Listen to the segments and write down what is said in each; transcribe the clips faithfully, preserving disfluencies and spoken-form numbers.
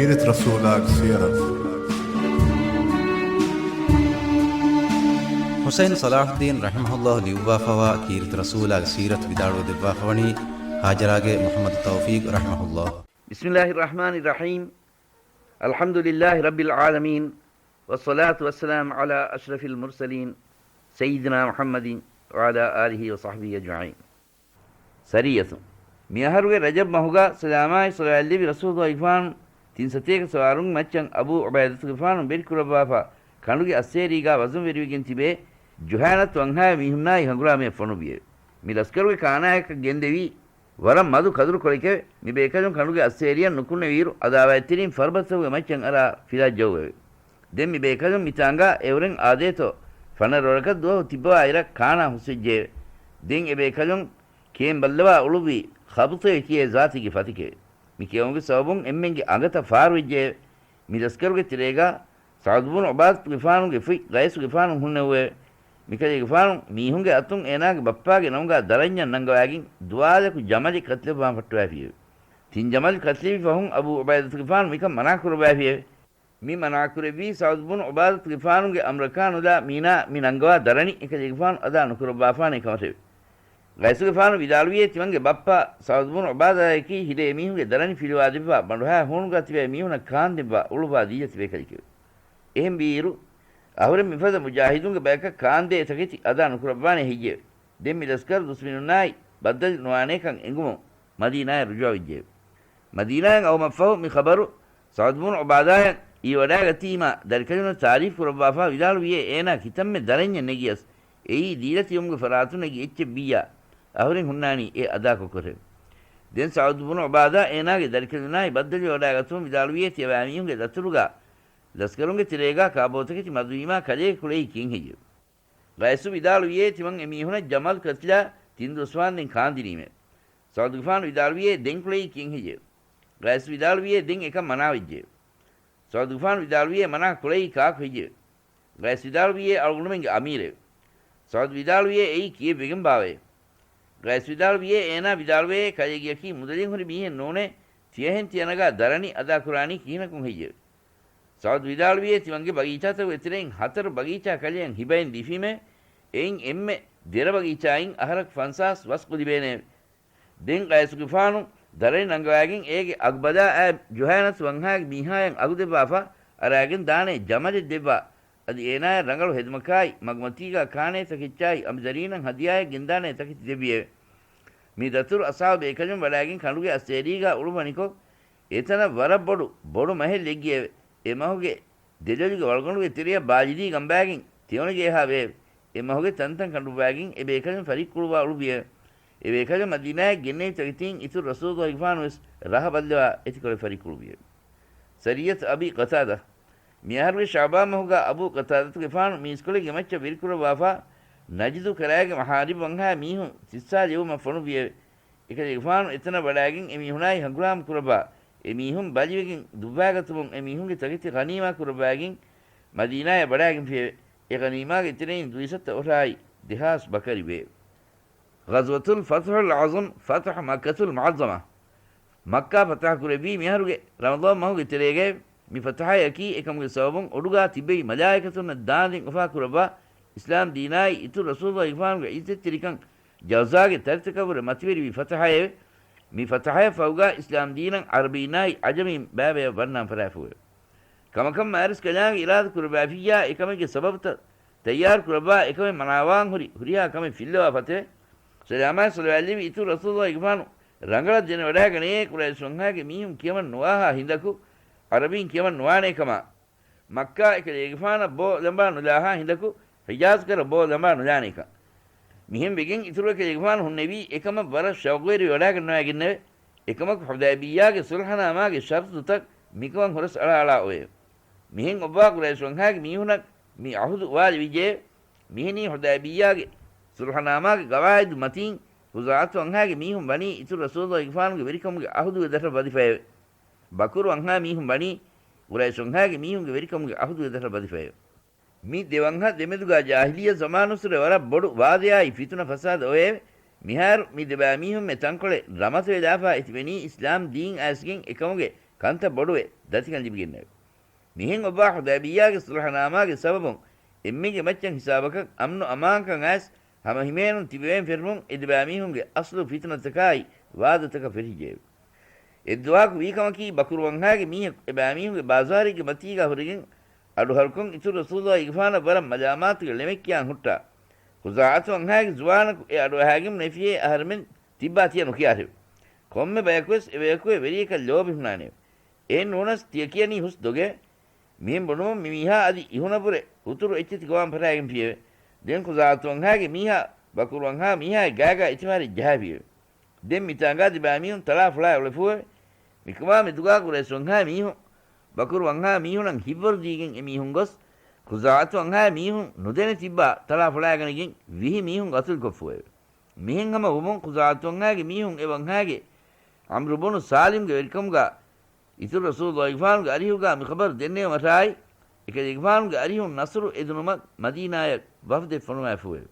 ކީރިތި ރަސޫލާގެ ސީރަތު. ޙުސައިން ޞަލާޙުއްދީން ރަޙިމަހުﷲ ލިޔުއްވާފަވާ ކީރިތި ރަސޫލާގެ ސީރަތު ވިދާޅުވެ ދެއްވާފަވަނީ ހާޖަރާގެ މުޙައްމަދު ތައުފީޤް ރަޙިމަހުﷲ. بسم الله الرحمن الرحيم. الحمد لله رب العالمين. والصلاة والسلام على أشرف المرسلين سيدنا محمد وعلى آله وصحبه أجمعين. ސަރިއްޔަތު. މިއަހަރުގެ ރަޖަބް މަހުގަ ސަލާމާއި ޞަލަވާތްލެއްވި ރަސޫލުގެފާނު ތިން ސަތޭކަ ސަވާރުން މައްޗަށް އަބޫ ޢުބައިދަތުގެފާނު ވެރިކުރައްވާފަ ކަނޑުގެ އައްސޭރީގާ ވަޒަންވެރިވެގެން ތިބޭ ޖުހާނަތު އަންހާ މީހުންނާއި ހަނގުރާމަޔަށް ފޮނުއްވިއެވެ. މި ލަސްކަރުގެ ކާނާޔަކަށް ގެންދެވީ ވަރަށް މަދު ކަދުރުކޮޅެކެވެ. މި ބޭކަލުން ކަނޑުގެ އައްސޭރިއަށް ނުކުންނެވިއިރު އަދާވާތްތެރިން ފަރުބަދަތަކުގެ މައްޗަށް އަރާ ފިލާ ޖައުއެވެ. ދެން މި ބޭކަލުން މިތާނގާ އެއުރެން އާދޭތޯ ފަނަރަ ވަރަކަށް ދުވަހު ތިއްބަވާ އިރަށް ކާނާ ހުސްވެއްޖެއެވެ. ދެން އެ ބޭކަލުން ކިޔެން ބައްލަވާ އުޅުއްވީ ޚަބުޘޭ ކިޔޭ ޒާތެއްގެ ފަތެކެވެ. މި ކިޔަމުގެ ސަބަބުން އެންމެންގެ އަނގަތައް ފާރުވެއްޖެއެވެ. މި ލަސްކަރުގެ ތެރޭގާ ސަޢުދު ބުނު ޢުބާދަތުގެފާނުގެ ފުތް ޤައިސުގެފާނު ހުންނެވުއެވެ. މިކަލޭގެފާނު މީހުންގެ އަތުން އޭނާގެ ބައްޕާގެ ނަމުގާ ދަރަންޏަށް ނަންގަވާގެން ދުވާލަކު ޖަމަލެއް ކަތިލައްވާން ފައްޓަވައިފިއެވެ. ތިން ޖަމަލު ކަތިލެވި ފަހުން އަބޫ ޢުބައިދަތުގެފާނު މިކަން މަނާކުރައްވައިފިއެވެ. މި މަނާކުރެއްވީ ސަޢުދު ބުނު ޢުބާދަތުގެފާނުގެ އަމްރަކާނުލާ މީނާ މި ނަންގަވާ ދަރަނި އެކަލޭގެފާނު އަދާ ނުކުރައްވާފާނެ ކަމަށެވެ. ޤައިސުގެފާނު ވިދާޅުވިއޭ ތިމަންގެ ބައްޕަ ސަޢުދު ބުނު ޢުބާދާއަކީ ހިލޭ މީހުންގެ ދަރަނި ފިލުވާދެއްވާ ބަނޑުހައި ހޫނުގާ ތިބޭ މީހުނަށް ކާންދެއްވާ އުޅުއްވާ ދީލަ ތިބޭ ކަލެކެވެ. އެހެންވީއިރު، އަހުރެން މިފަދަ މުޖާހިދުންގެ ބަޔަކަށް ކާންދޭ ތަކެތި އަދާ ނުކުރައްވާނެ ހެއްޔެވެ؟ ދެން މި ލަސްކަރު ދުސްމިނުންނާއި ބައްދަލު ނުވާނޭކަން އެނގުމުން މަދީނާޔަށް ރުޖޫޢަވެއްޖެއެވެ. މަދީނާޔަށް އައުމަށްފަހު މި ޚަބަރު ސަޢުދު ބުނު ޢުބާދާޔަށް އިވިވަޑާގަތީމާ ދަރިކަލުންނަށް ތާރީފް ކުރައްވާފާ ވިދާޅުވިއޭ އޭނާ ކިތަންމެ ދަރަންޏެއް ނެގިޔަސް އެއީ ދީލަތިވުމުގެ ފަރާތުން ނެގި އެއްޗެއް ވިއްޔާ އަހުރެން ހުންނާނީ އެ އަދާކޮށްކޮށެވެ. ދެން ސަޢުދު ބުނު ޢުބާދާ އޭނާގެ ދަރިކަލުންނާއި ބައްދަލުވެވަޑާގަތުމުން ވިދާޅުވިއޭ ތިޔަބައިމީހުންގެ ދަތުރުގާ ލަސްކަރުންގެ ތެރޭގާ ކާބޯތަކެތި މަދުވީމާ ކަލޭ ކުޅެއި ކިހިން ހެއްޔެވެ؟ ޤައިސު ވިދާޅުވިއޭ ތިމަން އެމީހުނަށް ޖަމަލް ކަތިލާ ތިން ދުވަސްވާންދެން ކާންދިނީމެވެ. ސަޢުދުގެފާނު ވިދާޅުވިއޭ ދެން ކުޅެއީ ކިހިން ހެއްޔެވެ؟ ޤައިސު ވިދާޅުވިއޭ ދެން އެކަން މަނާވެއްޖެއެވެ. ސަޢުދުގެފާނު ވިދާޅުވިއޭ މަނާ ކުޅެއީ ކާކު ހެއްޔެވެ؟ ޤައިސު ވިދާޅުވިއޭ އަޅުގަނޑުމެންގެ އަމީރެވެ. ސަޢުދު ވިދާޅުވިއޭ އެއީ ކިއެއްވެގެން ބާވައޭ؟ ޤައިސު ވިދާޅުވިއޭ އޭނާ ވިދާޅުވޭ ކަލޭގެއަކީ މުދަލެއް ހުރި މީހެއް ނޫނޭ، ތިޔަހެން ތިޔަނަގާ ދަރަނި އަދާކުރާނީ ކިހިނަކުން ހެއްޔެވެ؟ ސަޢުދު ވިދާޅުވިއޭ ތިމަންގެ ބަގީޗާތަކުގެ ތެރެއިން ހަތަރު ބަގީޗާ ކަލެއަށް ހިބައިން ދީފީމެވެ. އެއިން އެންމެ ދެރަ ބަގީޗާއިން އަހަރަކު ފަންސާސް ވަސް ކުލިބޭނެއެވެ. ދެން ޤައިސުގެފާނު ދަރަނި ނަންގަވާގެން އޭގެ އަގުބަލާ އައި ޖުހައިނަތު ވަންހާގެ މީހާޔަށް އަގުދެއްވާފަ އަރާގެން ދާނޭ ޖަމަލެއް ދެއްވާ، އަދި އޭނާޔަށް ރަނގަޅު ހެދުމަކާއި މަގުމަތީގާ ކާނޭ ތަކެއްޗާއި އަނބިދަރީނަށް ހަދިޔާއެއް ގެންދާނޭ ތަކެތި ދެއްވިއެވެ. މި ދަތުރު އަޞްޙާބު ބޭކަލުން ވަޑާގެން ކަނޑުގެ އައްސޭރީގާ އުޅުއްވަނިކޮށް، އެތަނަށް ވަރަށް ބޮޑު، ބޮޑު މަހެއް ލެއްގިއެވެ. އެ މަހުގެ ދެލޮލުގެ ވަޅުގަނޑުގެ ތެރެއަށް ބާލިދީ ގަނބާގެން ތިއޮނިގޭހާވެއެވެ. އެ މަހުގެ ތަންތަން ކަނޑުއްވާގެން އެ ބޭކަލުން ފަރިއްކުޅުއްވާ އުޅުއްވިއެވެ. އެ ބޭކަލުން މަދީނާޔަށް ގެންނެވި ތަކެތީން އިތުރު ރަސޫލުގެފާނުވެސް ރަހަ ބައްލަވާ އެތިކޮޅެއް ފަރިއްކުޅުއްވިއެވެ. ސަރިއްޔަތު އަބީ ޤަތާދާ. މިއަހަރުގެ ޝަޢުބާން މަހުގާ އަބޫ ޤަތާދަތުގެފާނު މީސްކޮޅެއްގެ މައްޗަށް ވެރިކުރައްވާފާ، ނަޖްދު ކަރާގެ މަހާރިބު ވަންހާ މީހުން ތިއްސާލެވުމަށް ފޮނުއްވިއެވެ. އެކަލޭގެފާނު އެތަނަށް ވަޑާގެން އެމީހުނާއި ހަނގުރާމަ ކުރައްވާ، އެމީހުން ބަލިވެގެން ދުއްވާގަތުމުން އެމީހުންގެ ތަކެތި ޣަނީމާ ކުރައްވާގެން މަދީނާޔަށް ވަޑާގެންފިއެވެ. އެ ޣަނީމާގެ ތެރެއިން ދުއިސައްތަ އޮށާއި ދެހާސް ބަކަރި ވެއެވެ. ޣަޒްވަތުލް ފަތްޙުލް އަޢުޡަމް، ފަތްޙު މައްކަތުލް މުޢައްޒަމާ. މައްކާ ފަތަޙަ ކުރެއްވީ މިއަހަރުގެ ރަމަޟާން މަހުގެ ތެރޭގައެވެ. މި ފަތަޙައަކީ އެކަމުގެ ސަބަބުން އުޑުގާ ތިއްބެވި މަލާއިކަތުންނަށް ދާންދެން އުފާކުރައްވާ، އިސްލާމް ދީނާއި އިތުރު ރަސޫލުގެފާނުގެ ޢިއްޒަތްތެރިކަން ޖައުޒާގެ ތަރިތަކަށްވުރެ މަތިވެރިވި ފަތަޙައެވެ. މި ފަތަޙަޔަށް ފަހުގާ އިސްލާމް ދީނަށް ޢަރަބީންނާއި ޢަޖަމީން ބައިބަޔަށް ވަންނާން ފަށާފައެވެ. ކަމަކަށް މާރިސްކަލާނގެ އިރާދަ ކުރައްވާފިއްޔާ އެކަމެއްގެ ސަބަބުތައް ތައްޔާރު ކުރައްވާ އެކަމެއް މަނާވާން ހުރި ހުރިހާ ކަމެއް ފިއްލަވާ ފަތެވެ. ސަލާމާއި ޞަލަވާތްލެއްވި އިތުރު ރަސޫލުގެފާނު ރަނގަޅަށް ދެނެވަޑައިގަނޭ ޤުރައިޝް ވަންހާގެ މީހުން ކިޔަމަން ނުވާހާ ހިނދަކު ޢަރަބީން ކިޔަމަން ނުވާނޭ ކަމަށް. މައްކާ އެކަލޭގެފާނަށް ބޯ ލަނބާ ނުލާހާ ހިނދަކު ޙިޖާޒް ކަރަށް ބޯ ލަނބާ ނުލާނޭކަން. މިހެން ވެގެން އިތުރު އެކަލޭގެފާނު ހުންނެވީ އެކަމަށް ވަރަށް ޝައުޤުވެރިވެ ވަޑާގަންނަވައިގެންނެވެ. އެކަމަކު ޙުދައިބިއްޔާގެ ޞުލްޙަނާމާގެ ޝަރުޠުތައް މިކަމަށް ހުރަސް އަޅާ އަޅާ އޮވެއެވެ. މިހެން އޮއްވާ ޤުރައިޝް ވަންހާގެ މީހުނަށް މި ޢަހުދު އުވާލެވިއްޖެއެވެ. މިހެނީ ޙުދައިބިއްޔާގެ ޞުލްޙަނާމާގެ ގަވާއިދު މަތީން ޚުޒާޢަތު ވަންހާގެ މީހުން ވަނީ އިތުރު ރަސޫލުގެފާނުގެ ވެރިކަމުގެ ޢަހުދުގެ ދަށަށް ވަދެފައެވެ. ބަކުރު ވަންހާ މީހުން ވަނީ ޤުރައިޝް ވަންހާގެ މީހުންގެ ވެރިކަމުގެ ޢަހުދުގެ ދަށަށް ވަދެފައެވެ. މި ދެ ވަންހަ ދެމެދުގާ ޖާހިލިއްޔަ ޒަމާނުއްސުރެ ވަރަށް ބޮޑު ވާދަޔާއި ފިތުނަ ފަސާދަ އޮވެއެވެ. މިހާރު މި ދެބައިމީހުންމެ ތަންކޮޅެއް ރަމަތަވެލާފާ އެތިބެނީ އިސްލާމް ދީން އައިސްގެން އެކަމުގެ ކަންތައް ބޮޑުވެ، ދަތިކަން ލިބިގެންނެވެ. މިހެން އޮއްވާ ޙުދައިބިއްޔާގެ ޞުލްޙަނާމާގެ ސަބަބުން އެންމެންގެ މައްޗަށް ހިސާބަކަށް އަމްނު އަމާންކަން އައިސް، ހަމަ ހިމޭނުން ތިބެވެން ފެށުމުން އެ ދެބައިމީހުންގެ އަސްލު ފިތުނަތަކާއި ވާދަތަކަށް ފެށިއްޖެއެވެ. އެއްދުވަހަކު ވީ ކަމަކީ، ބަކުރު ވަންހާގެ މީހަކު އެބައިމީހުންގެ ބާޒާރެއްގެ މަތީގަ ހުރެގެން އަޑުހަރުކޮށް އިތުރު ރަސޫލުއްލާހިގެފާނަށް ވަރަށް މަލާމާތުގެ ޅެމެއް ކިޔާން ހުއްޓާ. ޚުޒާޢަތު ވަންހާގެ ޒުވާނަކު އެ އަޑުއަހާގެން ނެފިޔޭ އަހަރެމެން ތިއްބާ ތިޔަ ނުކިޔާށެވެ. ކޮންމެ ބަޔަކުވެސް އެބަޔަކުގެ ވެރިޔަކަށް ލޯބި ހުންނާނެ. އެހެން ނޫނަސް ތިޔަ ކިޔަނީ ހުސް ދޮގެވެ. މިހެން ބުނުމުން މި މީހާ އަދި އިހުނަށްވުރެ ހުތުރު އެއްޗެތި ގޮވާން ފަށާގެންފިއެވެ. ދެން ޚުޒާޢަތު ވަންހާގެ މީހާ ބަކުރު ވަންހާ މީހާގެ ގާގާ އެތިފާރި ޖަހާފިއެވެ. ދެން މިތާނގާ ދެބައިމީހުން ތަޅާ ފުޅާ އުޅެފޫއެވެ. މިކަމާ މެދުގާ ޤުރައިޝް ވަންހާ މީހުން ބަކުރު ވަންހާ މީހުނަށް ހިތްވަރު ދީގެން އެމީހުން ގޮސް، ޚުޒާޢަތު ވަންހާ މީހުން ނުދެނެ ތިއްބާ ތަޅާ ފުޅާގަނެގެން ވިހި މީހުން ގަތުލުކޮށްފޫއެވެ. މިހެން ހަމަ ވުމުން ޚުޒާޢަތު ވަންހާގެ މީހުން އެ ވަންހާގެ ޢަމްރު ބުނު ސާލިމްގެ ވެރިކަމުގާ އިތުރު ރަސޫލުއްލާހިގެފާނުގެ އަރިހުގާ މި ޚަބަރު ދެންނެވުމަށާއި، އެކަލޭގެފާނުގެ އަރިހުން ނަޞްރު އެދުނުމަށް މަދީނާޔަށް ވަފްދެއް ފޮނުވާފޫއެވެ.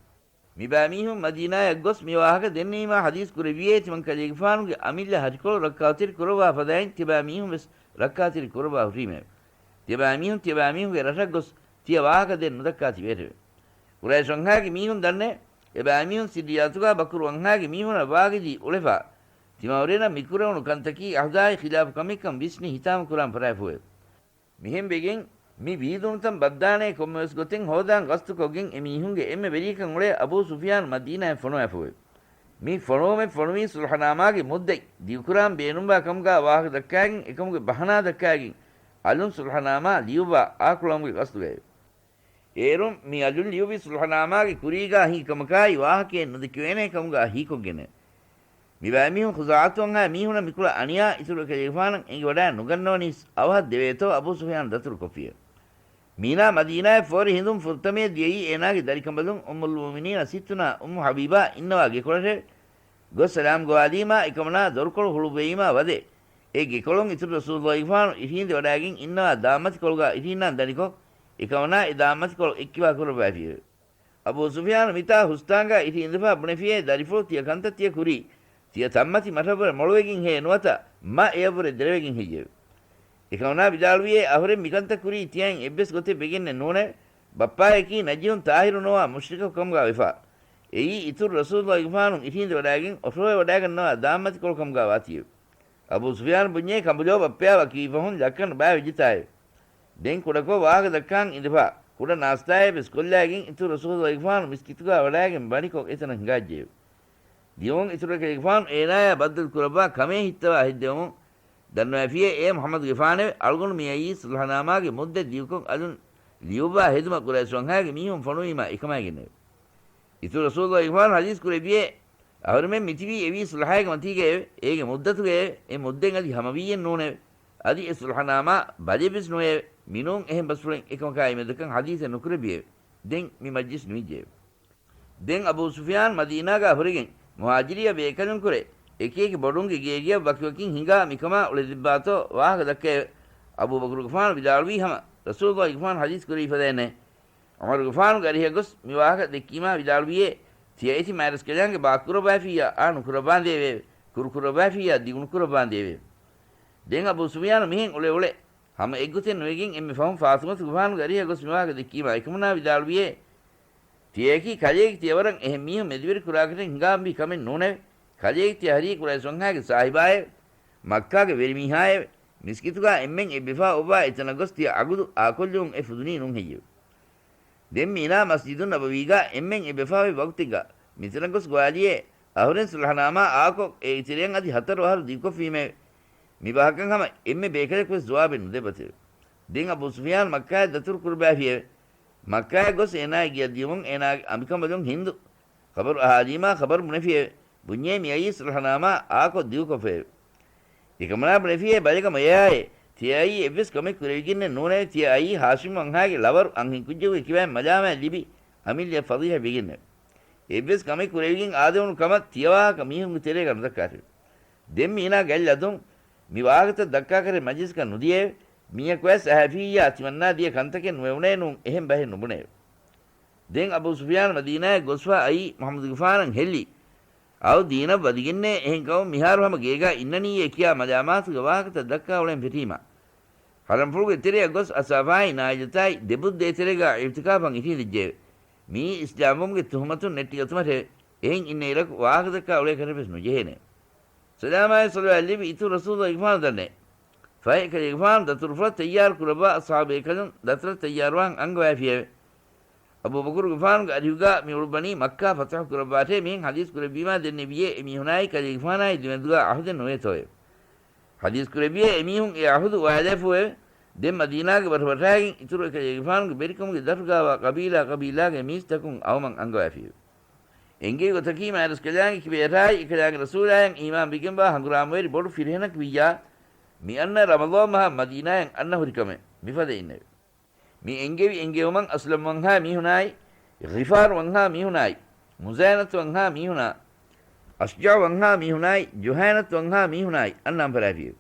މިބައިމީހުން މަދީނާޔަށް ގޮސް މި ވާހަކަ ދެންނެވީމާ ޙަދީޘް ކުރެއްވިޔޭ، ތިމަން ކަލޭގެފާނުގެ އަމިއްލަ ހަށިކޮޅު ރައްކާތެރި ކުރައްވާ ފަދައިން ތިބައިމީހުން ވެސް ރައްކާތެރި ކުރައްވާ ހުރީމެވެ. ތިބައިމީހުން ތިޔަބައިމީހުންގެ ރަށަށް ގޮސް ތިޔަ ވާހަކަ ދެން ނުދައްކާ ތިބޭށެވެ. ޤުރައިޝް ވަންހާގެ މީހުން ދަންނައެވެ. އެބައިމީހުން ސިއްރިއްޔާތުގާ ބަކުރު ވަންހާގެ މީހުނަށް ވާގިދީ އުޅެފާ، ތިމަވެރިންނަށް މިކުރެވުނު ކަންތަކީ އަހްދާއި ޚިލާފު ކަމެއްކަން ވިސްނި ހިތާމަ ކުރާން ފަށާފޫއެވެ. މިހެން ވެގެން، މި ވީދުނުތަން ބައްދާނޭ ކޮންމެވެސް ގޮތެއް ހޯދާން ގަސްތުކޮށްގެން އެމީހުންގެ އެންމެ ވެރިޔަކަށް އުޅޭ އަބޫ ސުފިޔާން މަދީނާއަށް ފޮނުވާފައެވެ. މި ފޮނުވުމެއް ފޮނުވީ ޞުލްޙަނާމާގެ މުއްދަތް ދިގުކުރާން ބޭނުންވާ ކަމުގާ ވާހަކަ ދައްކާގެން އެކަމުގެ ބަހަނާ ދައްކާގެން އަލުން ޞުލްޙަނާމާ ލިޔުއްވާ އާކުޅައުމުގެ ގަސްތުގައެވެ. އޭރުން މި އަލުން ލިޔުއްވި ޞުލްޙަނާމާގެ ކުރީގާ ހިނގި ކަމަކާއި ވާހަކައެއް ނުދެކެވޭނޭ ކަމުގާ ހީކޮށްގެން މިބައިމީހުން ޚުޒާޢަތު ވަންހާ މީހުނަށް މިކުޅަ އަނިޔާ އިތުރު ކަލޭގެފާނަށް އެނގިވަޑާ ނުގަންނަވަނީސް އަވަހަށް ދެވޭތޯ އަބޫ ސުފިޔާން ދަތުރުކޮށްފިއެވެ. މީނާ މަދީނާއަށް ފޯރި ހިނދުން ފުރަތަމަޔަށް ދިޔައީ އޭނާގެ ދަރިކަނބަލުން އުއްމުލް މުއުމިނީނަ ސިއްތުނާ އުއްމު ޙަބީބާ އިންނަވާ ގެކޮޅަށެވެ. ގޮސް ސަލާމް ގޮވާލީމާ އެކަމަނާ ދޮރުކޮޅު ހުޅުއްވައީމާ ވަދެ، އެ ގެކޮޅުން އިތުރު ރަސޫލުއްލާހިގެފާނު އިށީނދެވަޑާގެން އިންނަވާ ދާންމަތިކޮޅުގާ އިށީންނާން ދަނިކޮށް، އެކަމަނާ އެ ދާންމަތިކޮޅު އެއްކިބާ ކުރައްވައިފިއެވެ. އަބޫ ސުފިޔާނު މިތާ ހުސްތާނގާ އިށީނދެފާ ބުނެފިއޭ، ދަރިފުޅު ތިޔަ ކަންތައް ތިޔަ ކުރީ، ތިޔަ ތަންމަތި މަށަށްވުރެ މޮޅުވެގެންހޭ ނުވަތަ މަ އެޔަށްވުރެ ދެރަވެގެން ހެއްޔެވެ؟ އެކަމަނާ ވިދާޅުވިއޭ، އަހުރެން މިކަންތައް ކުރީ ތިޔައިން އެއްވެސް ގޮތެއް ވެގެންނެއް ނޫނެވެ. ބައްޕާޔަކީ ނަޖީހުން ޠާހިރު ނުވާ މުޝްރިކަކު ކަމުގާ ވެފާ. އެއީ އިތުރު ރަސޫލުއްލާހިގެފާނު އިށީނދެވަޑާގެން އޮށޯވެވަޑާގަންނަވާ ދާންމަތިކޮޅު ކަމުގާ ވާތީއެވެ. އަބޫ ސުފިޔާނު ބުންޏޭ، ކަނބުލޯ ބައްޕަޔާ ވަކިވީފަހުން ލައްކަން ބާވެއްޖެތާއެވެ. ދެން ކުޑަކޮށް ވާހަކަ ދައްކާން އިނދެފާ، ކުޑަ ނާސްތާއެއް ވެސް ކޮށްލާގެން އިތުރު ރަސޫލުއްލާހިގެފާނު މިސްކިތުގާ ވަޑާގެން ވަނިކޮށް އެތަނަށް ހިނގާއްޖެއެވެ. ދިޔުމުން އިތުރު ކަލޭގެފާނު އޭނާޔާ ބައްދަލު ކުރައްވާ ކަމޭ ހިއްތަވާ ހެއްދެވުމުން ދަންނަވައިފިއޭ، އޭ މުޙައްމަދުގެފާނެވެ. އަޅުގަނޑު މިއައީ ޞުލްޙަނާމާގެ މުއްދަތް ދިގުކޮށް އަލުން ލިޔުއްވާ ހެދުމަށް ޤުރައިޝް ވަންހާގެ މީހުން ފޮނުވީމާ އެކަމާގެންނެވެ. އިތުރު ރަސޫލުއްލާހިގެފާނު ޙަދީޘް ކުރެއްވިއޭ، އަހުރެމެން މިތިބީ އެވީ ޞުލްޙާގެ މަތީގައެވެ. އޭގެ މުއްދަތުގައެވެ. އެ މުއްދަތް އަދި ހަމަވީއެއް ނޫނެވެ. އަދި އެ ޞުލްޙަނާމާ ބަލިއެއްވެސް ނުވެއެވެ. މިނޫން އެހެން ބަސްފުޅެއް އެކަމަކާ އެމެދަކަށް ޙަދީޘެއް ނުކުރެއްވިއެވެ. ދެން މި މަޖްލިސް ނުވިއްޖެއެވެ. ދެން އަބޫ ސުފިޔާން މަދީނާގާ ހުރެގެން މުހާޖިރީއަށް ބޭކަލުންކުރެ، އެކިއެކި ބޮޑުންގެ ގޭގެއަށް ވަކިވަކިން ހިނގާ މިކަމާ އުޅެދެއްވާތޯ ވާހަކަ ދައްކައެވެ. އަބޫބަކުރުގެފާނު ވިދާޅުވީ ހަމަ ރަސޫލުއްލާހިގެފާނު ޙަދީޘް ކުރެވިފަދައިންނޭ. ޢުމަރުގެފާނުގެ އަރިހަށް ގޮސް މި ވާހަކަ ދެއްކީމާ ވިދާޅުވިއޭ، ތިޔަ އެތި މާތްރަސްކަލާނގެ ބާކުރައްވައިފިއްޔާ އާ ނުކުރައްވާނދޭވެއެވެ. ކުރުކުރައްވައިފިއްޔާ ދިގުނުކުރައްވާނދޭވެއެވެ. ދެން އަބޫ ސުފިޔާނު މިހެން އުޅެ އުޅެ ހަމަ އެއްގޮތެއް ނުވެގެން އެންމެ ފަހުން ފާޠިމަތުގެފާނުގެ އަރިހަށް ގޮސް މިވާހަކަ ދެއްކީމާ އެކަމަނާ ވިދާޅުވިއޭ، ތިޔައަކީ ކަލޭގެ ތިޔަ ވަރަށް އެހެން މީހުން މެދުވެރި ކުރާކަށެއް ހިނގާންވީ ކަމެއް ނޫނެވެ. ކަލޭގެ ތިޔަ ހަރީ ޤުރައިޝް ވަންހާގެ ސާހިބާއެވެ. މައްކާގެ ވެރިމީހާއެވެ. މިސްކިތުގާ އެންމެން އެއްބަފާ އޮއްވާ އެތަނަށް ގޮސް ތިޔަ އަގުދު އާކޮށްލުމުން އެ ފުދުނީ ނޫން ހެއްޔެވެ؟ ދެން މީނާ މަސްޖިދުއް ނަބަވީގާ އެންމެން އެއްބަފާވި ވަގުތެއްގަ މިތަނަށް ގޮސް ގޮވާލިއޭ، އަހުރެން ޞުލްޙަނާމާ އާކޮށް އޭގެ ތެރެއަށް އަދި ހަތަރު އަހަރު ދިގުކޮށްފީމެވެ. މި ބަހަކަށް ހަމަ އެންމެ ބޭކަލަކުވެސް ޖުވާބެއް ނުދެއްވަތެވެ. ދެން އަބޫ ސުފިޔާން މައްކާއަށް ދަތުރު ކުރައްވައިފިއެވެ. މައްކާއަށް ގޮސް އޭނާގެ ގެއަށް ދިޔުމުން އޭނާގެ އަނބިކަނބަލުން ހިންދު ޚަބަރު އަހާލީމާ ޚަބަރު ބުނެފިއެވެ. ބުންޏޭ މިއައީ ޞުލްޙަނާމާ އާކޮށް ދިގުކޮށްފައެވެ. އެކަމަނާ ބުނެފިއޭ، ބަލިގަ މޮޔަޔާއޭ، ތިޔައީ އެއްވެސް ކަމެއް ކުރެވިގެންނެއް ނޫނެވެ. ތިޔައީ ހާޝިމް ވަންހާގެ ލަވަރު އަންހެންކުއްޖެއްގެ ކިބައިން މަލާމާތް ލިބި އަމިއްލައަށް ފަޟީޙަތް ވެގެންނެވެ. އެއްވެސް ކަމެއް ކުރެވިގެން އާދެވުނު ކަމަށް ތިޔަވާހަކަ މީހުންގެ ތެރޭގަ ނުދައްކާށެވެ. ދެން މީނާ ގަތްލަދުން މި ވާހަކަތައް ދައްކާކަށެއް މަޖިލިސްގަ ނުދިޔައެވެ. މީހަކުވެސް އަހައިފިއްޔާ ތިމަންނާ ދިޔަ ކަންތަކެއް ނުވެވުނޭ ނޫން އެހެން ބަހެއް ނުބުނެއެވެ. ދެން އަބޫ ސުފިޔާން މަދީނާއަށް ގޮސްފާ އައީ މުޙައްމަދުގެފާނަށް ހެއްލި އައު ދީނަށް ވަދެގެންނޭ އެހެން ކަމުން މިހާރު ހަމަ ގޭގާ އިންނަނީއޭ ކިޔާ މަލާމާތުގެ ވާހަކަތައް ދައްކާ އުޅެން ފެށީމަ، ޙަރަމްފުޅުގެ ތެރެއަށް ގޮސް އަސާފާއި ނާއިލަތާއި ދެބުއްދޭތެރޭގާ އިޢުތިކާފަށް އިށީނދެއްޖެއެވެ. މިއީ އިސްލާމްވުމުގެ ތުހުމަތުން ނެއްޓިގަތުމަށެވެ. އެހެން އިންނަ އިރަކު ވާހަކަދައްކާ އުޅޭކަށެއް ވެސް ނުޖެހޭނެ. ސަލާމާއި ޞަލަވާތް ލިބި އިތުރު ރަސޫލު އިގްފާނު ދަންނޭ. ފަހެ އެކަލޭގެފާނު ދަތުރުފުޅަށް ތައްޔާރު ކުރައްވާ އަޞްޙާބު ބޭކަލުން ދަތުރަށް ތައްޔާރުވާން އަންގަވައިފިއެވެ. އަބޫބަކުރުގެފާނުގެ އަރިހުގާ މި އުޅުއްވަނީ މައްކާ ފަތަޙު ކުރައްވާށޭ މިހެން ޙަދީޘް ކުރެއްވީމާ ދެންނެވިއޭ އެމީހުނާއި ކަލޭގެފާނާއި ދެމެދުގާ ޢަހުދެއް ނުވޭތޯއެވެ. ޙަދީޘް ކުރެއްވިއޭ އެމީހުން އެ ޢަހުދު އުވާލާފޫއެވެ. ދެން މަދީނާގެ ބަޓަށް ވަށާގެން އިތުރު އެކަލޭގެފާނުގެ ވެރިކަމުގެ ދަށުގާވާ ޤަބީލާ ޤަބީލާގެ މީސްތަކުން އައުމަށް އަންގަވައިފިއެވެ. އެނގޭ ގޮތަކީ މާތްރަސްކަލާނގެ ކިބަޔަށާއި އެކަލާނގެ ރަސޫލާއަށް އީމާންވެގެންވާ ހަނގުރާމަވެރި ބޮޑު ފިރިހެނަކު ވިއްޔާ، މި އަންނަ ރަމަޟާން މަހަށް މަދީނާއަށް އަންނަ ހުރިކަމެވެ. މިފަދަ އިންނެވެ. މި އެންގެވި އެންގެވުމަށް އަސްލަމް ވަންހާ މީހުނާއި، ޣިފާރު ވަންހާ މީހުނާއި، މުޒާއިނަތު ވަންހާ މީހުނާ، އަޝްޖާ ވަންހާ މީހުނާއި، ޖުހައިނަތު ވަންހާ މީހުނާއި އަންނަ އަނބަރާފިއެވެ.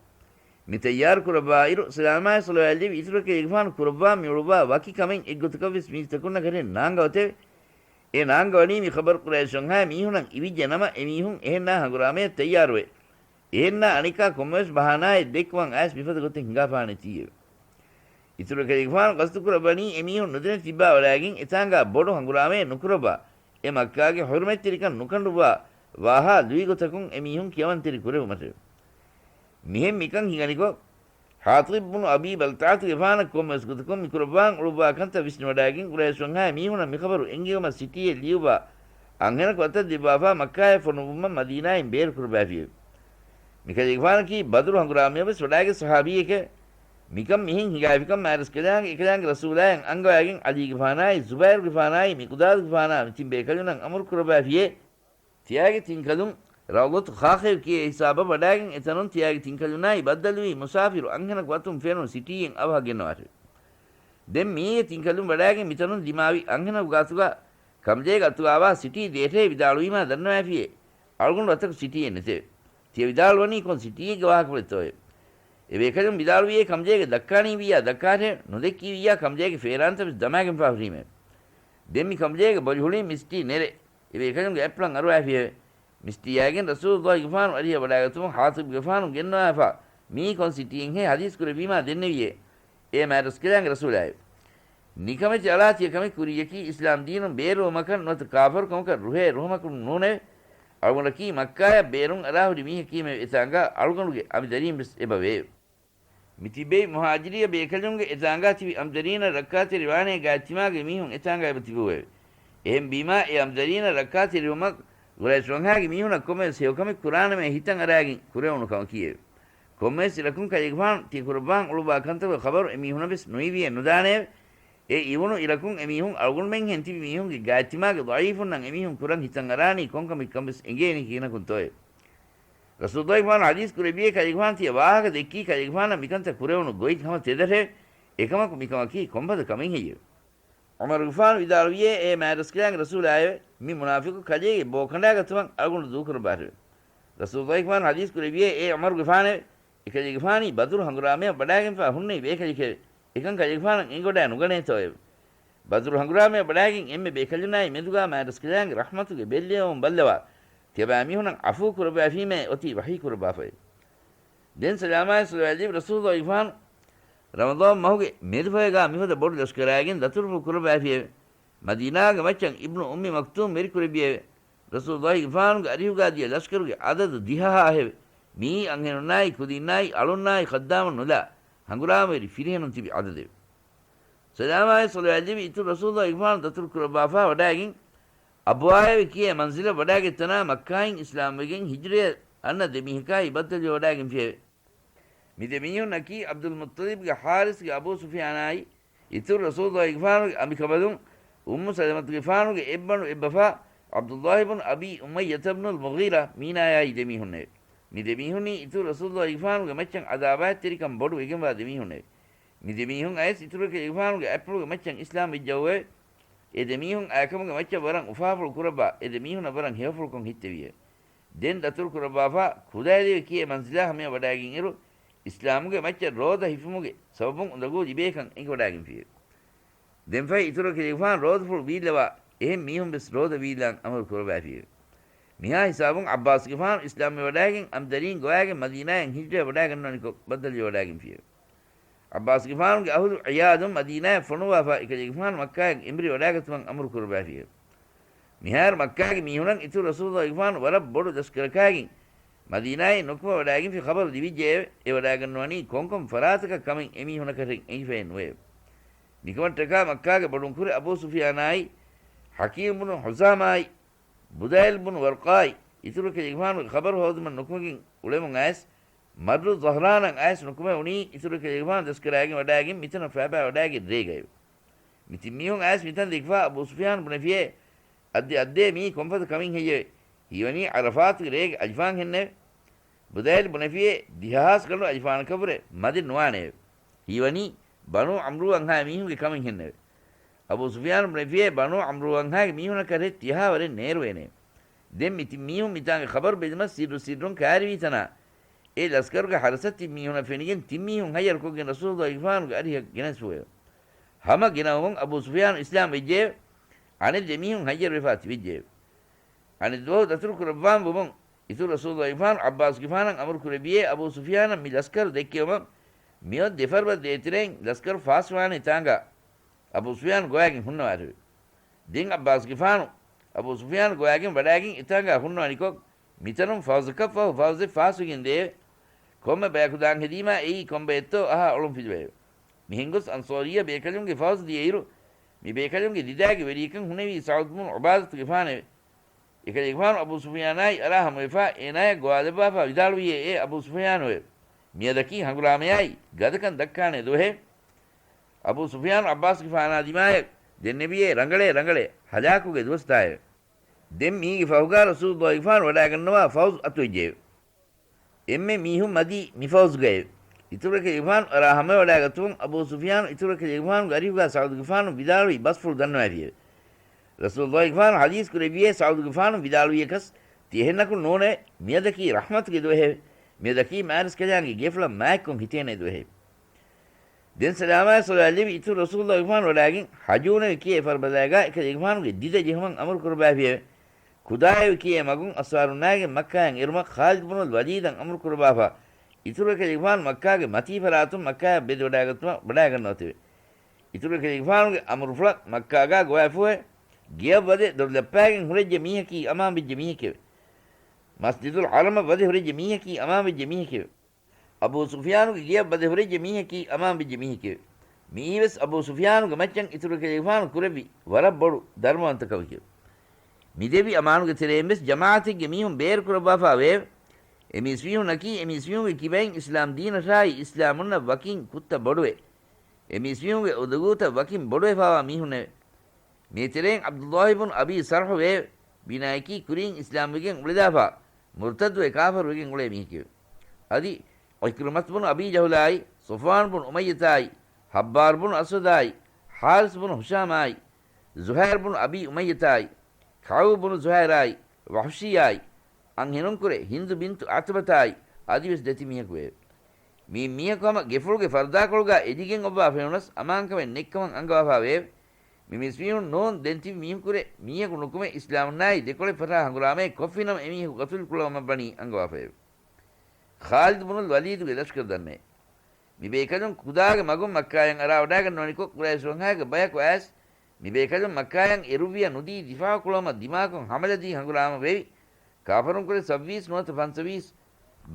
މި ތައްޔާރު ކުރައްވާއިރު، ސަލާމާއި ޞަލަވާތް ލިބި އިތުރަކަށް އެގެފާނު ކުރައްވާ މި އުޅުއްވާ ވަކި ކަމެއް އެއްގޮތަކަށްވެސް މީސްތަކުންނަކަށެއް ނާންގަވަތެވެ. އެ ނާންގަވަނީ މި ޚަބަރު ޤުރައިޝް ވަންހާ މީހުނަށް އިވިއްޖެ ނަމަ، އެމީހުން އެހެންނާ ހަނގުރާމަޔަށް ތައްޔާރުވެ، އެހެންނާ އަނެއްކާ ކޮންމެވެސް ބަހާނާއެއް ދެއްކުވަން އައިސް މިފަދަ ގޮތެއް ހިނގާފާނެތީއެވެ. އިތުރަކަށް އެގެފާނު ގަސްތު ކުރައްވަނީ އެމީހުން ނުދެނެތިއްބާވަޑާގެން އެތާނގާ ބޮޑު ހަނގުރާމައެއް ނުކުރައްވާ، އެ މައްކާގެ ޙުރުމަތްތެރިކަން ނުކަނޑުއްވާ، ވާހާ ލުއިގޮތަކުން އެމީހުން ކިޔަވަންތެރި ކުރެވުމަށެވެ. މިހެން މިކަން ހިނގަނިކޮށް، ޙާޠިބް ބުނު އަބީ ބަލްތަޢަތުގެފާނަށް ކޮންމެވެސް ގޮތަކުން މި ކުރައްވާން އުޅުއްވާ ކަންތައް ވިސްނިވަޑާގެން ޤުރައިޝް ވަންހާ މީހުނަށް މި ޚަބަރު އެންގެވުމަށް ސިޓީއެއް ލިޔުއްވާ އަންހެނަކު އަތަށް ދެއްވާފާ މައްކާޔަށް ފޮނުއްވުމަށް މަދީނާއިން ބޭރު ކުރައްވައިފިއެވެ. މިކަލޭގެފާނަކީ ބަދުރު ހަނގުރާމަޔަށްވެސް ވަޑާގަތް ޞަޙާބީއެކެވެ. މިކަން މިހެން ހިނގާފިކަން މާތްރަސްކަލާނގެ އެކަލާނގެ ރަސޫލާއަށް އަންގަވައިގެން ޢަލީގެފާނާއި ޒުބައިރުގެފާނާއި މިޤުދާދުގެފާނާ މި ތިން ބޭކަލުންނަށް އަމުރު ކުރައްވައިފިއޭ، ތިޔާގެ ތިންކަލުން ރައުޟަތު ޚާޚޭ ކިޔޭ ހިސާބަށް ވަޑާގެން އެތަނުން ތިޔާގެ ތިންކަލުންނާއި ބައްދަލުވި މުސާފިރު އަންހެނަކު އަތުން ފެނުނު ސިޓީއެއް އަވަހަށް ގެންނަވާށެވެ. ދެން މިއީގެ ތިންކަލުން ވަޑާގެން މިތަނުން ދިމާވި އަންހެނަކު ގާތުގަ ކަމްޖޭގެ އަތުގާވާ ސިޓީ ދޭށޭ ވިދާޅުވީމާ ދަންނަވައިފިއޭ، އަޅުގަނޑު އަތަކު ސިޓީއެއް ނެތެވެ. ތިޔަ ވިދާޅުވަނީ ކޮން ސިޓީއެއްގެ ވާހަކަފުޅެއްތޯއެވެ؟ އެބޭކަލުން ވިދާޅުވިއޭ ކަމްޖޭގެ ދައްކާނީވިއްޔާ ދައްކާށެވެ، ނުދެއްކީވިއްޔާ ކަމްޖޭގެ ފޭރާންތައް ވެސް ދަމާގެންފާ ހުރީމެވެ. ދެން މި ކަމްޖޭގެ ބޮލިހުޅިން މި ސިޓީ ނެރެ، އެބޭކަލުންގެ އަތްޕުޅަށް އަރުވައިފިއެވެ. މި ސިޓީއާގެން ރަސޫލުއްލާހިގެފާނު އަރިހަށް ވަޑާގަތުމުން ޙާޠިބުގެފާނު ގެންނަވާފާ، މިއީ ކޮން ސިޓީއެއްހޭ ޙަދީޘް ކުރެއްވީމާ ދެންނެވިއޭ، އޭ މާތްރަސްކަލާނގެ ރަސޫލާއެވެ. ނިކަމެތި އަޅާ ތިޔަ ކަމެއް ކުރިއްޔަކީ އިސްލާމް ދީނުން ބޭރުވުމަކަށް ނުވަތަ ކާފަރުކަމަކަށް ރުހޭ ރުހުމަކުން ނޫނެވެ. އަޅުގަނޑަކީ މައްކާޔަށް ބޭރުން އަރާހުރި މީހަކީމެވެ. އެތާނގާ އަޅުގަނޑުގެ އަނބިދަރީން ވެސް އެބަވެއެވެ. މި ތިބެވި މުހާޖިރީ ބޭކަލުންގެ އެތާނގާ ތިބި އަނބިދަރީނަށް ރައްކާތެރިވާނޭ ގާތްތިމާގެ މީހުން އެތާނގާ އެބަ ތިބުއެވެ. އެހެންވީމާ އެ އަނބިދަރީނަށް ރައްކާތެރިވުމަށް ގުރައިޝް ވަންހާގެ މީހުނަށް ކޮންމެވެސް ހެޔޮކަމެއް ކުރާނަމޭ ހިތަށް އަރާގެން ކުރެވުނު ކަމަކީއެވެ. ކޮންމެވެސް އިރަކުން ކަލޭގެފާނު ތި ކުރައްވާން އުޅުއްވާ ކަންތަކުގެ ޚަބަރު އެމީހުނަށް ވެސް ނުއިވިއެއް ނުދާނެއެވެ. އެ އިވުނު އިރަކުން އެމީހުން އަޅުގަނޑުމެންހެން ތިބި މީހުންގެ ގާތްތިމާގެ ޟަޢީފުންނަށް އެމީހުން ކުރަން ހިތަށް އަރާނީ ކޮންކަމެއްކަން ވެސް އެނގޭނީ ކިހިނަކުންތޯއެވެ؟ ރަސޫލުއްލާހިގެފާނު ޙަދީޘް ކުރެއްވިއޭ ކަލޭގެފާނު ތިޔަ ވާހަކަ ދެއްކީ ކަލޭގެފާނަށް މިކަންތައް ކުރެވުނު ގޮތް ހަމަ ތެދަށެވެ. އެކަމަކު މިކަމަކީ ކޮންފަދަ ކަމެއް ހެއްޔެވެ؟ ޢުމަރުގެފާނު ވިދާޅުވިއޭ އޭ މާތްރަސްކަލާނގެ ރަސޫލާއެވެ. މި މުނާފިޤު ކަލޭގެ ބޯ ކަނޑާގަތުމަށް އަޅުގަނޑު ދޫކުރައްވާށެވެ. ރަސޫލުއްލާހިގެފާނު ޙަދީޘް ކުރެއްވިއޭ އޭ ޢުމަރުގެފާނެވެ. އެކަލޭގެފާނީ ބަދުރު ހަނގުރާމަޔަށް ވަޑާގެންފާ ހުންނެވި ބޭކަލެކެވެ. އެކަން ކަލޭގެފާނަށް އެނގިވަޑާ ނުގަނޭތޯއެވެ؟ ބަދުރު ހަނގުރާމަޔަށް ވަޑާގެން އެންމެ ބޭކަލުންނާއި މެދުގާ މާތްރަސްކަލާނގެ ރަޙްމަތުގެ ބެއްލެވުން ބައްލަވާ، ތިޔަބައިމީހުނަށް ޢަފޫ ކުރައްވައިފީމޭ އޮތީ ވަޙީ ކުރައްވާފައެވެ. ދެން ސަލާމާއި ޞަލަވާތް ލިބި ރަސޫލުއްލާހިގެފާނު ރަމަޟާން މަހުގެ މެދުފަހެގާ މިފަދަ ބޮޑު ލަޝްކަރާގެން ދަތުރުފުޅު ކުރައްވައިފިއެވެ. މަދީނާގެ މައްޗަށް އިބްނު އުއްމި މަކްތޫމް ވެރިކުރެއްވިއެވެ. ރަސޫލުއްލާހިގެފާނުގެ އަރިހުގާ ދިޔަ ލަޝްކަރުގެ ޢަދަދު ދިހަހާހެވެ. މިއީ އަންހެނުންނާއި ކުދީންނާއި އަޅުންނާއި ޚައްދާމުން ނުލާ، ހަނގުރާމަވެރި ފިރިހެނުން ތިބި ޢަދަދެވެ. ސަލާމާއި ޞަލަވާތް ލިބި އިތުރު ރަސޫލުއްލާހިގެފާނު ދަތުރު ކުރައްވާފާ ވަޑާގެން، އަބުވާއެވެ ކިޔޭ މަންޒިލަށް ވަޑާގަތް ތަނާ މައްކާއިން އިސްލާމްވެގެން ހިޖުރަޔަށް އަންނަ ދެމީހަކާއި ބައްދަލުވެވަޑާގެންފިއެވެ. މި ދެމީހުންނަކީ ޢަބްދުލް މުއްޠަލިބްގެ ޙާރިސްގެ އަބޫ ސުފިޔާނާއި، އިތުރު ރަސޫލުއްލާހިގެފާނުގެ އަނބިކަނބަލުން އުއްމު ސަލަމަތުގެފާނުގެ އެއްބަނޑު އެއްބަފާ ޢަބްދުއްލާހި ބުނު އަބީ އުމައްޔަތަ ބުނުލް މުޣީރާ މީނާޔާއި ދެމީހުންނެވެ. މި ދެމީހުންނީ އިތުރު ރަސޫލުއްލާހިގެފާނުގެ މައްޗަށް ޢަދާވާތްތެރިކަން ބޮޑު ވެގެންވާ ދެމީހުންނެވެ. މި ދެމީހުން އައިސް އިތުރު ކަލޭގެފާނުގެ އަތްޕުޅުގެ މައްޗަށް އިސްލާމް ވެއްޖައުއެވެ. އެ ދެމީހުން އާކަމުގެ މައްޗަށް ވަރަށް އުފާފުޅު ކުރައްވާ، އެ ދެމީހުންނަށް ވަރަށް ހެޔޮފުޅުކޮށް ހިއްތެވިއެވެ. ދެން ދަތުރު ކުރައްވާފާ، ކުލައެލިވެ ކިޔޭ މަންޒިލާ ހަމަޔަށް ވަޑާގެންއިރު، އިސްލާމުގެ މައްޗަށް ރޯދަ ހިފުމުގެ ސަބަބުން އުނދަގޫ ލިބޭކަން އެނގިވަޑާގެންފިއެވެ. ދެންފަހެ އިތުރު ކަލޭގެފާނު ރޯދަފުޅު ވީއްލަވާ، އެހެން މީހުން ވެސް ރޯދަ ވީއްލާން އަމުރު ކުރައްވައިފިއެވެ. މިހާ ހިސާބުން ޢައްބާސްގެފާނު އިސްލާމްވެވަޑައިގެން އަނބިދަރީން ގޮވާގެން މަދީނާއަށް ހިޖްރަވެވަޑައިގަންނަވަނިކޮށް ބައްދަލުވެވަޑައިގެންފިއެވެ. ޢައްބާސްގެފާނުގެ އަހުލު ޢިޔާލުން މަދީނާއަށް ފޮނުއްވާފަ އެކަލޭގެފާނު މައްކާއަށް އެނބުރިވަޑައިގަތުމަށް އަމުރު ކުރައްވާފިއެވެ. މިހާރު މައްކާގެ މީހުނަށް އިތުރު ރަސޫލުއްލާހިގެފާނު ވަރަށް ބޮޑު ލަސްކަރަކާގެން މަދީނާއިން ނުކުމެވަޑައިގެންފި ޚަބަރު ލިބިއްޖެއެވެ. އެވަޑައިގަންނަވަނީ ކޮންކޮން ފަރާތަކަށް ކަމެއް އެމީހުންނަކަށް އެނގިފައެއް ނުވެއެވެ. މިކަމަށްޓަކާ މައްކާގެ ބޮޑުން ކުރެ އަބޫ ސުފިޔާނާއި، ޙަކީމް ބުނު ޙުޒާމާއި، ބުދައިލް ބުނު ވަރްޤާއި، އިތުރު އެކަލޭގެފާނުގެ ޚަބަރު ހޯދުމަށް ނުކުމެގެން އުޅެމުން އައިސް، މައްރު ޒަހްރާނަށް އައިސް ނުކުމެވުނީ އިތުރު އެކަލޭގެފާނު ލަސްކަރާގެން ވަޑައިގެން މިތަނަށް ފައިބާވަޑައިގެން ރޭގައެވެ. މި ތިން މީހުން އައިސް މިތަން ދެކިފަ އަބޫ ސުފިޔާނު ބުނެފިއޭ، އައްދެ އައްދޭ މީ ކޮންފަދަ ކަމެއް ހެއްޔެވެ؟ ހީވަނީ ޢަރަފާތުގެ ރޭގެ އަލިފާން ހެންނެވެ. ބުދައިލް ބުނެފިއޭ، ދިހަހާސް ގަނޑު އަލިފާނަކަށްވުރެ މަދެއް ނުވާނެއެވެ. ހީވަނީ ބަނޫ ޢަމްރޫ އަންހާ މީހުންގެ ކަމެއް ހެންނެވެ. އަބޫ ސުފިޔާނު ބުނެފިއޭ، ބަނޫ ޢަމްރޫ އަންހާގެ މީހުންނަކަށް ރޭ ތިހާ ވަރެއް ނޭރުވޭނެ. ދެން މި ތިން މީހުން މިތާނގެ ޚަބަރު ބެލުމަށް ސިއްރު ސިއްރުން ކައިރިވީ ތަނާ، އެ ލަސްކަރުގެ ހަރަސަށް ތިން މީހުންނަށް ފެނިގެން ތިން މީހުން ހައްޔަރުކޮށްގެން ރަސޫލުއްލާހިގެފާނުގެ އަރިހަށް ގެނެސްފުއެވެ. ހަމަ ގިނަވަމުން އަބޫ ސުފިޔާނު އިސްލާމް ވެއްޖެއެވެ. އަނެއް ދެ މީހުން ހައްޔަރުވެފާ ތިބެއްޖެއެވެ. އަނެއް ދުވަހު ދަތުރު ކުރައްވާން ވުމުން، އިތުރު ރަސޫލުއްލާހިގެފާނު ޢައްބާސްގެފާނަށް އަމުރު ކުރެއްވިއޭ، އަބޫ ސުފިޔާނަށް މި ލަސްކަރު ދެއްކެވުމަށް މިއޮތް ދެ ފަރުބަ ދޭތެރެއިން ލަސްކަރު ފާސްވާނެ ތާނގާ އަބޫ ސުފިޔާނު ގޮވާގެން ހުންނަވާށެވެ. ދެން ޢައްބާސްގެފާނު އަބޫ ސުފިޔާނު ގޮވާގެން ވަޑައިގެން އެތާނގާ ހުންނަވަނިކޮށް، މިތަނުން ފައުޒަކަށްފަހު ފައުޒެއް ފާސްވެގެން ދެއެވެ. ކޮންމެ ބަޔަކު ދާން ހެދީމާ އެއީ ކޮން ބައެއްތޯ އަހާ އޮޅުން ފިލުވެއެވެ. މިހެން ގޮސް އަންޞާރިއްޔަ ބޭކަލުންގެ ފައުޒު ދިޔައިރު، މި ބޭކަލުންގެ ދިދާގެ ވެރިޔަކަން ހުނެވީ ސަޢުދު ބުނު ޢުބާދަތުގެފާނެވެ. އެކަލޭގެފާނު އަބޫ ސުފިޔާނާއި އަރާ ހަމަވެފާ އޭނާޔަށް ގޮވާލައްވާފާ ވިދާޅުވިއޭ، އޭ އަބޫ ސުފިޔާނުއޭ! މިއަދަކީ ހަނގުރާމަޔާއި ގަދަކަން ދައްކާނެ ދުވަހެވެ. އަބޫ ސުފިޔާނު ޢައްބާސްގެފާނާ ދިމާޔަށް ދެންނެވިއޭ، ރަނގަޅޭ، ރަނގަޅޭ، ހަލާކުގެ ދުވަސްތާއެވެ. ދެން މީގެ ފަހުގާ ރަސޫލުއްލާހިގެފާނު ވަޑައިގަންނަވާ ފައުޒު އަތުވެއްޖެއެވެ. އެންމެ މީހުން މަދީ މި ފައުޒުގައެވެ. އިތުރު އެކަލޭގެފާނު އަރާ ހަމަވެވަޑައިގަތުމުން އަބޫ ސުފިޔާނު އިތުރު އެކަލޭގެފާނުގެ އަރިހުގާ ސަޢުދުގެފާނު ވިދާޅުވި ބަސްފުޅު ދަންނަވައިފިއެވެ. ރަސޫލުއްލާހިގެފާނު ޙަދީޘް ކުރެއްވިއޭ، ސަޢުދުގެފާނު ވިދާޅުވިޔަކަސް ތި އެހެންނަކުން ނޫނެވެ. މިއަދަކީ ރަޙްމަތުގެ ދުވަހެވެ. މިއަދަކީ މާތްރަސްކަލާނގެ ގެފުޅަށް މާތްކޮށް ހިތޭނެ ދުވަހެވެ. ދެން ސަލާމާއި ޞަލަވާތް ލެއްވި އިތުރު ރަސޫލުއްލާހިގެފާނު ވަޑައިގެން ޙަޖޫނެވި ކިޔޭ ފަރުބަދާގާ އެކަލޭގެފާނުގެ ދިދަ ޖެހުމަށް އަމުރު ކުރައްވާފިއެވެ. ކުދާއެވި ކިޔޭ މަގުން އަންޞާރުންނާގެން މައްކާއަށް އެރުމަށް ޚާލިދު ބުނުލް ވަލީދަށް އަމުރު ކުރައްވާފަ، އިތުރު އެކަލޭގެފާނު މައްކާގެ މަތީ ފަރާތުން މައްކާއަށް ބެދެވަޑައިގަތުމަށް ވަޑައިގަންނަވަތެވެ. އިތުރު އެކަލޭގެފާނުގެ އަމުރުފުޅަށް މައްކާގާ ގޮވާފުއެވެ. ގެޔަށް ވަދެ ދޮރު ލައްޕާގެން ހުރެއްޖެ މީހަކީ އަމާންވެއްޖެ މީހެކެވެ. މަސްޖިދުލް ޙަރަމަށް ވަދެ ހުރެއްޖެ މީހަކީ އަމާންވެއްޖެ މީހެކެވެ. އަބޫ ސުފިޔާނުގެ ގެޔަށް ވަދެ ހުރެއްޖެ މީހަކީ އަމާންވެއްޖެ މީހެކެވެ. މިއީވެސް އަބޫ ސުފިޔާނުގެ މައްޗަށް އިތުރު އެކަލޭގެފާނު ކުރެއްވި ވަރަށް ބޮޑު ދަރުމަވަންތަކަމެކެވެ. މި ދެއްވި އަމާނުގެ ތެރެއިން ވެސް ޖަމާޢަތެއްގެ މީހުން ބޭރު ކުރައްވާފާ ވެއެވެ. އެ މީސްމީހުންނަކީ އެ މީސްމީހުންގެ ކިބައިން އިސްލާމް ދީނަށާއި އިސްލާމުންނަށް ވަކިން ކުއްތަ ބޮޑުވެ، އެ މީސްމީހުންގެ އުނދަގޫތައް ވަކިން ބޮޑުވެފާވާ މީހުންނެވެ. މީތެރެއިން ޢަބްދުﷲ ބުނު އަބީ ޞަރްޙު ވެއެވެ. މި ނަޔަކީ ކުރިން އިސްލާމްވެގެން އުޅެލާފާ، މުރްތައްދުވެ ކާފަރުވެގެން އުޅޭ މީހެކެވެ. އަދި ޢިކްރިމަތު ބުނު އަބީ ޖަހުލާއި، ޞަފްވާން ބުނު އުމައްޔަތާއި، ޙައްބާރު ބުނު އަސްވަދާއި، ޙާރިސް ބުނު ހިޝާމާއި، ޒުހައިރު ބުނު އަބީ އުމައްޔަތާއި، ކަޢުބު ބުނު ޒުހައިރާއި، ވަޙުޝީއާއި، އަންހެނުންކުރެ ހިންދު ބިންތު ޢުތުބަތާއި، އަދިވެސް ދެތި މީހަކު ވެއެވެ. މި މީހަކު ހަމަ ގެފުޅުގެ ފަރުދާކޮޅުގާ އެދިގެން އޮއްވާ ފެނުނަސް އަމާންކަމެއް ނެތްކަމަށް އަންގަވާފާ ވެއެވެ. މި މީސްމީހުން ނޫން ދެން ތިބި މީހުންކުރެ މީހަކު ނުކުމެ އިސްލާމުންނާއި ދެކޮޅެއް ފަށާ ހަނގުރާމައެއް ކޮށްފިނަމަ އެމީހަކު ގަތުލު ކުޅަވަމަށްވަނީ އަންގަވާފައެވެ. ޚާލިދު ބުނުލް ވަލީދުގެ ލަޝްކަރު ދަންނައެވެ. މި ބޭކަލުން ކުދާގެ މަގުން މައްކާޔަށް އަރާވަޑައިގަންނަވަނިކޮށް ޤުރައިޝުންހާގެ ބަޔަކު އައިސް، މި ބޭކަލުން މައްކާޔަށް އެރުއްވިޔަ ނުދީ ދިފާޢު ކުޅަވަމަށް ދިމާކޮށް ހަމަލަދީ ހަނގުރާމަ ވެވި، ކާފަރުންކުރެ ސައްވީސް ނުވަތަ ފަންސަވީސް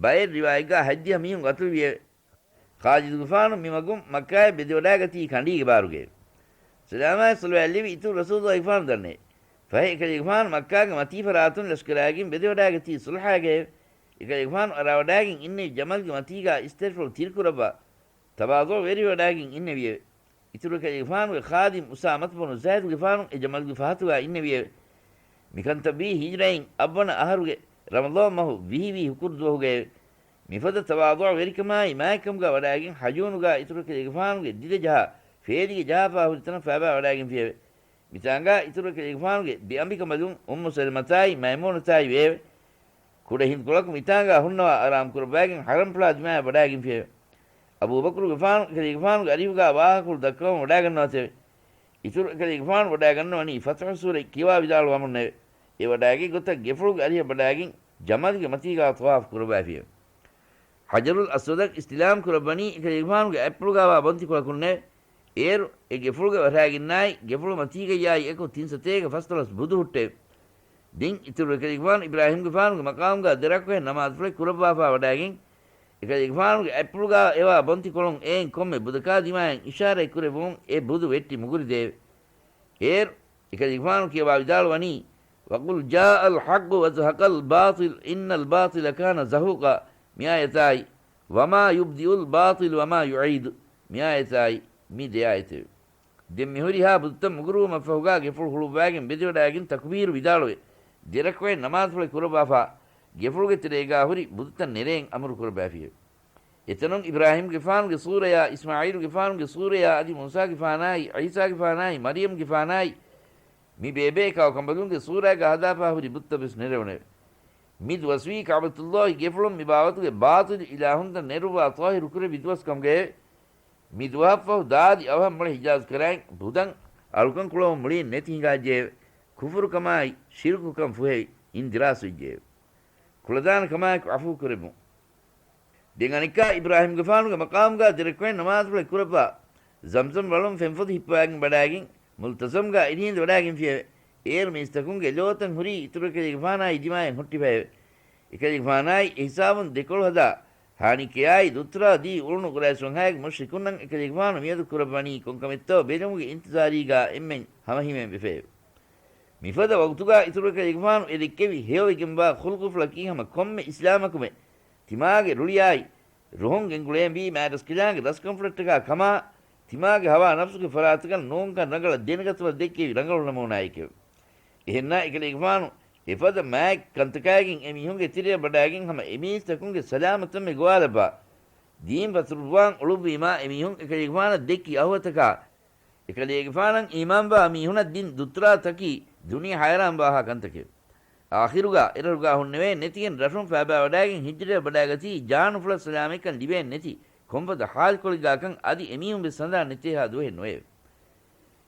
ބައެއް ރިވާޔަތްގާ ހަތްދިހަ މީހުން ގަތުލުވިއެވެ. ޚާލިދުގެފާނު މިމަގުން މައްކާޔަށް ބެދެވަޑައިގަތީ ކަނޑީގެ ބާރުގައެވެ. ސަލާމާއި ޞަލަވާތް ލެއްވި އިތުރު ރަސޫލުއްލާހިގެފާނު ދަންނައެވެ. ފަހެ އެކަލޭގެފާނު މައްކާގެ މަތީ ފަރާތުން ލަޝްކަރާގެން ބެދެވަޑައިގަތީ ޞުލްޙާގައެވެ. އެކަލޭގެފާނު އަރާވަޑައިގެން އިންނެވި ޖަމަލްގެ މަތީގާ އިސްތަށިފުޅު ތިރިކުރައްވާ، ތަވާޟުޢު ވެރިވެވަޑައިގެން އިންނެވިއެވެ. އިތުރު އެކަލޭގެފާނުގެ ޚާދިމް އުސާމަތު ބުނު ޒައިދުގެފާނު އެ ޖަމަލްގެ ފަހަތުގާ އިންނެވިއެވެ. މިކަންތައްވީ ހިޖްރައިން އަށްވަނަ އަހަރުގެ ރަމަޟާން މަހު ވިހި ވީ ހުކުރު ދުވަހުގައެވެ. މިފަދަ ތަވާޟުޢު ވެރިކަމާއި މާތްކަމުގާ ވަޑައިގެން ޙަޖޫނުގާ އިތުރު އެކަލޭގެފާނުގެ ދިދަ ޖަހާ ފޭލިގެ ޖަހާފާ ހުރި ތަނަށް ފައިބާވަޑައިގެންފިއެވެ. މިތާނގާ އިތުރު އެކަލޭގެފާނުގެ ދެއަނބިކަނބަލުން އުއްމު ސަލަމަތާއި މައިމޫނަތާއި ވެއެވެ. ކުޑަ ހިނދުކޮޅަކު މިތާނގާ ހުންނަވާ އަރާމް ކުރައްވައިގެން ޙަރަމްފުޅާ ދިމާޔަށް ވަޑައިގެންފިއެވެ. އަބޫބަކުރުގެފާނު އެކަލޭގެފާނުގެ އަރިހުގާ ވާހަކަފުޅު ދައްކަވަމުން ވަޑައިގަންނަވަތެވެ. އިތުރު އެކަލޭގެފާނު ވަޑައިގަންނަވަނީ ފަތުޙު ސޫރަތް ކިޔަވާ ވިދާޅުވަމުންނެވެ. އެ ވަޑާގެ ގޮތަށް ގެފުޅުގެ އަރިހަށް ވަޑާގެން ޖަމަލުގެ މަތީގާ ޠަވާފު ކުރައްވާފިއެވެ. ޙަޖަރުލް އަސްވަދަށް އިސްތިލާމް ކުރައްވަނީ އެކަލޭގެފާނުގެ އަތްޕުޅުގާވާ ބޮންތިކޮޅަކުންނެވެ. އޭރު އެ ގެފުޅުގެ ވަށާގެންނާއި ގެފުޅު މަތީގައްޔާއި އެކު ތިން ސަތޭކަ ފަސްދޮޅަސް ބުދު ހުއްޓެވެ. ދެން އިތުރު އެކަލޭގެފާނު އިބްރާހީމްގެފާނުގެ މަޤާމުގާ ދެރަކުޢަތް ނަމާދުފުޅެއް ކުރައްވާފާ ވަޑާގެން، އެކަލޭގެފާނުގެ އަތްޕުޅުގާ އެވާ ބޮންތިކޮޅުން އެއިން ކޮންމެ ބުދަކާ ދިމާއަށް އިޝާރަތް ކުރެއްވުމުން އެ ބުދު ވެއްޓި މުގުރިދެއެވެ. އޭރު އެކަލޭގެފާނު ކިޔަވާ ވިދާޅުވަނީ، وَقُلْ جَاءَ الْحَقُّ وَزَهَقَ الْبَاطِلُ إِنَّ الْبَاطِلَ كَانَ زَهُوقًا މިއާޔަތާއި، وَمَا يُبْدِئُ الْبَاطِلُ وَمَا يُعِيدُ މިއާޔަތާއި މި ދެއާޔަތެވެ. ދެން މިހުރިހާ ބުދުތައް މުގުރުވުމަށްފަހުގާ ގެފުޅު ހުޅުއްވާގެން ބެދެވަޑާގެން ތަކުބީރު ވިދާޅުވެ، ދެރަކުޢަތް ނަމާދުފުޅެއް ކުރައްވާފާ، ގެފުޅުގެ ތެރޭގާ ހުރި ބުދުތައް ނެރެއިން އަމުރު ކުރައްވާފިއެވެ. އެތަނުން އިބްރާހީމްގެފާނުގެ ސޫރަޔާ، އިސްމާޢީލުގެފާނުގެ ސޫރަޔާ، އަދި މޫސާގެފާނާއި، ޢީސާގެފާނާއި، މަރްޔަމްގެފާނާއި، މި ބޭބޭ ކާކު ކަނބަލުންގެ ސޫރައިގަ ހަދާފާ ހުރި ބުއްތައް ވެސް ނެރެވުނެވެ. މި ދުވަސްވީ ކަޢުބަތުﷲ ގެފުޅުން މި ބާވަތުގެ ބާޠިލު އިލާހުންތައް ނެރުއްވާ ޠާހިރު ކުރެއްވި ދުވަސް ކަމުގައެވެ. މި ދުވަހަށްފަހު ދާދި އަވަހަށް މުޅި ހިޖާޒު ކަރައިން ބުދަން އަޅުކަން ކުޅަވަން މުޅީން ނެތި ހިނގާއްޖެއެވެ. ކުފުރުކަމާއި ޝިރުކުކަން ފުހެވި އިންދިރާސް ވެއްޖެއެވެ. ކުޅަދާނަ ކަމާއެކު ޢަފޫ ކުރެއްވުން. ދެން އަނެއްކާ އިބްރާހީމްގެފާނުގެ މަޤާމުގާ ދެރަކުޢަތް ނަމާދުފުޅެއް ކުރައްވާ، ޒަމްޒަމް ވަޅުން ފެންފޮދު ހިއްޕަވާގެން ވަޑާގެން، މުލްތަޒަމްގާ އިރުހިނދު ވަޑާގެންފިއެވެ. އޭރު މީސްތަކުންގެ ލޯތައް ހުރީ އިތުރު އެކަލޭގެފާނާއި ދިމާޔަށް ހުއްޓިފައެވެ. އެކަލޭގެފާނާއި އެހިސާބުން ދެކޮޅު ހަދާ، ހާނި ކެޔާއި ދުއްތުރާ ދީ އުޅުނު ޤުރައިޝް ވަންހާގެ މުޝްރިކުންނަށް އެކަލޭގެފާނު މިއަދު ކުރައްވަނީ ކޮންކަމެއްތޯ ބެލުމުގެ އިންތިޒާރީގާ އެންމެން ހަމަހިމޭން ވެފައެވެ. މިފަދަ ވަގުތުގާ އިތުރު އެކަލޭގެފާނު އެ ދެއްކެވި ހެޔޮވެގެންވާ ޚުލްޤުފުޅަކީ ހަމަ ކޮންމެ އިސްލާމަކުމެ ތިމާގެ ރުޅިއާއި ރުހުން ގެންގުޅޭންވީ މާތްރަސްކަލާނގެ ރަސްކަންފުޅަށްޓަކާ ކަމާ، ތިމާގެ ހަވާ ނަފްސުގެ ފަރާތަކަށް ނޫންކަން ރަނގަޅަށް ދެނެގަތުމަށް ދެއްކެވި ރަނގަޅު ނަމޫނާއެކެވެ. އެހެންނާ އެކަލޭގެފާނު އެފަދަ މާތް ކަންތަކާގެން އެމީހުންގެ ތެރެއަށް ވަޑާގެން ހަމަ އެމީސްތަކުންގެ ސަލާމަތުންމެ ގޮވާލައްވާ. ދީން ފަތުރުއްވާން އުޅުއްވީމާ އެމީހުން އެކަލޭގެފާނަށް ދެއްކި އަހުވަތަކާ، އެކަލޭގެފާނަށް އީމާންވާ މީހުނަށް ދިން ދުއްތުރާތަކީ ދުނިޔެ ހައިރާންވާހާ ކަންތަކެވެ. އާޚިރުގާ އެރަށުގާ ހުންނެވޭ ނެތިގެން ރަށުން ފައިބާވަޑާގެން ހިޖްރަޔަށް ވަޑާގަތީ ޖާނުފުޅަށް ސަލާމަތްކަން ލިބޭން ނެތި ކޮންފަދަ ހާލުކޮޅެއްގާކަން އަދި އެމީހުން ވެސް ހަނދާން ނެތޭހާ ދުވަހެއް ނުވެއެވެ.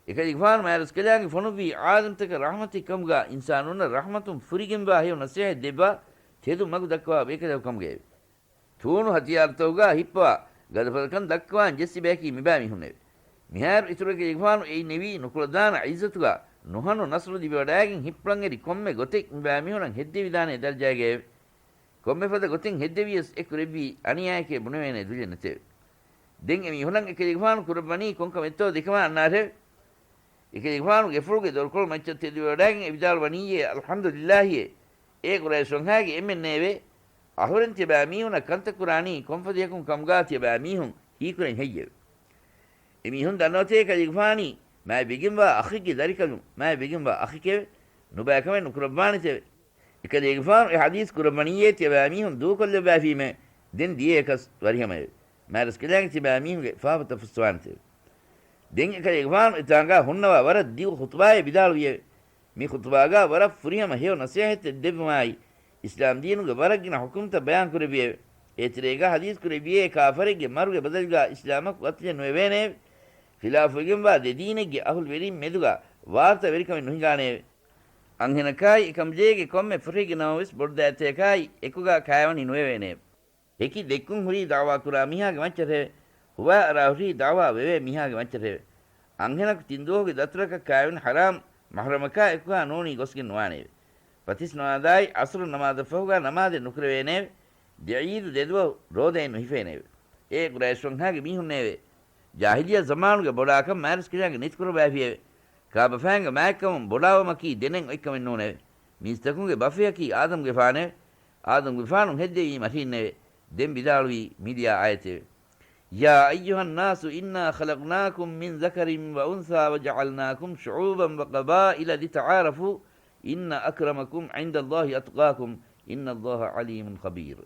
އެކަލޭގެފާނު މާތްރަސްކަލާނގެ ފޮނުއްވީ އާދަމްތަކަށް ރަޙްމަތެއް ކަމުގާ އިންސާނުންނަށް ރަޙްމަތުން ފުރިގެންވާ ހެޔޮ ނަސޭހަތް ދެއްވާ ތެދު މަގު ދައްކަވާ ބޭކަލަކު ކަމުގައެވެ. ތޫނު ހަތިޔާރުތަކުގާ ހިއްޕަވާ ގަދަފަދަކަން ދައްކަވާން ޖެއްސި ބަޔަކީ މިބާ މީހުންނެވެ. މިހާރު އިތުރު އެކަލޭގެފާނު އެއިން އެވީ ނުކުޅަދާނަ ޢިއްޒަތުގާ ނުހަނު ނަޞްރު ލިބިވަޑާގެން ހިއްޕަންއެރި ކޮންމެ ގޮތެއް މިބާ މީހުނަށް ހެއްދެވިދާނޭ ދަރަޖާގައެވެ. ކޮންމެ ފަދަ ގޮތެއް ހެއްދެވިޔަސް އެ ކުރެއްވީ އަނިޔާއެކޭ ބުނެވޭނޭ ދުލެއް ނެތެވެ. ދެން އެ މީހުނަށް އެކަލޭގެފާނު ކުރައްވަނީ ކޮންކަމެއްތޯ ދެކަމާ އަންނާށެވެ. އެކަލޭގެފާނު ގެފުޅުގެ ދޮރުކޮޅު މައްޗަށް ތެދުވެވަޑާގެން އެ ވިދާޅުވަނީއޭ، އަލްޙަމްދުލިއްލާހިއޭ، އޭ ޤުރައިޝް ވަންހާގެ އެންމެންނޭވެ! އަހުރެން ތިޔަބައިމީހުނަށް ކަންތައް ކުރާނީ ކޮންފަދަޔަކުން ކަމުގާ ތިޔަބައިމީހުން ހީކުރެން ހެއްޔެވެ؟ އެމީހުން ދަންނަވަތޭ އެކަލޭގެފާނީ މާތްވެގެންވާ އަޚެއްގެ ދަރިކަލުން މާތްވެގެންވާ އަޚެކެވެ. ނުބައިކަމެއް ނުކުރައްވާނެތެވެ. އެކަލޭގެފާނު އެ ޙަދީޘް ކުރައްވަނީއޭ ތިޔަބައިމީހުން ދޫކޮށްލައްވާފީމޭ. ދެން ދިޔައަކަސް ވަރިހަމައެވެ. މާތްރަސްކަލާނގެ ތިޔަބައިމީހުންގެ ފާފަތައް ފުއްސަވާނެތެވެ. ދެން އެކަލޭގެފާނު އެތާނގާ ހުންނަވާ ވަރަށް ދިގު ޚުޠުބާއެއް ވިދާޅުވިއެވެ. މި ޚުޠުބާގާ ވަރަށް ފުރިހަމަ ހެޔޮ ނަސޭހަތެއް ދެއްވުމާއި، އިސްލާމް ދީނުގެ ވަރަށް ގިނަ ޙުކުމްތައް ބަޔާން ކުރެއްވިއެވެ. އޭތެރޭގާ ޙަދީޘް ކުރެއްވިއޭ ކާފަރެއްގެ މަރުގެ ބަދަލުގާ އިސްލާމަކު ގަތުލެއް ނުވެވޭނެއެވެ. ޚިލާފުވެގެންވާ ދެ ދީނެއްގެ އަހުލުވެރިން މެދުގާ ވާރުތަވެރިކަމެއް ނުހިނގާނެއެވެ. އަންހެނަކާއި އެކަމަޖޭގެ ކޮންމެ ފުރަހެއްގެ ނަމަވެސް ބޮޑުދައިތަޔަކާއި އެކުގާ ކާވެނި ނުވެވޭނެއެވެ. ހެކި ދެއްކުން ހުރީ ދަޢުވާ ކުރާ މީހާގެ މައްޗަށެވެ. ހުވާ އަރާ ހުރީ ދަޢުވާ ވެވޭ މީހާގެ މައްޗަށެވެ. އަންހެނަކު ތިން ދުވަހުގެ ދަތުރަކަށް ކާވެނި ޙަރާމް، މަޙްރަމަކާ އެކުގާ ނޫނީ ގޮސްގެން ނުވާނެއެވެ. ފަތިސް ނަމާދާއި ޢަޞްރު ނަމާދަށްފަހުގާ ނަމާދެއް ނުކުރެވޭނެއެވެ. ދެ ޢީދު ދެ ދުވަހު ރޯދައެއް ނުހިފޭނެއެވެ. އޭ ޤުރައިޝް ވަންހާގެ މީހުންނޭވެ! ޖާހިލިއްޔާ ޒަމާނުގެ ބޮޑާކަން މާތްރަސްކަލާނގެ ނެތިކުރައްވައިފިއެވެ. ކާބަފައިންގެ މާތްކަމުން ބޮޑާވުމަކީ ދެނެއް އޮތްކަމެއް ނޫނެވެ. މީސްތަކުންގެ ބަފަޔަކީ އާދަމްގެފާނެވެ. އާދަމްގެފާނު ހެއްދެވީ މަށީންނެވެ. ދެން ވިދާޅުވީ މިދިޔަ އާޔަތެވެ. يا أيها الناس إنا خلقناكم من ذكر وأنثى وجعلناكم شعوبا وقبائل لتعارفوا إن أكرمكم عند الله أتقاكم إن الله عليم خبير.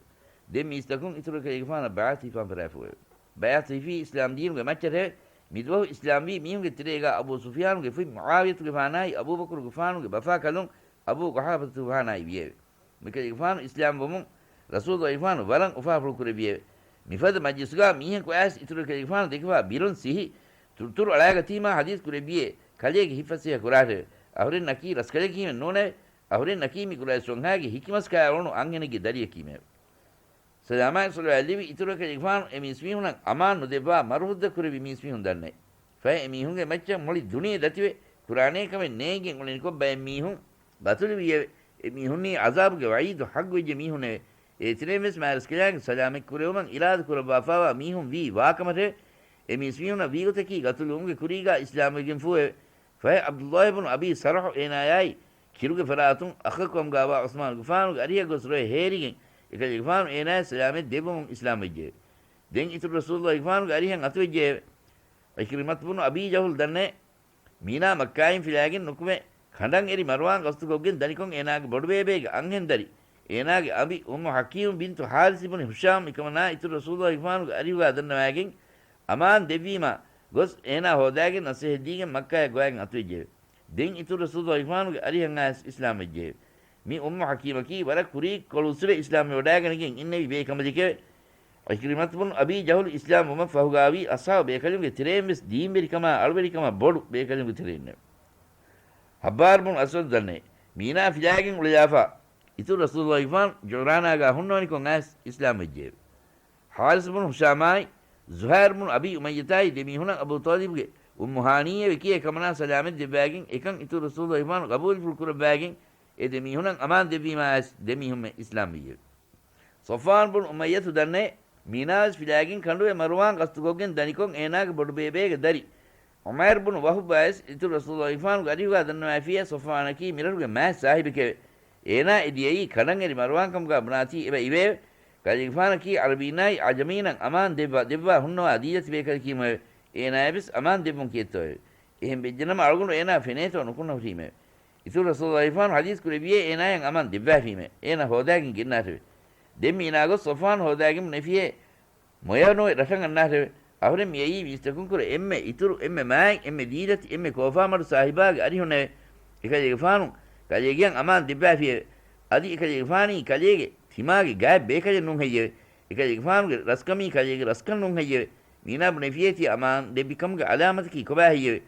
ދެން މީސްތަކުން އިތުރު ކަލޭގެފާނަށް ބައިޢަތު ހިފާން ފަރާފުވެވެ. ބައިޢަތު ހިފީ އިސްލާމް ދީނުގެ މައްޗަށެވެ. މިދުވަހު އިސްލާމްވީ މީހުންގެ ތެރޭގާ އަބޫ ސުފްޔާނުގެ ފުތް މުޢާވިޔަތުގެފާނާއި އަބޫބަކުރުގެފާނުގެ ބަފާކަލުން އަބޫ ޤުޙާފަތުގެފާނާއި ވިއެވެ. މިކަލޭގެފާނު އިސްލާމްވުމުން ރަސޫލުގެފާނު ވަރަށް އުފާފުޅު ކުރެއްވިއެވެ. މިފަދަ މަޖްލިސުގާ މީހަކު އައިސް އިތުރު ކަލޭގެފާނު ދެކެފާ ބިރުން ސިހި ތުރުތުރު އަޅާގަތީމާ ޙަދީޘް ކުރެއްވިއޭ ކަލޭގެ ހިތްފަސޭހަ ކުރާށެވެ. އަހުރެންނަކީ ރަސްކަލެކީމެއް ނޫނެވެ. އަހުރެންނަކީ މި ޤުރައިޝް ވަންހާގެ ހިކިމަސް ކައި އުޅުނު އަންހެނެއްގެ ދަރިއަކީމެވެ. ސަލާމާއި ޞަލަވާތް ލެއްވި އިތުރު އެކަލޭގެފާނު އެ މީސްމީހުނަށް އަމާން ނުދެއްވާ މަރުހުއްދަ ކުރެއްވި މީސްމީހުން ދަންނައެ. ފަހެ އެ މީހުންގެ މައްޗަށް މުޅި ދުނިޔެ ދަތިވެ، ކުރާނޭ ކަމެއް ނޭނގެން އުޅެނިކޮށް ބައެއް މީހުން ގަތުލުވިއެވެ. އެ މީހުންނީ ޢަޒާބުގެ ވަޢީދު ޙައްޤުވެއްޖެ މީހުންނެވެ. އޭތެރެއިން ވެސް މާތްރަސްކަލާނގެ ސަލާމަތް ކުރެވުމަށް އިރާދަ ކުރައްވާފާވާ މީހުން ވީ ވާކަމަށެވެ. އެ މީސްމީހުންނަށް ވީގޮތަކީ ގަތުލުވުމުގެ ކުރީގާ އިސްލާމްވެގެންފޫއެވެ. ފަހެ ޢަބްދުﷲ ބުނު އަބީ ޞަރްޙު އޭނާޔާއި ކިރުގެ ފަރާތުން އަޚަކު ކަމުގާވާ ޢުސްމާނުގެފާނުގެ އަރިހަށް ގޮސް ރޮއެ ހޭރިގެން އެކަލޭގެފާނު އޭނާޔަށް ސަލާމަތް ދެއްވުމުން އިސްލާމްވެއްޖެއެވެ. ދެން އިތުރު ރަސޫލުﷲގެފާނުގެ އަރިހަށް އަތުވެއްޖެއެވެ. ޢިކްރިމަތު ބުނު އަބީ ޖަހުލް ދަންނައެ. މީނާ މައްކާއިން ފިލާގެން ނުކުމެ، ކަނޑަށް އެރި މަރުވާން ގަސްތުކޮށްގެން ދަނިކޮށް އޭނާގެ ބޮޑުބޭބޭގެ އަންހެން ދަރި، އޭނާގެ އަނބި އުއްމު ޙަކީމް ބިންތު ޙާރިސް ބުނި ހިޝާމް މިކަމަނާ އިތުރު ރަސޫލުﷲގެފާނުގެ އަރިހުގާ ދަންނަވައިގެން އަމާން ދެއްވީމާ ގޮސް އޭނާ ހޯދާގެން ނަސޭހަތްދީގެން މައްކާޔަށް ގޮވައިގެން އަތުވެއްޖެއެވެ. ދެން އިތުރު ރަސޫލުﷲގެފާނުގެ އަރިހަށް އައިސް އިސްލާމްވެއްޖެއެވެ. މި އުއްމު ޙަކީމަކީ ވަރަށް ކުރީ ކޮޅުސްވެ އިސްލާމްވެވަޑައިގަނެގެން އިންނެވި ބޭކަނބަލެކެވެ. ޢިކްރިމަތު ބުނު އަބީ ޖަހުލު އިސްލާމްވުމަށް ފަހުގާވީ އަޞްޙާބު ބޭކަލުންގެ ތެރެއިން ވެސް ދީންވެރިކަމާ އަޅުވެރިކަމާ ބޮޑު ބޭކަލުންގެ ތެރެއިންނެވެ. ޙައްބާރު ބުނު އަސްވަދު ދަންނައެ. މީނާ ފިލާގެން އުޅެލާފާ އިތުރު ރަސޫލުﷲގެފާނު ޖުޢުރާނާގާ ހުންނަވަނިކޮށް އައިސް އިސްލާމްވެއްޖެއެވެ. ޙާރިސް ބުނު ހިޝާމާއި، ޒުހައިރު ބުނު އަބީ އުމައްޔަތާއި ދެމީހުނަށް އަބޫ ޠާލިބުގެ އުއްމު ހާނީއެވެ ކިޔޭ ކަމަނާ ސަލާމަތް ދެއްވައިގެން އެކަން އިތުރު ރަސޫލުﷲގެފާނު ގަބޫލުފުޅު ކުރައްވައިގެން އެ ދެމީހުނަށް އަމާން ދެއްވީމާ އައިސް ދެމީހުންމެ އިސްލާމްވިއެވެ. ޞަފްވާން ބުނު އުމައްޔަތު ދަންނައެ. މީނާވެސް ފިލާގެން ކަނޑުވެ މަރުވާން ގަސްތުކޮށްގެން ދަނިކޮށް އޭނާގެ ބޮޑުބޭބޭގެ ދަރި ޢުމައިރު ބުނު ވަހުބް އައިސް އިތުރު ރަސޫލުﷲގެފާނުގެ އަރިހުގާ ދަންނަވައިފިއޭ ޞަފްވާނަކީ މިރަށުގެ މާތް ސާހިބެކެވެ. އޭނާ އެ ދިޔައީ ކަނޑަށް އެރި މަރުވާން ކަމުގާ ބުނާތީ އެބަ އިވެއެވެ. ކަލޭގެފާނަކީ ޢަރަބީންނާއި ޢަޖަމީންނަށް އަމާން ދެއްވާ، ދެއްވާ ހުންނަވާ ދީލަތި ބޭކަލަކީމެވެ. އޭނާޔަށް ވެސް އަމާން ދެއްވުން ކިޔައްތޯއެވެ. އެހެން ވެއްޖެނަމަ އަޅުގަނޑު އޭނާ ފެނޭތޯ ނުކުންނަ ހުރީމެވެ. އިތުރު ރަސޫލުﷲގެފާނު ޙަދީޘް ކުރެއްވިއޭ އޭނާޔަށް އަމާން ދެއްވާފީމެވެ. އޭނާ ހޯދާގެން ގެންނާށެވެ. ދެން މީނާ ގޮސް ޞަފްވާން ހޯދާގެން ނެފިއޭ މޮޔަ ނުވެ ރަށަށް އަންނާށެވެ. އަހުރެން މިއައީ މީސްތަކުންކުރެ އެންމެ އިތުރު އެންމެ މާތް އެންމެ ދީލަތި އެންމެ ކޯފާމަޑު ސާހިބާގެ އަރިހުންނެވެ. އެކަލޭގެފާނު ކަލޭގެއަށް އަމާން ދެއްވާފިއެވެ. އަދި އެކަލޭގެފާނީ ކަލޭގެ ތިމާގެ ގާތް ބޭކަލެއް ނޫން ހެއްޔެވެ؟ އެކަލޭގެފާނުގެ ރަސްކަމީ ކަލޭގެ ރަސްކަން ނޫން ހެއްޔެވެ؟ މީނާ ބުނެފިއޭ ތިޔަ އަމާން ދެއްވި ކަމުގެ ޢަލާމަތަކީ ކޮބާ ހެއްޔެވެ؟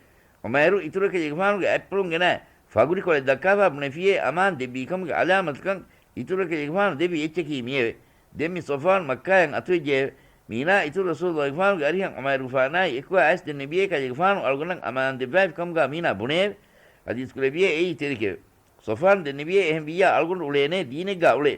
ޢުމައިރު އިތުރު އެކަލޭގެފާނުގެ އަތްޕުޅުން ގެނައި ފަގުރިކޮޅެއް ދައްކާފާ ބުނެފިއޭ އަމާން ދެއްވީ ކަމުގެ ޢަލާމަތަކަން އިތުރު އެކަލޭގެފާނު ދެއްވި އެއްޗަކީ މިއެވެ. ދެން މި ޞަފްވާން މައްކާޔަށް އަތުވެއްޖެއެވެ. މީނާ އިތުރު ރަސޫލުﷲގެފާނުގެ އަރިހަށް ޢުމައިރުގެފާނާއި އެކުވާ އައިސް ދެންނެވިއޭ ކަލޭގެފާނު އަޅުގަނޑަށް އަމާން ދެއްވާފި ކަމުގާ މީނާ ބުނެއެވެ. ޙަދީޘް ކުރެއްވިއޭ އެއީ ތެރެކެވެ. ޞަފްވާން ދެންނެވިއޭ އެހެން ވިއްޔާ އަޅުގަނޑު އުޅޭނޭ ދީނެއްގާ އުޅޭ.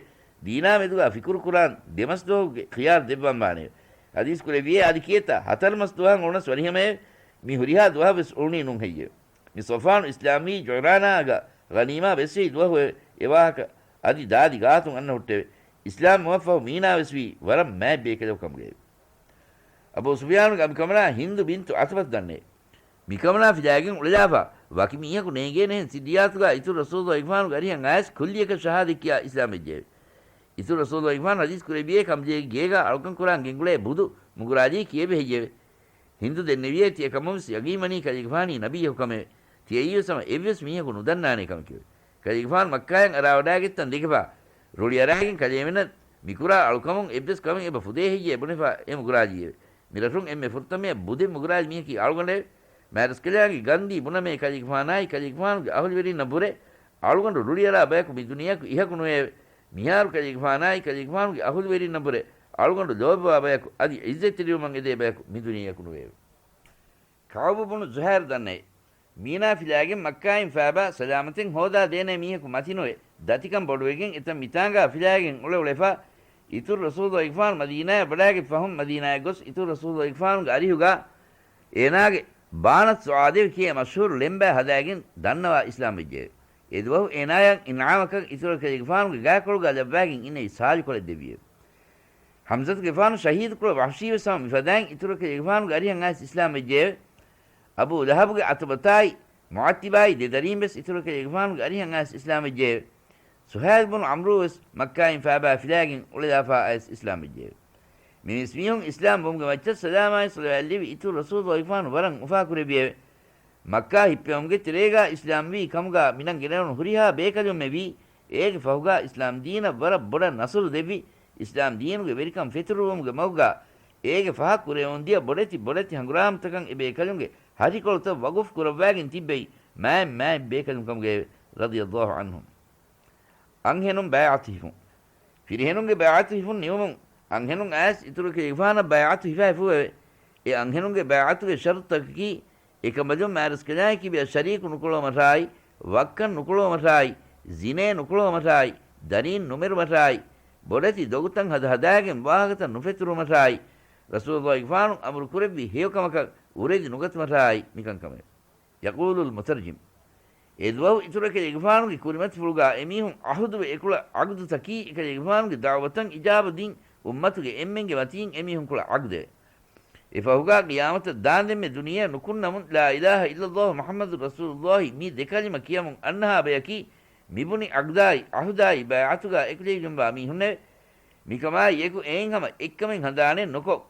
ދީނާ މެދުގާ ފިކުރު ކުރާން ދެމަސް ދުވަހުގެ ޚިޔާރު ދެއްވަން ވާނެއެވެ. ޙަދީޘް ކުރެއްވިއޭ އަދި ކިޔޭތާ ހަތަރު މަސް ދުވަހަށް އުޅުނަސް ވަނީހަމައެވެ. މި ހުރިހާ ދުވަހަށް ވެސް އުޅުނީ ނޫން ހެއްޔެވެ؟ މި ޞަފްވާނު އިސްލާމްވީ ޖުޢުރާނާގަ ޣަނީމާ ވެސްވެއްޖެ ދުވަހުއެވެ. އެވާހަކަ އަދި ދާދި ގާތުން އަންނަ ހުއްޓެވެ. އިސްލާމްވުމަށްފަހު މީނާ ވެސްވީ ވަރަށް މާތް ބޭކަލަކު ކަމުގައެވެ. އަބޫ ސުފްޔާނުގެ އަނބިކަމަނާ ހިންދު ބިންތު ޢުތުބަތު ދަންނައެވެ. މިކަމަނާ ފިލާގެން އުޅެލާފާ، ވަކި މީހަކު ނޭނގޭނެހެން ސިއްރިއްޔާތުގާ އިތުރު ރަސޫލުﷲގެފާނުގެ އަރިހަށް އައިސް ކުއްލިއަކަށް ޝަހާދަތް ކިޔާ އިސްލާމްވެއްޖެއެވެ. އިތުރު ރަސޫލުﷲގެފާނު ޙަދީޘް ކުރެއްވިއޭ ކަމްޖެހޭ ގޭގާ އަޅުކަން ކުރާން ގެންގުޅޭ ބުދު މުގުރާލީ ކިއެއްވެ ހެއްޔެވެ؟ ހިންދު ދެންނެވިއޭ ތިޔަ ކަމުންވެސް ޔަގީންވަނީ ކަލޭގެފާނީ ނަބިއްޔަކު ކަމެވެ. ތިޔައީވެސް ހަމަ އެއްވެސް މީހަކު ނުދަންނާނޭ ކަމެކެވެ. ކަލޭގެފާނު މައްކާޔަށް އަރާވަޑާގެއްތަން ދެކެފާ، ރުޅިއަރާގެން ކަލޭމެންނަށް މިކުރާ އަޅުކަމުން އެއްވެސް ކަމެއް އެބަ ފުދޭ ހެއްޔޭ ބުނެފާ އެ މުގުރާލީއެވެ. މިރަށުން އެންމެ ފުރަތަމަޔަށް ބުދެއް މުގުރާލި މީހަކީ އަޅުގަނޑެވެ. މާތްރަސްކަލާނގެ ގަންދީ ބުނަމޭ ކަލޭގެފާނާއި ކަލޭގެފާނުގެ އަހުލުވެރިންނަށްވުރެ އަޅުގަނޑު ރުޅިއަރާ ބަޔަކު މި ދުނިޔެއަކު އިހަކު ނުވެއެވެ. މިހާރު ކަލޭގެފާނާއި ކަލޭގެފާނުގެ އަހުލުވެރިންނަށްވުރެ އަޅުގަނޑު ލޯބިވާ ބަޔަކު އަދި ޢިއްޒަތްތެރިވުމަށް އެދޭ ބަޔަކު މި ދުނިޔެއަކު ނުވެއެވެ. ކަޢުބު ބުނު ޒުހައިރު ދަންނައެވެ. މީނާ ފިލާގެން މައްކާއިން ފާބާ ސަލާމަތެއް ހޯދާ ދޭނޭ މީހަކު މަތިނުވެ، ދަތިކަން ބޮޑުވެގެން އެތަން މިތާނގާ ފިލާގެން އުޅެ އުޅެފާ، އިތުރު ރަސޫލުﷲގެފާނު މަދީނާޔަށް ވަޑާގެން ފަހުން މަދީނާޔަށް ގޮސް އިތުރު ރަސޫލުﷲގެފާނުގެ އަރިހުގާ އޭނާގެ ބާނަތް ސުޢާދެވެ ކިޔޭ މަޝްހޫރު ޅެންބައި ހަދާގެން ދަންނަވާ އިސްލާމްވެއްޖެއެވެ. އެދުވަހު އޭނާޔަށް އިންޢާމަކަށް އިތުރު އެކަލޭގެފާނުގެ ގާކޮޅުގާ ލައްވާގެން އިންނެވި ސާލިކޮޅެއް ދެއްވިއެވެ. ޙަމްޒަތުގެފާނު ޝަހީދުކުރެ ވަޙްޝީވެސް ހަމަ މިފަދައިން އިތުރު އެކަލޭގެފާނުގެ އަރިހަށް އައިސް އިސްލާމްވެއްޖެއެވެ. އަބޫ ލަހަބުގެ ޢުތުބަތާއި މުޢައްތިބާއި ދެ ދަރީން ވެސް އިތުރު އެކަލޭގެފާނުގެ އަރިހަށް އައިސް އިސްލާމްވެއްޖެއެވެ. ސުހައިލް ބުނު ޢަމްރޫ ވެސް މައްކާއިން ފާބާ ފިލާގެން އުޅެލާފާ އައިސް އިސްލާމްވެއްޖެއެވެ. މި މީސްމީހުން އިސްލާމް ވުމުގެ މައްޗަށް ސަލާމާއި ޞަލަވާތް ލެއްވި އިތުރު ރަސޫލުﷲގެފާނު ވަރަށް އުފާކުރެއްވިއެވެ. މައްކާ ހިއްޕެވުމުގެ ތެރޭގާ އިސްލާމްވީ ކަމުގާ މިނަން ގެނެވުނު ހުރިހާ ބޭކަލުންމެ ވީ، އޭގެ ފަހުގާ އިސްލާމް ދީނަށް ވަރަށް ބޮޑަށް ނަޞްރު ދެއްވި، އިސްލާމް ދީނުގެ ވެރިކަން ފެތުރުވުމުގެ މަގުގާ އޭގެ ފަހަށް ކުރެވެމުންދިޔަ ބޮޑެތި ބޮޑެތި ހަނގުރާމަތަކަށް އެބޭކަލުންގެ ހަށިކޮޅުތައް ވަގުފު ކުރައްވާގެން ތިއްބެވި މާތް މާތް ބޭކަލުން ކަމުގައެވެ. ރަޟިޔަﷲ ޢަންހުމް. އަންހެނުން ބައިޢަތު ހިފުން. ފިރިހެނުންގެ ބައިޢަތު ހިފުން ނިމުމުން އަންހެނުން އައިސް އިތުރު އެކަލޭގެފާނަށް ބައިޢަތު ހިފައިފޫއެވެ. އެ އަންހެނުންގެ ބައިޢަތުގެ ޝަރުޠުތަކަކީ، އެކަމަލުން މާތްރަސްކަލާނގެ ކިބަޔަށް ޝަރީކު ނުކުޅުވުމަށާއި، ވައްކަން ނުކުޅުވުމަށާއި، ޒިނޭ ނުކުޅުވުމަށާއި، ދަރީން ނުމެރުމަށާއި، ބޮޑެތި ދޮގުތައް ހަދަ ހަދާގެން ވާހަކަތައް ނުފެތުރުމަށާއި، ރަސޫލުﷲ ގެފާނު އަމުރު ކުރެއްވި ހެޔޮ ކަމަކަށް އުރެދި ނުގަތުމަށާއި މިކަންކަމެވެ. ޔަޤޫލުލް މުތަރްޖިމް. އެ ދުވަހު އިތުރު އެކަލޭގެފާނުގެ ކުރިމަތިފުޅުގާ އެމީހުން ޢަހުދުވެ އެކުޅަ ޢަޤްދުތަކީ އެކަލޭގެފާނުގެ ދަޢުވަތަށް އިޖާބަ ދިން އުއްމަތުގެ އެންމެންގެ މަތީން އެމީހުން ކުޅަ ޢަޤްދެވެ. އެފަހުގާ ޤިޔާމަތަށް ދާންދެންމެ ދުނިޔެއަށް ނުކުންނަމުން ލާ އިލާހަ އިއްލައްލާހު މުޙައްމަދު ރަސޫލުﷲ މި ދެ ކަލިމަ ކިޔަމުން އަންނަހާ ބަޔަކީ މިބުނި ޢަޤްދާއި ޢަހުދާއި ބައިޢަތުގާ އެކުލެވިގެންވާ މީހުންނެވެ. މިކަމާއި އެކު އެއިން ހަމަ އެއްކަމެއް ހަނދާނެއް ނުކޮށް،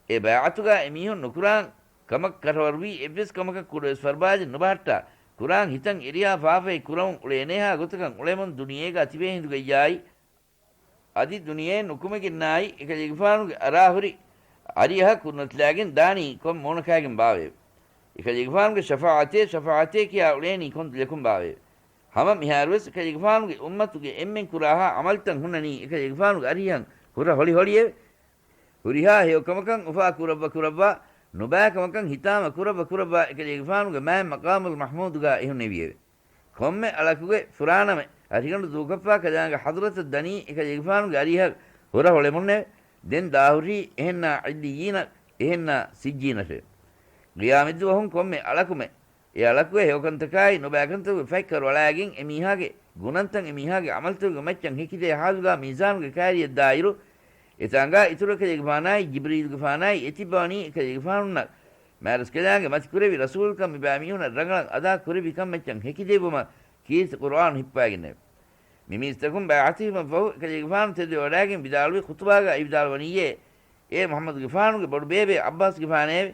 އެ ބައިޢަތުގާ އެމީހުން ނުކުރާން ކަމަށް ކަށަވަރުވީ އެއްވެސް ކަމަކަށް ކުޑަވެސް ފަރުބާޖެއް ނުބަހައްޓާ، ކުރާން ހިތަށް އެރިހާ ފާފައެއް ކުރަމުން އުޅޭނޭހާ ގޮތަކަށް އުޅެމުން ދުނިޔޭގާ ތިބޭ ހިނދުގައްޔާއި، އަދި ދުނިޔެއެއް ނުކުމެގެންނާއި، އެކަލޭގެފާނުގެ އަރާހުރި އަރިއަހަށް ކުރިމަތިލާގެން ދާނީ ކޮން މޫނަކާގެން ބާވައެވެ؟ އެކަލޭގެފާނުގެ ޝަފާޢަތޭ، ޝަފާޢަތޭ ކިޔާ އުޅޭނީ ކޮން ދުލަކުން ބާވައެވެ؟ ހަމަ މިހާރުވެސް އެކަލޭގެފާނުގެ އުއްމަތުގެ އެންމެން ކުރާހާ ޢަމަލުތައް ހުންނަނީ އެކަލޭގެފާނުގެ އަރިހަށް ހުރަ ހޮޅި ހޮޅިއެވެ. ހުރިހާ ހެޔޮކަމަކަށް އުފާ ކުރައްވަ ކުރައްވާ، ނުބައިކަމަކަށް ހިތާމަ ކުރައްވަ ކުރައްވާ، އެކަލޭގެފާނުގެ މާތް މަޤާމުލް މަޙްމޫދުގާ އެހުންނެވިއެވެ. ކޮންމެ އަޅަކުގެ ފުރާނަމެ އަށިގަނޑު ދޫކޮށްފާ ކަލާނގެ ޙަޟްރަތަށް ދަނީ އެކަލޭގެފާނުގެ އަރިހަށް ހުރަ ހޮޅެމުންނެވެ. ދެން ދާހުރީ އެހެންނާ ޢިއްލިއްޔީނަށް، އެހެންނާ ސިއްޖީނަށެވެ. ޤިޔާމަތްދުވަހުން ކޮންމެ އަޅަކުމެ އެ އަޅަކުގެ ހެޔޮކަންތަކާއި ނުބައިކަންތަކުގެ ފަތްކަރު އަޅާގެން އެމީހާގެ ގުނަންތައް އެމީހާގެ ޢަމަލުތަކުގެ މައްޗަށް ހެކިދޭ ޙާލުގާ މީޒާނުގެ ކައިރިއަށް ދާއިރު، އެތާނގާ އިތުރު އެކަލޭގެފާނާއި ޖިބްރީލުގެފާނާއި އެތިއްބަވަނީ އެކަލޭގެފާނުންނަށް މާތްރަސްކަލާނގެ މަތިކުރެއްވި ރަސޫލުކަން މިބައިމީހުންނަށް ރަނގަޅަށް އަދާ ކުރެއްވި ކަން މައްޗަށް ހެކިދެއްވުމަށް ކީރިތި ޤުރުއާނު ހިއްޕާގެންނެވެ. މި މީސްތަކުން ބައިޢަތު ހިފުމަށް ފަހު އެކަލޭގެފާނު ތެދުވެވަޑާގެން ވިދާޅުވި ޚުޠުބާގައި ވިދާޅުވަނީއޭ، އޭ މުޙައްމަދުގެފާނުގެ ބޮޑުބޭބެ ޢައްބާސްގެފާނޭވެ!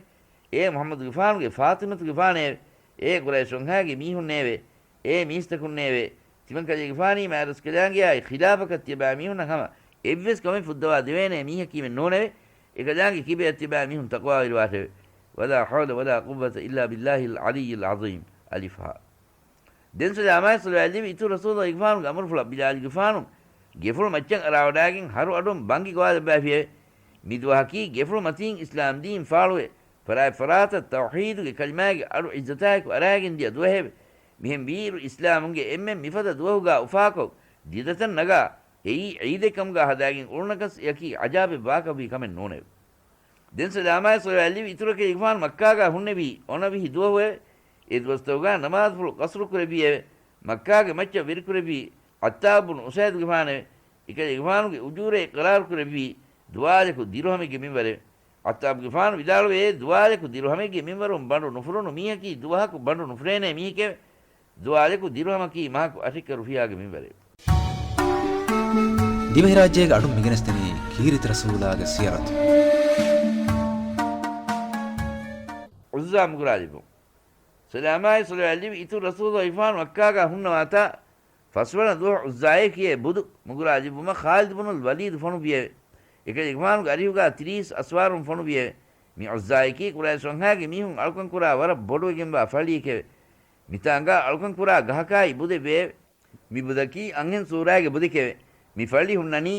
އޭ މުޙައްމަދުގެފާނުގެ ފާޠިމަތުގެފާނޭވެ! އޭ ޤުރައިޝުންހާގެ މީހުންނޭވެ! އޭ މީސްތަކުންނޭވެ! ތިމަންކަލޭގެފާނީ މާތްރަސްކަލާނގެއާއި ޚިލާފަކަށް ތިޔަބައިމީހުންނަށް ހަމަ އެއްވެސް ކަމެއް ފުއްދަވާ ދެވޭނޭ މީހަކީމެއް ނޫނެވެ. އެކަލާނގެ ކިބަޔަށް ތިޔަބައިމީހުން ތަޤްވާވެރިވާށެވެ. ولا حول ولا قوة إلا بالله العلي العظيم. އަލިފް ހާ. ދެން ސަލާމާއި ޞަލަވާތް ލިބި އިތުރު ރަސޫލުގެފާނުގެ އަމުރުފުޅަށް ބިލާލުގެފާނު ގެފުޅު މައްޗަށް އަރާވަޑާގެން ހަރު އަޑުން ބަންގި ގޮވާލައްވާފިއެވެ. މި ދުވަހަކީ ގެފުޅު މަތީން އިސްލާމްދީން ފާޅުވެ، ފަރާތް ފަރާތަށް ތައުޙީދުގެ ކަލިމާގެ އަޑު ޢިއްޒަތާއެކު އަރާގެން ދިޔަ ދުވަހެވެ. މިހެން ވީއިރު އިސްލާމުންގެ އެންމެން މިފަދަ ދުވަހުގާ އުފާކޮށް، ދިދަތައް ނަގާ، އެއީ ޢީދެއް ކަމުގާ ހަދާގެން އުޅުނަކަސް އެއަކީ ޢަޖާބެއް ވާކަށްވީ ކަމެއް ނޫނެވެ. ދެން ސަލާމާއި ޞަލަވާތް ލިބި އިތުރު އެކަލޭގެފާނު މައްކާގާ ހުންނެވީ އޮނަ ވިހި ދުވަހުއެވެ. އެ ދުވަސްތަކުގާ ނަމާދުފުޅު ޤަޞްރު ކުރެއްވިއެވެ. މައްކާގެ މައްޗަށް ވެރިކުރެއްވީ ޢައްޠާބު ބުނު އުސައިދުގެފާނެވެ. އެކަލޭގެފާނުގެ އުޖޫރައެއް ޤަރާރު ކުރެއްވީ ދުވާލަކު ދިރުހަމެއްގެ މިންވަރެވެ. ޢައްޠާބުގެފާނު ވިދާޅުވޭ، ދުވާލަކު ދިރުހަމެއްގެ މިންވަރުން ބަނޑު ނުފުރުނު މީހަކީ ދުވަހަކު ބަނޑު ނުފުރޭނޭ މީހެކެވެ. ދުވާލަކު ދިރުހަމަކީ މަހަކު އަށެއްކަ ރުފިޔާގެ މިންވަރެވެ. ދިވެހިރާއްޖޭގެ އަޑުން މިގެނެސްދެނީ ކީރިތި ރަސޫލާގެ ސިޔަރަތު. ޢުއްޒާ މުގުރާލިބުން. ސަލާމާއި ޞަލަވާތް ލިބި އިތުރު ރަސޫލުގެފާނު މައްކާގާ ހުންނަވާތާ، ފަސްވަނަ ދުވަހު ޢުއްޒާއޭ ކިޔޭ ބުދު މުގުރާލިބުމަށް ޚާލިދު ބުނުލް ވަލީދު ފޮނުއްވިއެވެ. އެކަލޭގެފާނުގެ އަރިހުގާ ތިރީސް އަސްވާރުން ފޮނުއްވިއެވެ. މި ޢުއްޒާއަކީ ޤުރައިޝް ވަންހާގެ މީހުން އަޅުކަންކުރާ ވަރަށް ބޮޑުވެގެންވާ ފައްޅިއެކެވެ. މިތާނގާ އަޅުކަންކުރާ ގަހަކާއި ބުދެއްވެއެވެ. މި ބުދަކީ އަންހެން ސޫރާގެ ބުދެކެވެ. މި ފައްޅި ހުންނަނީ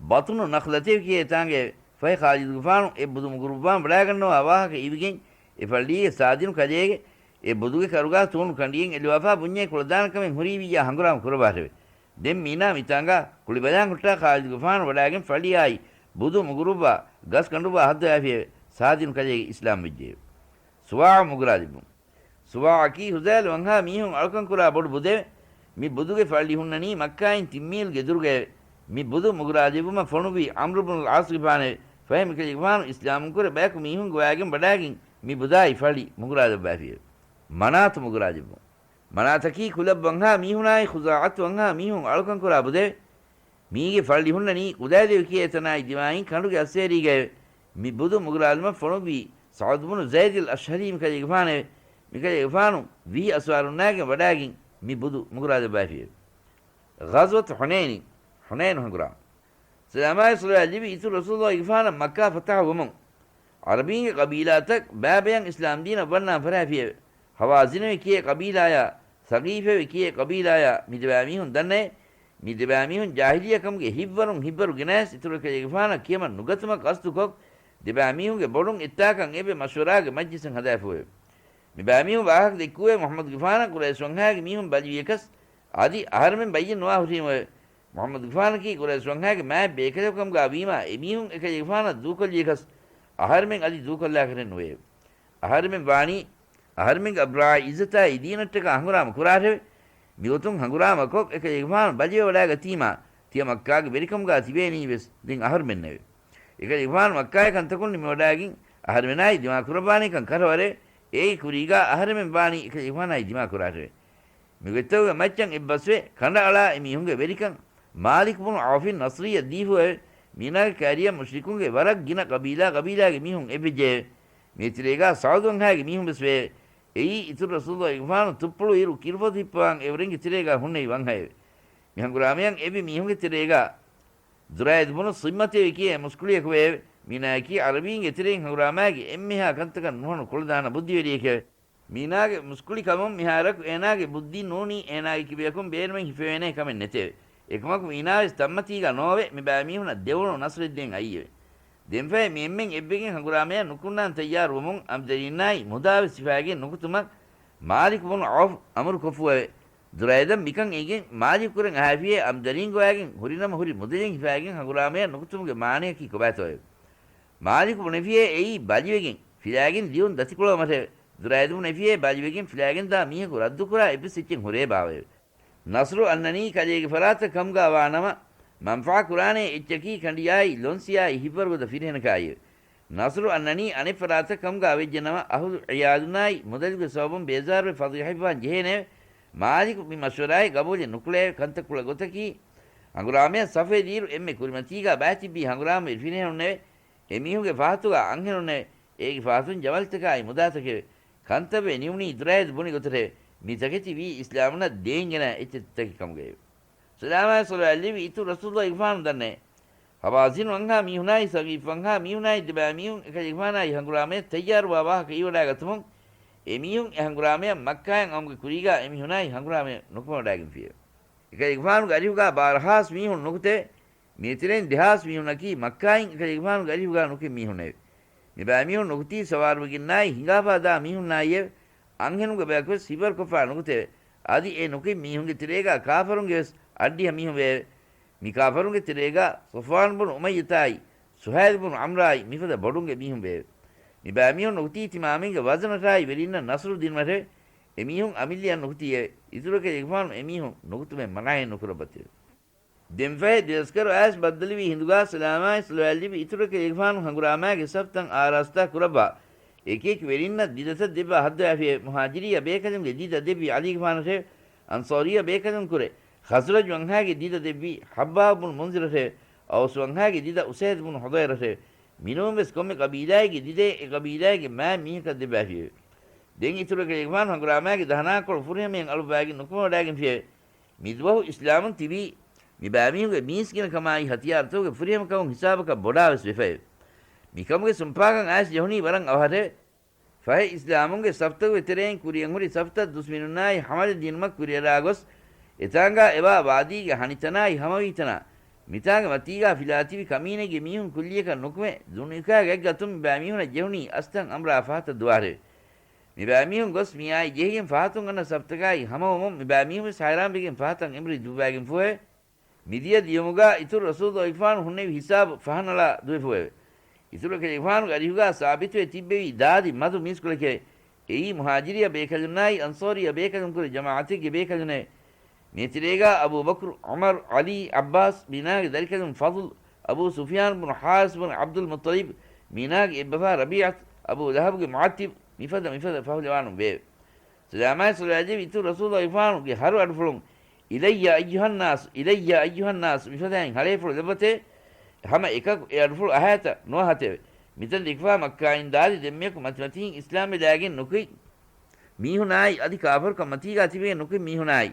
ބަޠުނު ނަޚްލަތޭ ކިޔޭ ތާނގައެވެ. ފަހެ ޚާލިދުގެފާނު އެ ބުދު މުގުރުއްވާން ވަޑާގަންނަވާ ވާހަކަ އިވިގެން، އެ ފައްޅީގެ ސާދިނު ކަލޭގެ އެ ބުދުގެ ކަރުގާ ތޫނު ކަނޑިއެއް އެލުވާފާ ބުންޏޭ ކުޅަދާނަ ކަމެއް ހުރީވިއްޔާ ހަނގުރާމަ ކުރައްވާށެވެ. ދެން މީނާ މިތާނގާ ކުޅިބަލާން ހުއްޓާ ޚާލިދުގެފާނު ވަޑާގެން ފައްޅިއާއި ބުދު މުގުރުއްވާ ގަސް ކަނޑުއްވާ ހައްދަވާފިއެވެ. ސާދިނު ކަލޭގެ އިސްލާމް ވެއްޖެއެވެ. ސުވާޢު މުގުރާލިބުން. ސުވާޢަކީ ހުޛައިލު ވަންހާ މީހުން އަޅުކަންކުރާ ބޮޑު ބުދެވެ. މި ބުދުގެ ފައްޅި ހުންނަނީ މައްކާއިން ތިން މީލްގެ ދުރުގައެވެ. މި ބުދު މުގުރާލެއްވުމަށް ފޮނުއްވީ ޢަމްރު ބުނުލް ޢާޞްގެފާނެވެ. ފަހެ މިކަލޭގެފާނު އިސްލާމުންކުރެ ބަޔަކު މީހުން ގޮވާގެން ވަޑާގެން މި ބުދާއި ފައްޅި މުގުރާލައްވާފިއެވެ. މަނާތު މުގުރާލެއްވުން. މަނާތަކީ ކުލަބް ވަންހާ މީހުނާއި ޚުޒާޢަތު ވަންހާ މީހުން އަޅުކަންކުރާ ބުދެވެ. މީގެ ފައްޅި ހުންނަނީ ޤުދައިދު ކިޔޭ ތަނާއި ދިމާއިން ކަނޑުގެ އައްސޭރީގައެވެ. މި ބުދު މުގުރާލުމަށް ފޮނުއްވީ ސަޢުދު ބުނު ޒައިދިލް އަޝްހަރީ މިކަލޭގެފާނެވެ. މިކަލޭގެފާނު ވިހި އަސްވާރުންނާގެން ވަޑާގެން މި ބުދު މުގުރާލައްވާފިއެވެ. ޣަޒްވަތު ޙުނައިނި، ޙުނައިނު ހަނގުރާމަ. ސަލާމާއި ޞަލަވާތް ލިބި އިތުރު ރަސޫލުﷲ ގެފާނަށް މައްކާ ފަތަޙަ ވުމުން، ޢަރަބީންގެ ޤަބީލާތައް ބައިބަޔަށް އިސްލާމްދީނަށް ވަންނާން ފަރާފިއެވެ. ހަވާޒިނެވެ ކިޔޭ ޤަބީލާޔާ، ސަޤީފެވެ ކިޔޭ ޤަބީލާޔާ މި ދެބައިމީހުން ދަންނައޭ، މި ދެބައިމީހުން ޖާހިލިއްޔާ ކަމުގެ ހިތްވަރުން ހިތްވަރު ގެނައިސް އިތުރު އެކަލޭގެފާނަށް ކިޔަމަން ނުގަތުމަށް ގަސްދުކޮށް، ދެބައިމީހުންގެ ބޮޑުން އެއްތާކަން އެއްވެ މަޝްވަރާގެ މަޖްލިސެއް ހަދާފުއެވެ. މި ބައިމީހުން ވާހަކަ ދެއްކުވޭ މުޙައްމަދުގެފާނަށް ޤުރައިޝް ވަންހާގެ މީހުން ބަލިވިޔަކަސް، އަދި އަހަރެމެން ބައްޔެއް ނުވާ ހުށީމެވެ. މުޙައްމަދުގެފާނަކީ ޤުރައިޝް ވަންހާގެ މާތް ބޭކަލަކު ކަމުގާ ވީމާ، އެމީހުން އެކަލޭގެފާނަށް ދޫކޮށްލިޔަކަސް، އަހަރެމެން އަދި ދޫކޮށްލާކަށެއް ނުވެއެވެ. އަހަރެމެން ވާނީ، އަހަރެމެންގެ އަބްރާއި އިއްޒަތާއި ދީނަށްޓަކާ ހަނގުރާމަ ކުރާށެވެ. މިގޮތުން ހަނގުރާމަކޮށް، އެކަލޭގެފާނު ބަލިވެވަޑާގަތީމާ، ތިޔަ މައްކާގެ ވެރިކަމުގާ ތިބޭނީވެސް ދެން އަހަރުމެންނެވެ. އެކަލޭގެފާނު މައްކާގެ ކަންތަކުން ނިމިވަޑާގެން އަހަރެމެނާއި ދިމާކުރައްވާނޭކަން ކަށަވަރެވެ. އޭގެ ކުރީގާ އަހަރެމެން ވާނީ އެކަލޭގެފާނާއި ދިމާކުރާށެވެ. މިގޮތްތަކުގެ މައްޗަށް އެއްބަސްވެ، ކަނޑައަޅާ އެމީހުންގެ ވެރިކަން މާލިކު ބުނު ޢައުފިން ނަޞްރިއްޔަށް ދީފުއެވެ. މީނާގެ ކައިރިއަށް މުޝްރިކުންގެ ވަރަށް ގިނަ ޤަބީލާ ޤަބީލާގެ މީހުން އެއްވެއްޖެއެވެ. މީތެރޭގާ ސަޢުދު ވަންހާގެ މީހުން ވެސް ވެއެވެ. އެއީ އިތުރު ރަސޫލުއްލާހިގެފާނު ތުއްޕުޅު އިރު ކިރުފޮތި ހިއްޕަވާން އެވަރެންގެ ތެރޭގާ ހުންނެވި ވަންހައެވެ. މި ހަނގުރާމަޔަށް އެއްވި މީހުންގެ ތެރޭގާ ޖުރައިދު ބުނު ޞިއްމަތޭވެ ކިޔޭ މުސްކުޅިޔަކު ވެއެވެ. މީނާއަކީ ޢަރަބީންގެ ތެރެއިން ހަނގުރާމައިގެ އެންމެހާ ކަންތަކަށް ނުހަނު ކުޅަދާނަ ބުއްދިވެރިއެކެވެ. މީނާގެ މުސްކުޅިކަމުން މިހާރަކު އޭނާގެ ބުއްދީ ނޫނީ އޭނާގެ ކިބަޔަކުން ބޭނުމެއް ހިފެވޭނޭ ކަމެއް ނެތެވެ. އެކަމަކު މީނާވެސް ތައްމަތީގާ ނޯވެ މި ބައިމީހުނަށް ދެވުނު ނަޞްރެއްދޭން އައީއެވެ. ދެންފަހެ މި އެންމެން އެއްވެގެން ހަނގުރާމަޔަށް ނުކުންނާން ތައްޔާރުވަމުން އަމިދަރީންނާއި މުދާވެސް ހިފާގެން ނުކުތުމަށް މާލިކު ބުނު ޢައުފް އަމުރުކޮށްފުއެވެ. ޖުރައިދަށް މިކަން އެނގިގެން މާލިކު ކުރެން އަހާފިއޭ އަމިދަރީން ގޮވާގެން ހުރިނަމަ ހުރި މުދަލެއް ހިފާގެން ހަނގުރާމަޔަށް ނުކުތުމުގެ މާނަޔަކީ ކޮބާތޯއެވެ؟ މާލިކު ބުނެފިއޭ އެއީ ބަލިވެގެން ފިލާގެން ލިޔުން ދަތިކުޅަވުމަށެވެ. ޖުރައިދު ބުނެފިއޭ ބަލިވެގެން ފިލާގެންދާ މީހަކު ރައްދުކުރާ އެއްވެސް އެއްޗެއް ހުރޭ ބާވައެވެ. ނަޞްރު އަންނަނީ ކަލޭގެ ފަރާތަށް ކަމުގާ ވާނަމަ، މަންފާ ކުރާނޭ އެއްޗަކީ ކަނޑިޔާއި ލޮންސިޔާއި ހިއްވަރުގަދަ ފިރިހެނަކާއިއެވެ. ނަޞްރު އަންނަނީ އަނެއް ފަރާތަށް ކަމުގާ ވެއްޖެނަމަ، އަހުލު ޢިޔާލުންނާއި މުދަލުގެ ސަބަބުން ބޭޒާރުވެ ފަޟީޙަތްވާން ޖެހޭނެއެވެ. މާލިކު މި މަޝްވަރާއެއް ގަބޫލެއް ނުކުޅެއެވެ. ކަންތައް ކުޅަ ގޮތަކީ، ހަނގުރާމަޔަށް ސަފުވެދިއިރު އެންމެ ކުރިމަތީގާ ބައިތިއްބީ ހަނގުރާމަވެރި ފިރިހެނުންނެވެ. އެމީހުންގެ ފަހަތުގާ އަންހެނުންނެވެ. އޭގެ ފަހަތުން ޖަމަލްތަކާއި މުދާތަކެވެ. ކަންތައްވެ ނިމުނީ ޖުރައިދު ބުނި ގޮތަށެވެ. މި ތަކެތި ވީ އިސްލާމުންނަށް ދޭން ގެނައި އެއްޗެއްތަކެއް ކަމުގައެވެ. ސަލާމާއި ޞަލަވާތް ލެއްވި އިތުރު ރަސޫލުއްލާހިގެފާނު ދަންނައެވެ. ހަވާޒިނު ވަންހާ މީހުނާއި ސަގީފު ވަންހާ މީހުނާއި ދެބައިމީހުން އެކަލޭގެފާނާއި ހަނގުރާމަޔަށް ތައްޔާރުވާ ވާހަކަ ހީވަޑާގަތުމުން، އެމީހުން އެ ހަނގުރާމަޔަށް މައްކާއިން އައުމުގެ ކުރީގާ އެމީހުނާއި ހަނގުރާމަޔަށް ނުކުމެވަޑާގެންފިއެވެ. އެކަލޭގެފާނުގެ އަރިހުގާ ބާރަ ހާސް މީހުން ނުކުތެވެ. މީތެރެއިން ދެހާސް މީހުންނަކީ މައްކާއިން އެކަލޭގެފާނުގެ އަރިހުގާ ނުކެތް މީހުންނެވެ. މިބައިމީހުން ނުކުތީ ސަވާރުވެގެންނާއި ހިނގާފާ ދާ މީހުންނާއިއެވެ. އަންހެނުންގެ ބަޔަކުވެސް ހިބަރުކޮށްފާ ނުކުތެވެ. އަދި އެ ނުކެތް މީހުންގެ ތެރޭގާ ކާފަރުންގެވެސް އަށްޑިހަ މީހުން ވެއެވެ. މި ކާފަރުންގެ ތެރޭގާ ޞަފްވާން ބުނު އުމައްޔަތާއި، ސުހައިލް ބުނު ޢަމްރާއި މިފަދަ ބޮޑުންގެ މީހުން ވެއެވެ. މި ބައިމީހުން ނުކުތީ ތިމާމެންގެ ވަޒަނަށާއި ވެރިންނަށް ނަޞްރު ދިނުމަށެވެ. އެމީހުން އަމިއްލަޔަށް ނުކުތީއެވެ. އިތުރަކަށް އެކަލޭގެފާނު އެމީހުން ނުކުތުމެއް މަނާއެއް ނުކުރައްވަތެވެ. ދެންފަހެ ދެލަސްކަރު އައިސް ބައްދަލުވީ ހިނދުގާ ސަލާމާއި ޞަލަވާތް ލެއްވި އިތުރަކަށް އެކަލޭގެފާނު ހަނގުރާމާގެ ސަފްތައް އާރާސްތާ ކުރައްވާ، އެކިއެކި ވެރިންނަށް ދިދަތައް ދެއްވާ ހައްދަވާފިއެވެ. މުހާޖިރިއްޔާ ބޭކަލުންގެ ދިދަ ދެއްވީ ޢަލީގެފާނަށެވެ. އަންޞާރިއްޔާ ބޭކަލުންކުރެ ޚަޒްރަޖް ވަންހާގެ ދިދަ ދެއްވީ ޙައްބާބު ބުނު މުންޒިރަށެވެ. އައުސް ވަންހާގެ ދިދަ އުސައިދު ބުނު ޙުޟައިރަށެވެ. މިނޫންވެސް ކޮންމެ ޤަބީލާއެއްގެ ދިދައެއް އެ ޤަބީލާއެއްގެ މާތް މީހަކަށް ދެއްވާފިއެވެ. ދެން އިތުރަކަށް އެކަލޭގެފާނު ހަނގުރާމާގެ ދަހަނާކޮޅު ފުރިހަމަޔަށް އަޅުއްވާގެން ނުކުމެވަޑާގެންފިއެވެ. މިދުވަހު އިސްލާމުން ތިބީ، މި ބައިމީހުންގެ މީސްގިނަކަމާއި ހަތިޔާރުތަކުގެ ފުރިހަމަކަމުން ހިސާބަކަށް ބޮޑާވެސް ވެފައެވެ. މިކަމުގެ ސުންޕާކަން އައިސް ޖެހުނީ ވަރަށް އަވަހަށެވެ. ފަހެ އިސްލާމުންގެ ސަފްތަކުގެ ތެރެއިން ކުރިއަށް ހުރި ސަފްތައް ދުސްމިނުންނާއި ހަމަލަ ދިނުމަށް ކުރިއަރާ ގޮސް، އެތާނގާ އެބާ ވާދީގެ ހަނިތަނާއި ހަމަވީތަނާ، މިތާނގެ މަތީގާ ފިލާތިބި ކަމީނެއްގެ މީހުން ކުއްލިއަކަށް ނުކުމެ، ދުނިކާގެ ގަތްގަތުން މި ބައިމީހުނަށް ޖެހުނީ އަސްތަން އަމްރާ ފަހަތަށް ދުވާހަރެވެ. މި ބައިމީހުން ގޮސް މިއާއި ޖެހިގެން ފަހަތުން އަންނަ ސަފްތަކާއި ހަމަވަމުން މި ބައިމީހުންވެސް ހައިރާންވެގެން ފަހަތަށް އެނބުރި ދުއްވާގެންފުއެވެ. މިދިޔަ ދިޔުމުގާ އިތުރު ރަސޫލުއްލާހިގެފާނު ހުންނެވި ހިސާބު ފަހަނަޅާ ދުވެފުއެވެ. އިތުރު އެކަލޭގެފާނުގެ އަރިހުގާ ސާބިތުވެ ތިއްބެވި ދާދި މަދު މީސްކޮޅެކެވެ. އެއީ މުހާޖިރިއްޔާ ބޭކަލުންނާއި އަންޞާރިއްޔާ ބޭކަލުންކުރެ ޖަމާޢަތެއްގެ ބޭކަލުންނެވެ. މީތެރޭގާ އަބޫބަކުރު، ޢުމަރު، ޢަލީ، ޢައްބާސް، މީނާގެ ދަރިކަލުން ފަޟުލް، އަބޫ ސުފްޔާން ބުނު ޙާރިސް ބުނު ޢަބްދުލް މުއްޠަލިބް، މީނާގެ އެއްބަފާ ރަބީޢަތު، އަބޫ ލަހަބުގެ މުޢައްތިބް، މިފަދަ މިފަދަ ފަހުލަވާނުން ވެއެވެ. ސަލާމާއި ޞަލަވާތް ލެއްވި އިތުރު ރަސޫލުއްލާހިގެފާނުގެ ހަރު އަޑުފުޅުން، "إلي أيها الناس، إلي أيها الناس" މިފަދައިން ހަޅޭފުޅު ލެއްވަތެވެ. ހަމަ އެކަކު އެ އަޑުފުޅު އަހާތަ ނުއަހަތެވެ. މިތަން ދެކިފާ މައްކާއިން ދާދި ދެންމެޔަކު މަތިމަތިން އިސްލާމްވެލާގެން ނުކުތް މީހުނާއި އަދި ކާފަރުކަން މަތީގާ ތިބެގެން ނުކުތް މީހުނާއި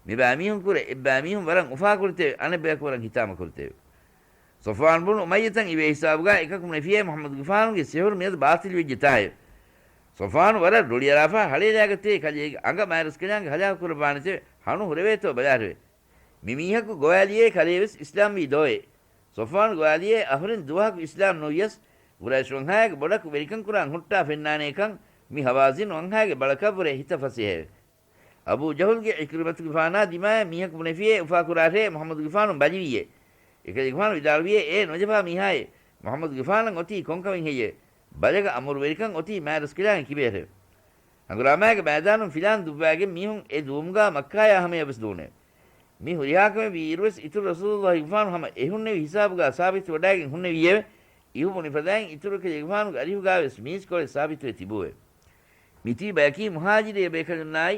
މި ބައިމީހުން ކުރެ އެއްބައިމީހުން ވަރަށް އުފާކުރެތެވެ. އަނެއްބަޔަކު ވަރަށް ހިތާމަކުރެތެވެ. ޞަފްވާން ބުނު އުމައްޔަތަށް އިވޭ ހިސާބުގާ އެކަކު ނެފިޔޭ މުޙައްމަދުގެފާނުގެ ސިޙުރު މިއަދު ބާޠިލްވެއްޖެތާއެވެ. ޞަފްވާނު ވަރަށް ރުޅިއަރާފާ ހަޅޭލާގަތޭ ކަލޭގެ އަނގަ މާތްރަސްކަލާނގެ ހަލާކުކުރައްވާނެތެވެ. ހަނު ހުރެވޭތޯ ބަލާށެވެ. މި މީހަކު ގޮވާލިޔޭ ކަލޭވެސް އިސްލާމްވީ ދޯއޭ. ޞަފްވާން ގޮވާލިޔޭ އަހުރެން ދުވަހަކު އިސްލާމް ނުވިޔަސް، ގުރައިޝް ވަންހާގެ ބޮޑަކު ވެރިކަން ކުރާން ހުއްޓާ ފެންނާނޭކަން މި ހަވާޒިން ވަންހާގެ ބަޅަކަށްވުރެ ހިތަށް ފަސޭހައެވެ. އަބޫ ޖަހުލްގެ ޢިކްރިމަތުގެފާނާ ދިމާއަށް މީހަކު ބުނެފިޔޭ އުފާކުރާށޭ މުޙައްމަދުގެފާނު ބަލިވިއޭ. އެކަލޭގެފާނު ވިދާޅުވިޔޭ އޭ ނުޖެހާ މީހާއޭ، މުޙައްމަދުގެފާނަށް އޮތީ ކޮންކަމެއް ހެއްޔޭ؟ ބަލަގަ އަމުރުވެރިކަން އޮތީ މާތްރަސްކަލާނގެ ކިބަޔަށެވެ. ހަނގުރާމާގެ މައިދާނުން ފިލާން ދުއްވާގެން މީހުން އެ ދުވުމުގާ މައްކާޔާ ހަމަޔަށްވެސް ދޫނެވެ. މި ހުރިހާކަމެއް ވީއިރުވެސް އިތުރު ރަސޫލުއްލާހިގެފާނު ހަމަ އެހުންނެވި ހިސާބުގާ ސާބިތުވެވަޑައިގެން ހުންނެވީއެވެ. އިހު ބުނިފަދައިން އިތުރު އެކަލޭގެފާނުގެ އަރިހުގާވެސް މީސްކޮޅެއް ސާބިތުވެ ތިބުއެވެ. މިތިބި ބަޔަކީ މުހާޖިރީ ބޭކަލުންނާއި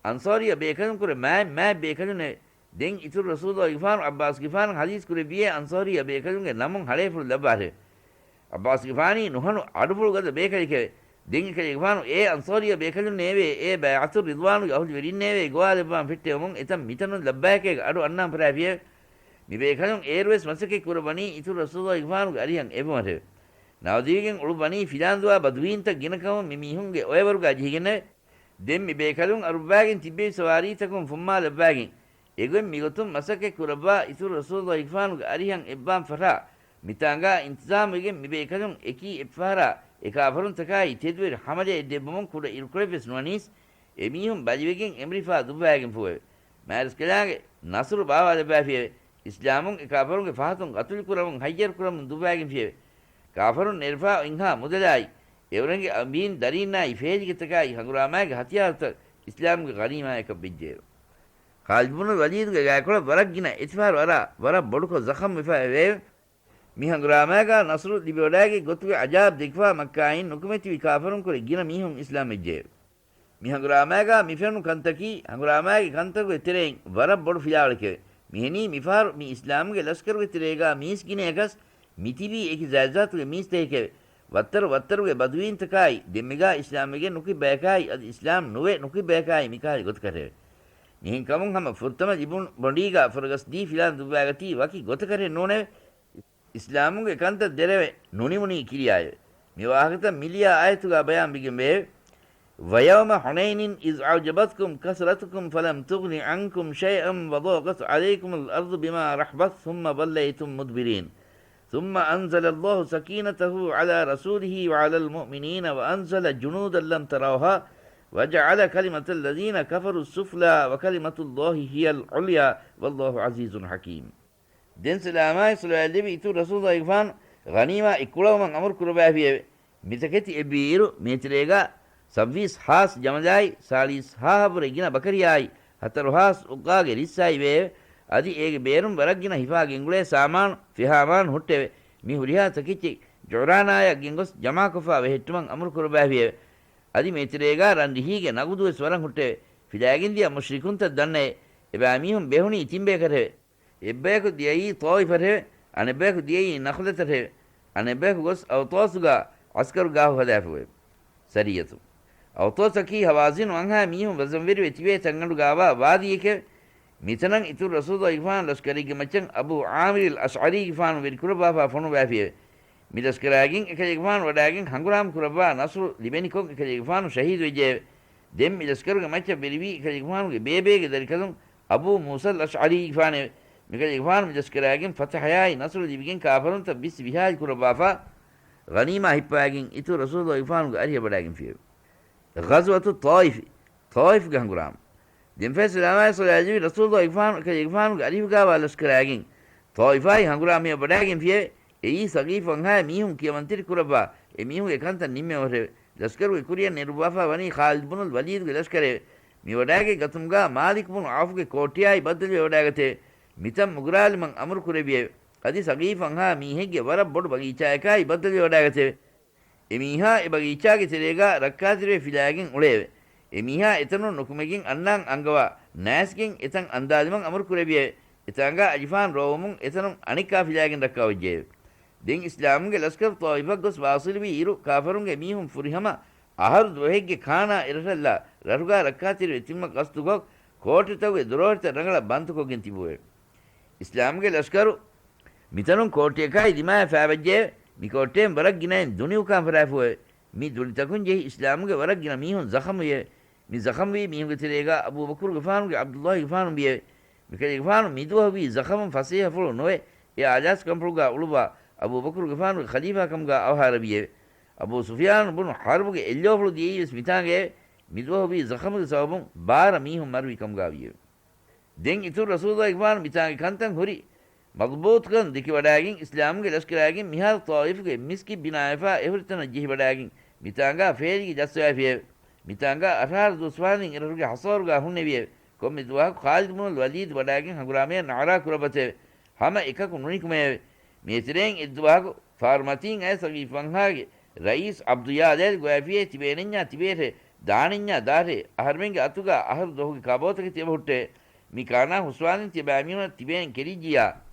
އަންޞާރީ ބޭކަލުންކުރެ މާތް މާތް ބޭކަލުންނެވެ. ދެން އިތުރު ރަސޫލުއްލާހިގެފާނު ޢައްބާސްގެފާނަށް ޙަދީޘް ކުރެއްވިޔޭ އަންޞާރީ ބޭކަލުންގެ ނަމުން ހަޅޭފުޅު ލައްވާށެވެ. ޢައްބާސްގެފާނީ ނުހަނު އަޑުފުޅުގަދަ ބޭކަލެކެވެ. ދެން އެކަލޭގެފާނު އޭ އަންޞާރީ ބޭކަލުންނޭވެ! އޭ ބައިޢަތުއްރިޟްވާނުގެ އަހުލުވެރިންނޭވެ! ގޮވާލައްވާން ފެއްޓެވުމުން އެތަން މިތަނުން ލައްބާއެކޭގެ އަޑު އަންނާން ފަރާފިއެވެ. މި ބޭކަލުން އޭރުވެސް މަސައްކަތް ކުރައްވަނީ އިތުރު ރަސޫލުއްލާހިގެފާނުގެ އަރިހަށް އެއްވުމަށެވެ. ނަވަދިވިގެން އުޅުއްވަނީ ފިލާންދުވާ ބަދުވީންތައް ގިނަކަމުން މި މީހުންގެ އޮއެވަރުގާ ޖެހިގެންނެވެ. ދެން މި ބޭކަލުން އަރުއްވާގެން ތިއްބެވި ސަވާރީތަކުން ފުއްމާލައްވާގެން އެގޮތް މިގޮތުން މަސައްކަތް ކުރައްވާ އިތުރު ރަސޫލުއްލާހިގެފާނުގެ އަރިހަށް އެއްބާން ފަށާ މިތާނގާ އިންތިޒާމްވެގެން މި ބޭކަލުން އެކީ އެއްފަހަރާ އެ ކާފަރުންތަކާއި ތެދުވެރި ހަމަލައެއް ދެއްވުމުން ކުޑަ އިރުކޮޅެއްވެސް ނުވަނީސް އެ މީހުން ބަލިވެގެން އެމްރިފާ ދުއްވާގެންފޫއެވެ. މާތްރަސްކަލާނގެ ނަޞްރު ބާވާލައްވާފިއެވެ. އިސްލާމުން އެ ކާފަރުންގެ ފަހަތުން ގަތުލުކުރަމުން ހައްޔަރުކުރަމުން ދުއްވާގެންފިއެވެ. ކާފަރުން ނެރެފާ އޮތްހާ މުދަލާއި، އެއުރެންގެ އަނބީން ދަރީންނާއި ފޭލިގެތަކާއި ހަނގުރާމާގެ ހަތިޔާރުތައް އިސްލާމުގެ ޣަނީމާޔަކަށް ވެއްޖެއެވެ. ޚާލިދު ބުނު ވަލީދުގެ ގާތްކޮޅަށް ވަރަށް ގިނަ އެތިފާރު އަރާ، ވަރަށް ބޮޑުކޮށް ޒަޚަމްވެފަ އެވެއެވެ. މި ހަނގުރާމާގާ ނަޞްރު ލިބިވަޑާގެ ގޮތުގެ އަޖާބް ދެކިފާ މައްކާއިން ނުކުމެތިވި ކާފަރުންކުރެ ގިނަ މީހުން އިސްލާމްވެއްޖެއެވެ. މި ހަނގުރާމާގާ މި ފެނުނު ކަންތަކީ، ހަނގުރާމާގެ ކަންތަކުގެ ތެރެއިން ވަރަށް ބޮޑު ފިލާވަޅެކެވެ. މިހެނީ މިފަހަރު މި އިސްލާމުގެ ލަޝްކަރުގެ ތެރޭގާ މީސް ގިނަޔަކަސް މިތިބީ އެކި ޒާތްޒާތުގެ މީސްތަކެކެވެ. ވައްތަރު ވައްތަރުގެ ބަދުވީންތަކާއި، ދެންމެގާ އިސްލާމްވެގެން ނުކި ބަޔަކާއި، އަދި އިސްލާމް ނުވެ ނުކި ބަޔަކާއި މިކަހަލަ ގޮތަކަށެވެ. މިހެންކަމުން ހަމަ ފުރަތަމަ ލިބުނު ބޮނޑީގާ ފުރަގަސްދީ ފިލާން ދުއްވާގަތީ ވަކި ގޮތަކަށެއް ނޫނެވެ. އިސްލާމުގެ ކަންތައް ދެރަވެ ނުނިމުނީ ކިރިޔާއެވެ. މި ވާހަކަތައް މިލިޔާ އާޔަތުގާ ބަޔާންވެގެންވެއެވެ. ويوم حنين إذ أعجبتكم كثرتكم فلم تغن عنكم شيئا وضاقت عليكم الأرض بما رحبت ثم وليتم مدبرين ثم أنزل الله سكينته على رسوله وعلى المؤمنين وأنزل جنودا لم تروها وجعل كلمة الذين كفروا السفلى وكلمة الله هي العليا والله عزيز حكيم. ދެން ސަލާމާއި ޞަލަވާތް ލެއްވި އިތުރު ރަސޫލުއްލާހިގެފާނު ޣަނީމާ އެއްކުޅަވުމަށް އަމުރު ކުރައްވާފިއެވެ. މިތަކެތި އެއްވީއިރު، މޭތެރޭގާ ސައްވީސް ހާސް ޖަމަލާއި، ސާޅީސް ހާހަށްވުރެ ގިނަ ބަކަރިޔާއި، ހަތަރު ހާސް އުއްގާގެ ރިއްސާއި ވެއެވެ. އަދި އޭގެ ބޭރުން ވަރަށް ގިނަ ހިފާ ގެންގުޅޭ ސާމާނު ފިހާމާނު ހުއްޓެވެ. މި ހުރިހާ ތަކެއްޗެއް ޖުޢުރާނާޔަށް ގެންގޮސް ޖަމާކޮށްފާ ބެހެއްޓުމަށް އަމުރު ކުރައްވާފިއެވެ. އަދި މޭތެރޭގާ ރަން ރިހީގެ ނަގުދުވެސް ވަރަށް ހުއްޓެވެ. ފިލާގެން ދިޔަ މުޝްރިކުންތައް ދަންނައޭ. އެބައިމީހުން ބެހުނީ ތިން ބޭކަށެވެ. އެއްބަޔަކު ދިޔައީ ޠާއިފަށެވެ. އަނެއްބަޔަކު ދިޔައީ ނަޚްލަތަށެވެ. އަނެއްބަޔަކު ގޮސް އައުޠާސުގާ ޢަސްކަރު ގާހު ހަދާފިއެވެ. ސަރިއްޔަތު. އައުޠާސަކީ ހަވާޒިން ވަންހާ މީހުން ވަޒަންވެރިވެ ތިބޭ ތަންގަނޑުގާވާ ވާދީއެކެވެ. މިތަނަށް އިތުރު ރަސޫލުއްލާހިގެފާނު ލަޝްކަރެއްގެ މައްޗަށް އަބޫ ޢާމިރުލް އަޝްޢަރީގެފާނު ވެރިކުރައްވާފާ ފޮނުއްވާފިއެވެ. މި ލަޝްކަރާގެން އެކަލޭގެފާނު ވަޑާގެން ހަނގުރާމަ ކުރައްވާ ނަޞްރު ލިބެނިކޮށް އެކަލޭގެފާނު ޝަހީދުވެއްޖެއެވެ. ދެން މި ލަޝްކަރުގެ މައްޗަށް ވެރިވީ އެކަލޭގެފާނުގެ ބޭބޭގެ ދަރިކަލުން އަބޫ މޫސަލް އަޝްޢަރީގެފާނެވެ. މިކަލޭގެފާނު މި ލަޝްކަރާގެން ފަތަޙަޔާއި ނަޞްރު ލިބިގެން ކާފަރުންތައް ވިސް ވިހާލި ކުރައްވާފާ، ޣަނީމާ ހިއްޕާގެން އިތުރު ރަސޫލުއްލާހިގެފާނުގެ އަރިހަށް ވަޑާގެންފިއެވެ. ޣަޒްވަތު ޠާއިފް، ޠާއިފްގެ ހަނގުރާމަ. ދެންފަހެ ސަލާމާއި ޞަލާތް ލެއްވި ރަސޫލުއްލާހިގެފާނު އެކަލޭގެފާނުގެ އަރިހުގާވާ ލަޝްކަރާގެން ޠާއިފާއި ހަނގުރާމައަށް ވަޑާގެންފިއެވެ. އެއީ ސަގީފު ވަންހާ މީހުން ކިޔަމަންތެރި ކުރައްވާ އެ މީހުންގެ ކަންތައް ނިންމެވުމަށެވެ. ލަޝްކަރުގެ ކުރިއަށް ނެރުއްވާފާ ވަނީ ޚާލިދު ބުނުލް ވަލީދުގެ ލަޝްކަރެވެ. މި ވަޑާގެ ގަތުމުގާ މާލިކު ބުނު ޢައުފްގެ ކޯޓިއާއި ބައްދަލުވެ ވަޑާގަތެވެ. މިތަން މުގުރާލުމަށް އަމުރު ކުރެއްވިއެވެ. އަދި ސަގީފު ވަންހާ މީހެއްގެ ވަރަށް ބޮޑު ބަގީޗާއަކާއި ބައްދަލުވެ ވަޑާގަތެވެ. އެމީހާ އެ ބަގީޗާގެ ތެރޭގާ ރައްކާތެރިވެ ފިލާގެން އުޅެއެވެ. އެމީހާ އެތަނުން ނުކުމެގެން އަންނާން އަންގަވާ ނާސްގެން އެތަން އަންދާލުމަށް އަމުރު ކުރެއްވިއެވެ. އެތާނގާ އަލިފާން ރޯވުމުން އެތަނުން އަނެއްކާ ފިލާގެން ރައްކާވެއްޖެއެވެ. ދެން އިސްލާމުގެ ލަޝްކަރު ޠާއިފަށް ގޮސް ވާސިލުވީ އިރު ކާފަރުންގެ މީހުން ފުރިހަމަ އަހަރު ދުވަހެއްގެ ކާނާ އެރަށަށްލާ ރަށުގާ ރައްކާތެރިވެ ތިބުމަށް ގަސްތުކޮށް، ކޯޓިތަކުގެ ދުރޯހިތައް ރަނގަޅަށް ބަންދުކޮށްގެން ތިބުއެވެ. އިސްލާމުގެ ލަޝްކަރު މިތަނުން ކޯޓިއަކާއި ދިމާއަށް ފާވައްޖެއެވެ. މި ކޯޓިއިން ވަރަށް ގިނައިން ދުނިއުކާން ފަރާފުއެވެ. މި ދުނިތަކުން ޖެހި އިސްލާމުގެ ވަރަށް ގިނަ މީހުން ޒަޚަމްވިއެވެ. މި ޒަޚަމްވީ މީހުންގެ ތެރޭގާ އަބޫބަކުރުގެފާނުގެ ޢަބްދުﷲގެފާނު ވިއެވެ. މިކަލޭގެފާނު މިދުވަހު ވީ ޒަޚަމުން ފަސޭހަފުޅު ނުވެ، އެ އާލާސްކަންފުޅުގާ އުޅުއްވާ އަބޫބަކުރުގެފާނުގެ ޚަލީފާކަމުގާ އަވަހާރަވިއެވެ. އަބޫ ސުފިޔާނު ބުނު ޙަރްބުގެ އެއްލޯފުޅު ދިޔައީވެސް މިތާނގައެވެ. މިދުވަހު ވީ ޒަޚަމުގެ ސަބަބުން ބާރަ މީހުން މަރުވި ކަމުގާ ވިއެވެ. ދެން އިތުރު ރަސޫލުއްލާހިގެފާނު މިތާނގެ ކަންތައް ހުރި މަޟްބޫޠުކަން ދެކިވަޑާގެން، އިސްލާމުގެ ލަޝްކަރާގެން މިހާރު ޠާއިފުގެ މިސްކިތް ބިނާވެފާ އެހުރިތަނަށް ޖެހިވަޑާގެން، މިތާނގާ ފޭލިގެ ޖައްސަވައިފިއެވެ. މިތާނގާ އަށާރަ ދުވަސްވަންދެން އެރަށުގެ ހަޞަރުގާ ހުންނެވިއެވެ. ކޮންމެ ދުވަހަކު ޚާލިދު ބުނުލް ވަލީދު ވަޑާގެން ހަނގުރާމަޔަށް ނަޢުލާ ކުރައްވަތެވެ. ހަމަ އެކަކު ނުނިކުމެއެވެ. މީތިރޭން އެއްދުވަހަކު ފާރުމަތީން އައި ސަގީފު ފަންހާގެ ރައީސް ޢަބްދުއްޔާލޭލް ގޮވައިފިއޭ ތިބޭނެންޏާ ތިބޭށޭ، ދާނެންޏާ ދާށޭ، އަހަރުމެންގެ އަތުގާ އަހަރު ދުވަހުގެ ކާބޯތަކެތި އެބަހުއްޓެވެ. މި ކާނާ ހުސްވާނީ ތިޔަބައިމީހުނަށް ތިބޭން ކެރިއްޖިއްޔާ،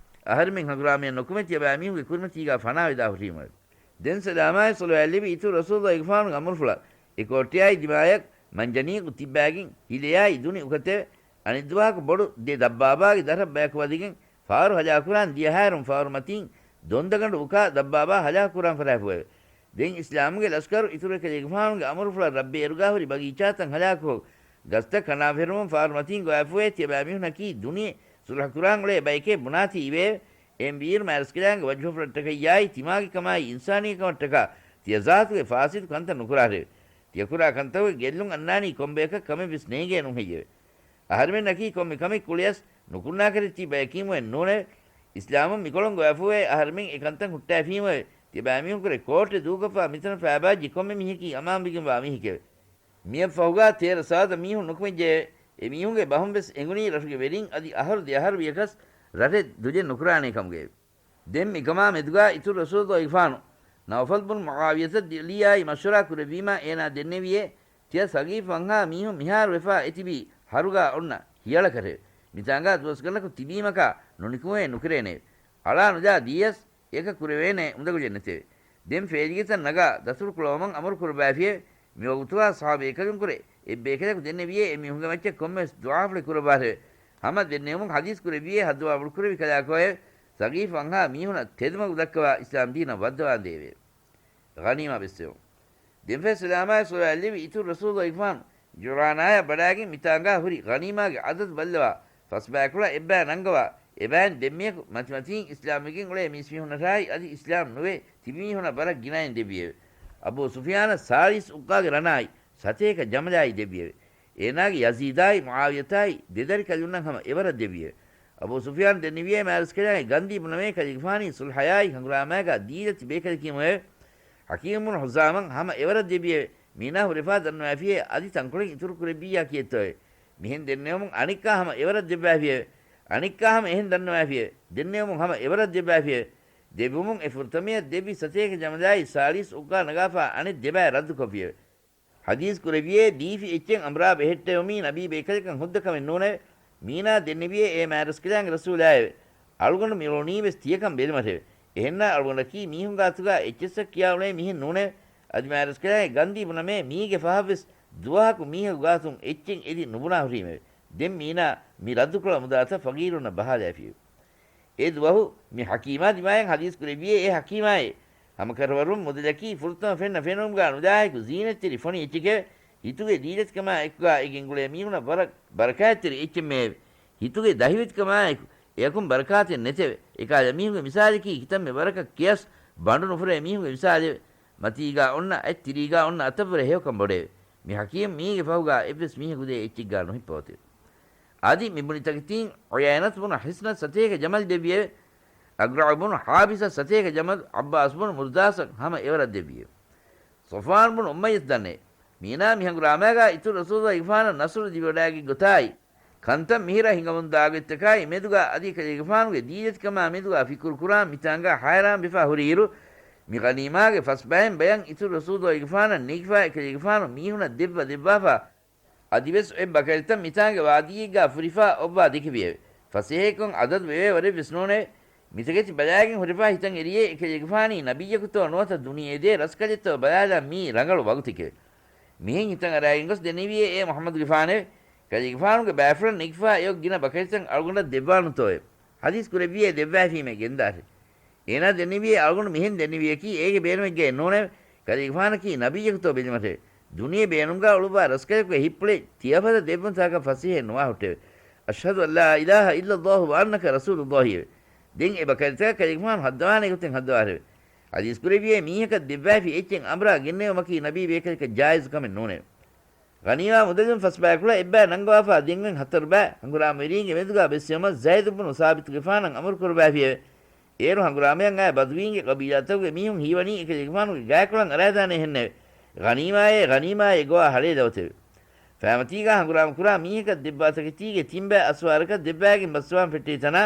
އަހަރެމެން ހަނގުރާމަޔަށް ނުކުމެ ތިޔަބައިމީހުންގެ ކުރިމަތީގާ ފަނާވެދާ ހުށީމެވެ. ދެން ސަލާމާއި ޞަލަވާތް ލެއްވި އިތުރު ރަސޫލުއްލާހިގެފާނުގެ އަމުރުފުޅަށް އެ ކޯއްޓެއާއި ދިމާޔަށް މަންޖަނީގު ތިއްބާގެން ހިލެއާއި ދުނި އުކަތެވެ. އަނެއްދުވަހަކު ބޮޑު ދެ ދައްބާބާގެ ދަށަށް ބަޔަކު ވަދެގެން ފާރު ހަލާކުކުރާން ދިޔަހާއިރުން ފާރުމަތީން ދޮންދަގަނޑު އުކާ ދައްބާބާ ހަލާކުކުރާން ފަށާފުއެވެ. ދެން އިސްލާމުގެ ލަޝްކަރު އިތުރު އެކަލޭގެފާނުގެ އަމުރުފުޅަށް ރައްބޭރުގާ ހުރި ބަގީޗާތައް ހަލާކުކޮށް، ގަސްތައް ކަނޑާފެށުމުން ފާރުމަތީން ގޮވާފުއެވެ. ތިޔަބައިމީހުންނަކީ ދުނިޔެ ޞުލްޙަކުރާން އުޅޭ ބައެކޭ ބުނާތީ އިވެއެވެ. އެހެންވީއިރު މާތްރަސްކަލާނގެ ވަޖްހުފުޅަށްޓަކައްޔާއި ތިމާގެ ކަމާއި އިންސާނީ ކަމަށްޓަކާ ތިޔަ ޒާތުގެ ފާސިދު ކަންތައް ނުކުރާށެވެ. ތިޔަ ކުރާ ކަންތަކުގެ ގެއްލުން އަންނާނީ ކޮންބަޔަކަށް ކަމެއްވެސް ނޭނގޭނުން ހެއްޔެވެ؟ އަހަރެމެންނަކީ ކޮންމެ ކަމެއް ކުޅިޔަސް ނުކުންނާކަށް ތި ބަޔަކީމުއެއް ނޫނެވެ. އިސްލާމުން މިކޮޅުން ގޮވާފުއެވެ. އަހަރެމެން އެ ކަންތައް ހުއްޓާފީމުއެވެ. ތިޔަބައިމީހުންކުރެ ކޯޓެއް ދޫކޮށްފާ މިތަނަށް ފައިބާއްޖެ ކޮންމެ މީހަކީ އަމާންވެގެންވާ މީހެކެވެ. މިއަށްފަހުގާ ތޭރަ ސާދަ މީހުން ނުކުމެއްޖެއެވެ. އެމީހުންގެ ބަހުންވެސް އެނގުނީ ރަށުގެ ވެރިން އަދި އަހަރު ދެއަހަރު ވިޔަކަސް ރަށެއް ދުލެއް ނުކުރާނޭ ކަމުގައެވެ. ދެން މިކަމާ މެދުގާ އިތުރު ރަސޫލުގެފާނު ނައުފަލް ބުން މުޢާވިޔަތަށް ދިލިޔާއި މަޝްވަރާ ކުރެއްވީމާ އޭނާ ދެންނެވިއޭ، ތިޔަ ސަގީފު ފަންހާ މީހުން މިހާރު ވެފާ އެތިބީ ހަރުގާ އޮންނަ ހިޔަޅަކަށެވެ. މިތާނގާ ދުވަސްގަނޑަކު ތިބީމަކާ ނުނިކުމެވޭ ނުކެރޭނެވެ. އަޅާ ނުލާ ދިޔަޔަސް އެކަ ކުރެވޭނެ އުނދަގުލެއް ނެތެވެ. ދެން ފޭލިގެތައް ނަގާ ދަތުރު ކުޅަވަމުން އަމުރު ކުރައްވާފިއެވެ. މިވަގުތުގާ ޞަޙާބީ އެކަލުންކުރެ އެއްބޭކަލަކު ދެންނެވިއޭ އެމީހުންގެ މައްޗަށް ކޮންމެވެސް ދުޢާފުޅެއް ކުރައްވާށެވެ. ހަމަ ދެންނެވުމުން ޙަދީޘް ކުރެއްވިއޭ ހައްދަވާ ބޮޑުކުރެއްވި ކަލާކޯއެވެ. ސަގީފު ފަންހާ މީހުނަށް ތެދުމަގު ދައްކަވާ އިސްލާމް ދީނަށް ވައްދަވާންދެއެވެ. ޣަނީމާ ބެއްސެވުން. ދެންފަހެ ސަލާމާއި ޞަލަވާތް ލެއްވި އިތުރު ރަސޫލުގެފާނު ޖުޢުރާނާޔަށް ބަޑާގެން މިތާނގާ ހުރި ޣަނީމާގެ އަދަދު ބައްލަވާ، ފަސްބައިކުޅަ އެއްބައި ނަންގަވާ، އެބައިން ދެންމެޔަކު މަތިމަތީން އިސްލާމްވެގެން އުޅޭ މީސްމީހުންނަށާއި އަދި އިސްލާމް ނުވޭ ތިބިމީހުންނަށް ވަރަށް ގިނައިން ދެއްވިއެވެ. އަބޫ ސުފިޔާނަށް ސާޅީސް އުއްގާގެ ރަނާއި ސަތޭކަ ޖަމަލާއި ދެއްވިއެވެ. އޭނާގެ ޔަޒީދާއި މުޢާވިޔަތާއި ދެދަރިކަލުންނަށް ހަމަ އެވަރަށް ދެއްވިއެވެ. އަބޫ ސުފިޔާން ދެންނެވިއޭ މާތްރަސްކަލާނގެ ގަންދީ ބުނަމޭ ކަލޭގެފާނީ ޞުލްޙަޔާއި ހަނގުރާމާގާ ދީލަތި ބޭކަލަކީމުއެވެ. ޙަކީމް ބުނު ޙުޒާމަށް ހަމަ އެވަރަށް ދެއްވިއެވެ. މީނާ ހުރެފާ ދަންނަވައިފިއޭ އަދި ތަންކޮޅެއް އިތުރު ކުރެއްވިއްޔާ ކިއެއްތޯއެވެ. މިހެން ދެންނެވުމުން އަނެއްކާ ހަމަ އެވަރަށް ދެއްވައިފިއެވެ. އަނެއްކާ ހަމަ އެހެން ދަންނަވައިފިއެވެ. ދެންނެވުމުން ހަމަ އެވަރަށް ދެއްވައިފިއެވެ. ދެއްވުމުން އެ ފުރަތަމަޔަށް ދެއްވި ސަތޭކަ ޖަމަލާއި ސާޅީސް އުއްގާ ނަގާފާ އަނެއް ދެބައި ރައްދުކޮށްފިއެވެ. ޙަދީޘް ކުރެއްވިއޭ ދީފި އެއްޗެއް އަނބުރާ ބެހެއްޓެވުމީ ނަބީ ބޭކަލަކަށް ހުއްދަ ކަމެއް ނޫނެވެ. މީނާ ދެންނެވިއޭ އޭ މާތްރަސްކަލާނގެ ރަސޫލާއެވެ. އަޅުގަނޑު މި އުޅުނީވެސް ތިޔަކަން ބެލުމަށެވެ. އެހެންނާ އަޅުގަނޑަކީ މީހުން ގާތުގާ އެއްޗިއްސަށް ކިޔާ އުޅޭ މީހެއް ނޫނެވެ. އަދި މާތްރަސްކަލާނގެ ގަންދީ ބުނަމޭ މީގެ ފަހަށްވެސް ދުވަހަކު މީހަކު ގާތުން އެއްޗެއް އެދި ނުބުނާ ހުރީމެވެ. ދެން މީނާ މި ރައްދުކުޅަ މުދާތައް ފަގީރުންނަށް ބަހާލައިފިއެވެ. އެ ދުވަހު މި ޙަކީމާ ދިމާޔަށް ޙަދީޘް ކުރެއްވިއޭ އެ ޙަކީމާއޭ. ހަމަކަށަވަރުން މުދަލަކީ ފުރަތަމަ ފެންނަ ފެނުމުގާ ނުލާހިކު ޒީނަތްތެރި ފޮނި އެއްޗެކެވެ. ހިތުގެ ދީލަތިކަމާ އެކުގާ އެ ގެންގުޅޭ މީހުނަށް ވަރަށް ބަރަކާތްތެރި އެއްޗެއްމެއެވެ. ހިތުގެ ދަހިވެތިކަމާ އެކު އެއަކުން ބަރަކާތެއް ނެތެވެ. އެކަހަލަ މީހުންގެ މިސާލަކީ ކިތަންމެ ވަރަކަށް ކެޔަސް ބަނޑު ނުފުރޭ މީހުންގެ މިސާލެވެ. މަތީގާ އޮންނަ އަތް ތިރީގާ އޮންނަ އަތަށްވުރެ ހެޔޮކަން ބޮޑެވެ. މި ޙަކީމް މީގެ ފަހުގާ އެއްވެސް މީހަކު ދޭ އެއްޗެއްގާ ނުހިއްޕަވަތެވެ. އަދި މި ބުނި ތަކެތީން ޢުޔައިނަތު ބުނު ޙިޞްނަށް ސަތޭކަ ޖަމަލް ދެއްވިއެވެ. އަގްރަޢު ބުނު ޙާބިސަށް ސަތޭކަ ޖަމަލް، ޢައްބާސް ބުނު މުރުދާސަށް ހަމަ އެވަރަށް ދެއްވިއެވެ. ޞަފްވާން ބުނު އުއްމައްޔަތު ދަންނައެވެ. މީނާ މި ހަނގުރާމާގާ އިތުރު ރަސޫލުގެފާނަށް ނަޞްރު ދެވިވަޑާގެން ގޮތާއި، ކަންތައް މިހިރަ ހިނގަމުންދާ ގޮތްތަކާއި މެދުގާ އަދި ކަލޭގެފާނުގެ ދީލަތިކަމާ މެދުގާ ފިކުރު ކުރާން މިތާނގާ ހައިރާން ވެފާ ހުރިއިރު، މި ޣަނީމާގެ ފަސް ބައިން ބަޔަށް އިތުރު ރަސޫލުގެފާނަށް ނެގިފާ އެކަލޭގެފާނު މީހުނަށް ދެއްވަ ދެއްވާފާ، އަދިވެސް އޮތް ބަކަރިތައް މިތާނގެ ވާދީއެއްގާ ފުރިފާ އޮއްވާ ދެކެވިއެވެ. ފަސޭހައެއްކޮށް އަދަދު ވެވޭ ވަރެއްވެސް ނޫނެވެ. މިތަކެތި ބަލާގެން ހުރެފާ ހިތަށް އެރިއޭ އެކަލޭގެފާނީ ނަބިއްޔަކުތޯ ނުވަތަ ދުނިޔެއެދޭ ރަސްކަލެއްތޯ ބަލާލާ މީ ރަނގަޅު ވަގުތެކެވެ. މިހެން ހިތަށް އަރާގެން ގޮސް ދެންނެވިއޭ އޭ މުޙައްމަދުގެފާނެވެ. ކަލޭގެފާނުގެ ބައިފުޅަށް ނެގިފާ އެއޮތް ގިނަ ބަކަރިތައް އަޅުގަނޑަށް ދެއްވާނުތޯއެވެ. ޙަދީޘް ކުރެއްވިއޭ ދެއްވައިފީމޭ ގެންދާށޭ. އޭނާ ދެންނެވިއޭ އަޅުގަނޑު މިހެން ދެންނެވިޔަކީ އޭގެ ބޭނުމެއްގައެއް ނޫނެވެ. ކަލޭގެފާނަކީ ނަބިއްޔަކުތޯ ބެލުމަށެވެ. ދުނިޔެ ބޭނުމުގާ އުޅުއްވާ ރަސްކަލަކުގެ ހިތްޕުޅެއް ތިޔަފަދަ ދެއްވުންތަކަށް ފަސޭހައެއް ނުވާ ހުއްޓެވެ. أشهد أن لا إله إلا الله وأنك رسول الله އެވެ. ދެން އެ ބަކަރިތަކަށް ކަލޭގެފާނު ހައްދަވާނެ ގޮތެއް ހައްދަވާށެވެ. ޙަދީޘް ކުރެއްވިއޭ މީހަކަށް ދެއްވާފި އެއްޗެއް އަނބުރާ ގެންނެވުމަކީ ނަބީ ބޭކަލަކަށް ޖާއިޒު ކަމެއް ނޫނެވެ. ޣަނީމާ މުދަލުން ފަސްބަޔަކުޅަ އެއްބަޔަށް ނަންގަވާފާ ދެންވެން ހަތަރު ބައި ހަނގުރާމަވެރީންގެ މެދުގާ ބެއްސެވުމަށް ޒައިދު ބުނު ސާބިތުގެފާނަށް އަމުރު ކުރައްވާފިއެވެ. އޭރު ހަނގުރާމަޔަށް އައި ބަދުވީންގެ ޤަބީލާތަކުގެ މީހުން ހީވަނީ އެކަލޭގެފާނުގެ ގާތްކޮޅަށް އަރައިދާނޭ ހެންނެވެ. ޣަނީމާއޭ، ޣަނީމާއޭ ގޮވާ ހަޅޭ ދައުތެވެ. ފައިމަތީގާ ހަނގުރާމަ ކުރާ މީހަކަށް ދެއްވާ ތަކެތީގެ ތިން ބައި އަސްވާރަކަށް ދެއްވާގެން ބައްސަވާން ފެއްޓެވި ތަނާ،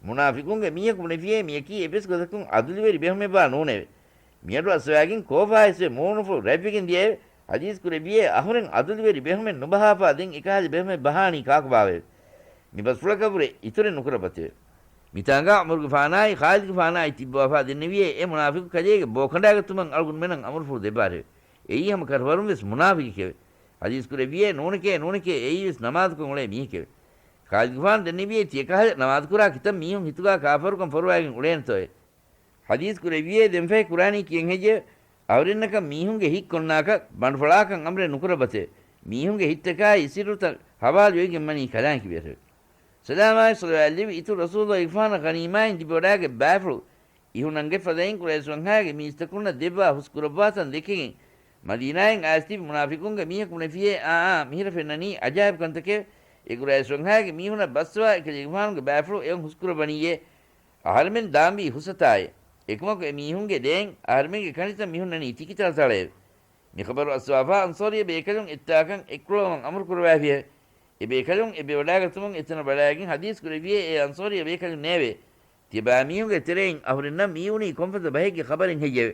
މުނާފިޤުންގެ މީހަކު ބުނެފިއޭ މިޔަކީ އެއްވެސް ގޮތަކުން ޢަދުލުވެރި ބެހުމެއްވާ ނޫނެވެ. މިއަޑު އަސްވާގެން ކޯފާ އިސްވެ މޫނުފުޅު ރަތްވެގެން ދިޔައެވެ. ޙަދީޘް ކުރެއްވިއޭ އަހުރެން ޢަދުލުވެރި ބެހުމެއް ނުބަހާފާ ދެން އެކަހަލަ ބެހުމެއް ބަހާނީ ކާކުބާވެވެ. މި ބަސްފުޅަކަށްވުރެ އިތުރެއް ނުކުރައްވަތެވެ. މިތާނގާ ޢުމަރުގެފާނާއި ޚާލިދުގެފާނާއި ތިއްބަވާފާ ދެންނެވިއޭ އެ މުނާފިޤު ކަލޭގެ ބޯ ކަނޑާގަތުމަށް އަޅުގަނޑުމެނަށް އަމުރުފުޅު ދެއްވާށެވެ. އެއީ ހަމަ ކަށަވަރުން ވެސް މުނާފިޤެކެވެ. ޙަދީޘް ކުރެއްވިއޭ ނޫނެކޭ، ނޫނެކޭ، އެއީ ވެސް ނަމާދުކޮށް އުޅޭ މީހެކެވެ. ޚާލިދުގެފާނު ދެންނެވިއޭ ތިޔަކަހަލަ ނަމާދުކުރާ ކިތައް މީހުން ހިތުގާ ކާފަރުކަން ފޮރުވައިގެން އުޅޭނެތޯއޭ. ޙަދީޘް ކުރެއްވިއޭ ދެންފަހެ ކުރާނީ ކިޔަން ހެއްޔެވެ؟ އަހުރެންނަކަށް މީހުންގެ ހިތް ކޮންނާކަށް ބަނޑުފަޅާކަށް އަމުރެއް ނުކުރައްވަތެވެ. މީހުންގެ ހިތްތަކާއި ސިއްރުތައް ހަވާލުވެގެން ވަނީ ކަލާނގެ ކިބައިން. ސަލާމާއި ޞަލަވާތް ލެއްވި އިތުރު ރަސޫލުއްލާހިގެފާނަށް ޣަނީމާއިން ލިބިވަޑާގެ ބައިފުޅު އިހުނަންގެ ފަދައިން ޤުރައިޝް ވަންހާގެ މީސްތަކުންނަށް ދެއްވާ ހުސްކުރައްވާތަން ދެކެގެން، މަދީނާއިން އައިސް ތިބި މުނާފިޤުންގެ މީހަކު ބުނެފިއޭ، އާ، އާ، މިހިރަ ފެންނަނީ އަޖާއިބު ކަންތަކެވެ. އެ ޤުރައިޝް ވަންހާގެ މީހުނަށް ބައްސަވާ އެކަލޭގެފާނުގެ ބައިފުޅު އެއަށް ހުސްކުރައްވަނީއޭ. އަހަރެމެން ދާންވީ ހުސަތާއޭ. އެކަމަކު އެ މީހުންގެ ދޭން އަހަރެމެންގެ ކަނޑިތައް މިހުންނަނީ ތިކިތަޅަތަޅައެވެ. މި ޚަބަރު އައްސަވާފާ އަންޞާރީ ބޭކަލުން އެއްތާކަން އެއްކުޅަވަމުން އަމުރު ކުރައްވާފިއެވެ. އެ ބޭކަލުން އެބައިވަޑާގަތުމުން އެތަނަށް ވަޑައިގެން ޙަދީޘް ކުރެއްވިއޭ އެ އަންޞާރީ ބޭކަލުންނޭވެ. ތިޔަބައިމީހުންގެ ތެރެއިން އަހުރެންނަށް މިއުނީ ކޮންފަދަ ބަހެއްގެ ޚަބަރެއް ހެއްޔެވެ؟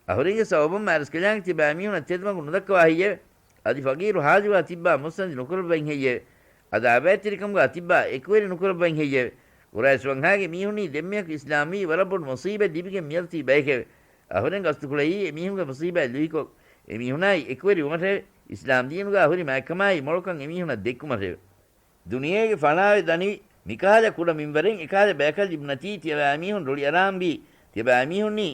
އަހުރެންގެ ސަބަބުން މާރަސްކަލާނގެ ތިޔަބައިމީހުނަށް ތެދުމަގު ނުދައްކަވާ ހެއްޔެވެ؟ އަދި ފަގީރު ހާލުގާ ތިއްބާ މުއްސަނދި ނުކުރައްވައިން ހެއްޔެވެ؟ އަދި އާބައިތެރިކަމުގާ ތިއްބާ އެކުވެރި ނުކުރައްވައިން ހެއްޔެވެ؟ ޤުރައިޝް ވަންހާގެ މީހުންނީ ދެންމެޔަކު އިސްލާމްވީ ވަރަށް ބޮޑު މުޞީބަތް ލިބިގެން މިއަދު ތިބި ބައެކެވެ. އަހުރެން ގަސްތުކުޅައީ އެމީހުންގެ މުޞީބާތް ލުއިކޮށް، އެމީހުނާއި އެކުވެރިވުމަށެވެ. އިސްލާމްދީނުގާ ހުރި މާތްކަމާއި މޮޅުކަން އެމީހުނަށް ދެއްކުމަށެވެ. ދުނިޔޭގެ ފަނާވެ ދަނިވި މިކަހަލަ ކުޑަ މިންވަރެއް އެކަހަލަ ބަޔަކަށް ލިބުނަތީ ތިޔަބައިމީހުން ރުޅިއަރާންވީ، ތިޔަބައިމީހުންނީ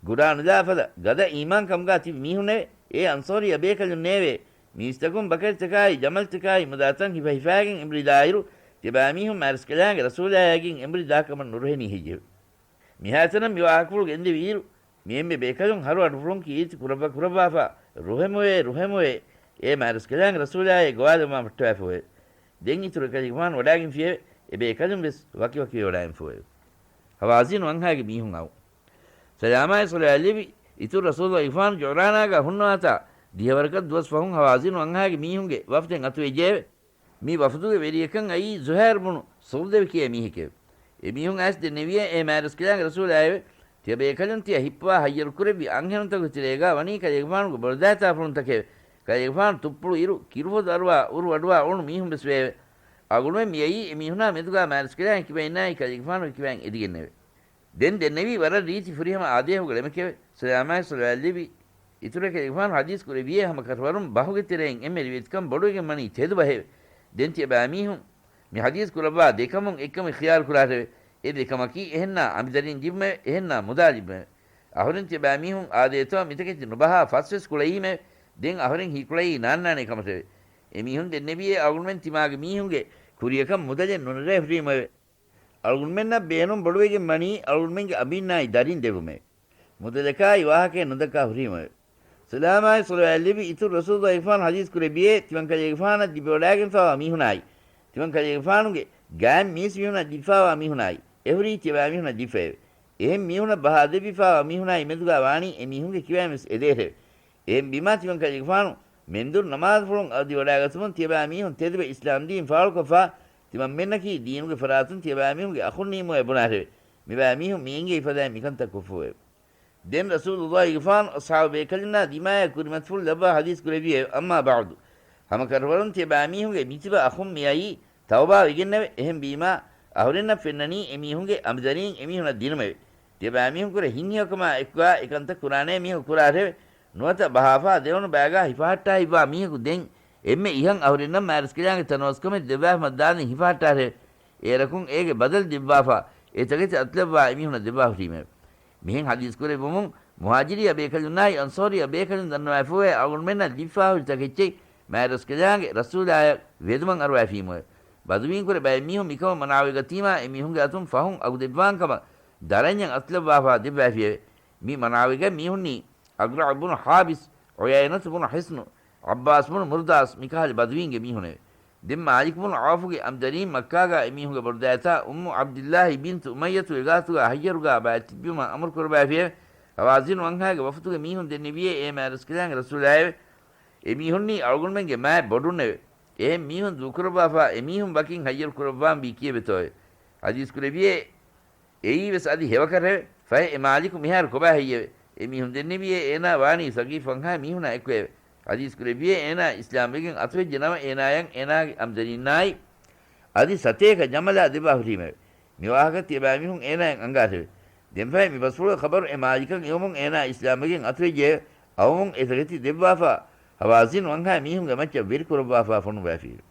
ގުރާނުލާ ފަދަ ގަދަ އީމާންކަމުގާ ތިބި މީހުންނެވެ. އޭ އަންޞާރީ ބޭކަލުންނޭވެ! މީސްތަކުން ބަކަރިތަކާއި ޖަމަލްތަކާއި މުދާތައް ހިފަ ހިފާގެން އެނބުރި ދާއިރު، ތިޔަބައިމީހުން މާރަސްކަލާނގެ ރަސޫލާޔާގެން އެނބުރި ދާކަމަށް ނުރުހެނީ ހެއްޔެވެ؟ މިހާތަނަށް މި ވާހަކަފުޅު ގެންދެވިއިރު، މި އެންމެ ބޭކަލުން ހަރު އަޑުފުޅުން ކީރިތި ކުރައްވާ ކުރައްވާފާ، ރުހެމުވޭ، ރުހެމުވޭ، އޭ މާރަސްކަލާނގެ ރަސޫލާއޭ ގޮވާލައްވާ މަށްޓަވާފައެވެ. ދެން އިތުރު އެކަލޭގެފާނު ވަޑާގެންފިއެވެ. އެ ބޭކަލުން ވެސް ވަކިވަކިވެ ވަޑާގެންފައެވެ. ހަވާޒިން ވަންހާގެ މީހުން އައު. ސަލާމާއި ޞަލަވާތް ލެއްވި އިތުރު ރަސޫލު އިފާން ޖުޢުރާނާގާ ހުންނަވާތާ ދިހަވަރަކަށް ދުވަސް ފަހުން ހަވާޒިން ވަންހާގެ މީހުންގެ ވަފްދެއް އަތުވެއްޖެއެވެ. މި ވަފްދުގެ ވެރިޔަކަށް އައީ ޒުހައިރު ބުނު ސުލްދެވި ކިޔޭ މީހެކެވެ. އެ މީހުން އައިސް ދެންނެވިއޭ އޭ މާތް ރަސްކަލާނގެ ރަސޫލާއެވެ. ތިޔަބޭކަލުން ތިޔަ ހިއްޕަވާ ހައްޔަރު ކުރެއްވި އަންހެނުންތަކުގެ ތެރޭގާ ވަނީ ކަލޭގެފާނުގެ ބޮޑުދައިތާފުޅުންތަކެވެ. ކަލޭގެފާނު ތުއްޕުޅު އިރު ކިރުފޮދު އަރުވާ އުރު ވަޑުވާ އުޅުނު މީހުން ވެސް ވެއެވެ. އަޅުގަނޑުމެން މިއައީ އެ މީހުނާ މެދުގާ މާތް ރަސްކަލާނގެ ކިބައިންނާއި ކަލޭގެފާނުގެ ކިބައިން އެދިގެންނެވެ. ދެން ދެންނެވީ ވަރަށް ރީތި ފުރިހަމަ އާދޭހުގެ ޅެމެކެވެ. ސަލާމާއި ޞަލަވާތް ލެއްވި އިތުރަށް ކަލޭގެފާނު ޙަދީޘް ކުރެއްވިއޭ ހަމަ ކަށަވަރުން ބަހުގެ ތެރެއިން އެންމެ ރިވެތިކަން ބޮޑުވެގެން ވަނީ ތެދު ބަހެވެ. ދެން ތިޔަބައި މީހުން މި ޙަދީޘް ކުރައްވާ ދެކަމުން އެއްކަމެއް ޚިޔާރު ކުރާށެވެ. އެ ދެކަމަކީ އެހެންނާ އަނބިދަރީން ލިބުމެވެ. އެހެންނާ މުދާ ލިބުމެވެ. އަހުރެން ތިޔަބައި މީހުން އާދޭތޯ މިތަކެތި ނުބަހާ ފަސްވެސް ކުޅައީމެވެ. ދެން އަހުރެން ހީކުޅައީ ނާންނާނޭ ކަމަށެވެ. އެ މީހުން ދެންނެވިއޭ އަޅުގަނޑުމެން ތިމާގެ މީހުންގެ ކުރިޔަކަށް މުދަލެއް ނުނެރޭ ހުރީމެވެ. އަޅުގަނޑުމެންނަށް ބޭނުން ބޮޑުވެގެން ވަނީ އަޅުގަނޑުމެންގެ އަނބީންނާއި ދަރިން ދެއްވުމެވެ. މުދަލަކާއި ވާހަކައެއް ނުދައްކާ ހުރީމެވެ. ސަލާމާއި ޞަލަވާތް ލެއްވި އިތުރު ރަސޫލު އިފާން ޙަދީޘް ކުރެއްވިއޭ، ތިމަން ކަލޭގެފާނަށް ލިބިވަޑާގެންފާވާ މީހުނާއި، ތިމަން ކަލޭގެފާނުގެ ގާތް މީސްމީހުނަށް ލިބިފާވާ މީހުނާއި، އެހުރީ ތިޔަބައިމީހުނަށް ލިބިފައެވެ. އެހެން މީހުނަށް ބަހާ ދެއްވިފާވާ މީހުނާއި މެދުގާ ވާނީ އެ މީހުންގެ ކިބައިން ވެސް އެދޭށެވެ. އެހެން ބީމާ ތިމަން ކަލޭގެފާނު މެންދުރު ނަމާދުފުޅުން އަދިވަޑާގަތުމުން ތިޔަބައިމީހުން ތެދުވެ އިސްލާމްދީން ފާޅުކޮށްފާ، ތިމަންމެންނަކީ ދީނުގެ ފަރާތުން ތިޔަބައިމީހުންގެ އަޚުންނީމުވެ ބުނާށެވެ. މިބައިމީހުން މި އެނގޭ ފަދައިން މިކަންތައް ކޮށްފައެވެ. ދެން ރަސޫލުއްލާހިގެފާނު އަޞްޙާބު ބޭކަލުންނާ ދިމާޔަށް ކުރިމަތިފުޅު ލައްވާ ޙަދީޘް ކުރެއްވިއެވެ. އައްމާ ބަޢުދު. ހަމަކަށަވަރުން ތިޔަބައިމީހުންގެ މިތިބަ އަޚުން މިއައީ ތައުބާވެގެންނެވެ. އެހެން ބީމާ އަހުރެންނަށް ފެންނަނީ އެމީހުންގެ އަނބިދަރީން އެމީހުނަށް ދިނުމެވެ. ތިޔަބައިމީހުންކުރެ ހިތްހެޔޮކަމާ އެކުގާ އެކަންތައް ކުރާނޭ މީހަކު ކުރާށެވެ. ނުވަތަ ބަހާފާ ދެވަނު ބައިގާ ހިފަހައްޓާ ހިތްވާ މީހަކު ދެން އެންމެ އިހަށް އަހުރެންނަށް މާތް ރަސްކަލާނގެ ތަނަވަސްކަމެއް ދެއްވާފަ މައްދާނެ ހިފަހައްޓާށެވެ. އޭރަކުން އޭގެ ބަދަލު ދެއްވާފާ، އެ ތަކެތި އަތުލައްވާ އެމީހުނަށް ދެއްވާ ހުރީމެވެ. މިހެން ޙަދީޘް ކުރެއްވުމުން، މުހާޖިރީ ބޭކަލުންނާއި އަންޞާރީ ބޭކަލުން ދަންނަވާފައެވެ. އަޅުގަނޑުމެންނަށް ލިބިފާ ހުރި ތަކެއްޗެއް މާތް ރަސްކަލާނގެ ރަސޫލާޔަށް ވެދުމަށް އަރުވާފީމުވެ. ބަދުވީންކުރެ ބައެއް މީހުން މިކަމަށް މަނާވެގަތީމާ، އެ މީހުންގެ އަތުން ފަހުން އަގުދެއްވާން ކަމަށް ދަރަންޏަށް އަތުލައްވާފާ ދެއްވައިފިއެވެ. މި މަނާވެގަތް މީހުންނީ އަގްރަޢު ބުނު ޙާބިސް، ޢުޔައިނަތު ބުނު ޙިޞްނު، ޢައްބާސް ބުނު މުރުދާސް މިކަހަލަ ބަދުވީންގެ މީހުނެވެ. ދެން މާލިކު ބުނު ޢައުފުގެ އަމްދަރީން މައްކާގާ އެ މީހުންގެ ބޮޑުދައިތާ އުއްމު ޢަބްދިއްލާހި ބިންތު އުމައްޔަތުގެ ގާތުގާ ހައްޔަރުގާ ބައެއް ތިއްބިވުމަށް އަމުރު ކުރައްވައިފިއެވެ. ހަވާޒިން ވަންހާގެ ވަފުދުގެ މީހުން ދެންނެވިއޭ އޭ މާތްރަސްކަލާނގެ ރަސޫލާއެވެ. އެ މީހުންނީ އަޅުގަނޑުމެންގެ މާތް ބޮޑުންނެވެ. އެހެން މީހުން ދޫކުރައްވާފާ އެ މީހުން ވަކިން ހައްޔަރު ކުރައްވާން ވީ ކީއެވެތޯއެވެ؟ ޙަދީޘް ކުރެއްވިއޭ އެއީވެސް އަދި ހެވަކަށެވެ. ފަހެ އެ މާލިކު މިހާރު ކޮބާ ހެއްޔެވެ؟ އެ މީހުން ދެންނެވިއޭ އޭނާ ވާނީ ސަގީފު ވަންހާ މީހުނާ އެކުއެވެ. ޙަދީޘް ކުރެއްވިއޭ އޭނާ އިސްލާމްވެގެން އަތުވެއްޖެ ނަމަ އޭނާޔަށް އޭނާގެ އަމްދަރީންނާއި އަދި ސަތޭކަ ޖަމަލާ ދެއްވާ ހުރީމެވެ. މި ވާހަކަ ތިޔަބައިމީހުން އޭނާޔަށް އަންގާށެވެ. ދެންފަހެ މި ބަސްފުޅުގެ ޚަބަރު އެ މާލިކަށް އިވުމުން އޭނާ އިސްލާމްވެގެން އަތުވެއްޖެއެވެ. އައުމުން އެ ތަކެތި ދެއްވާފާ ހަވާޒިން ވަންހާ މީހުންގެ މައްޗަށް ވެރިކުރައްވާފާ ފޮނުއްވައިފިއެވެ.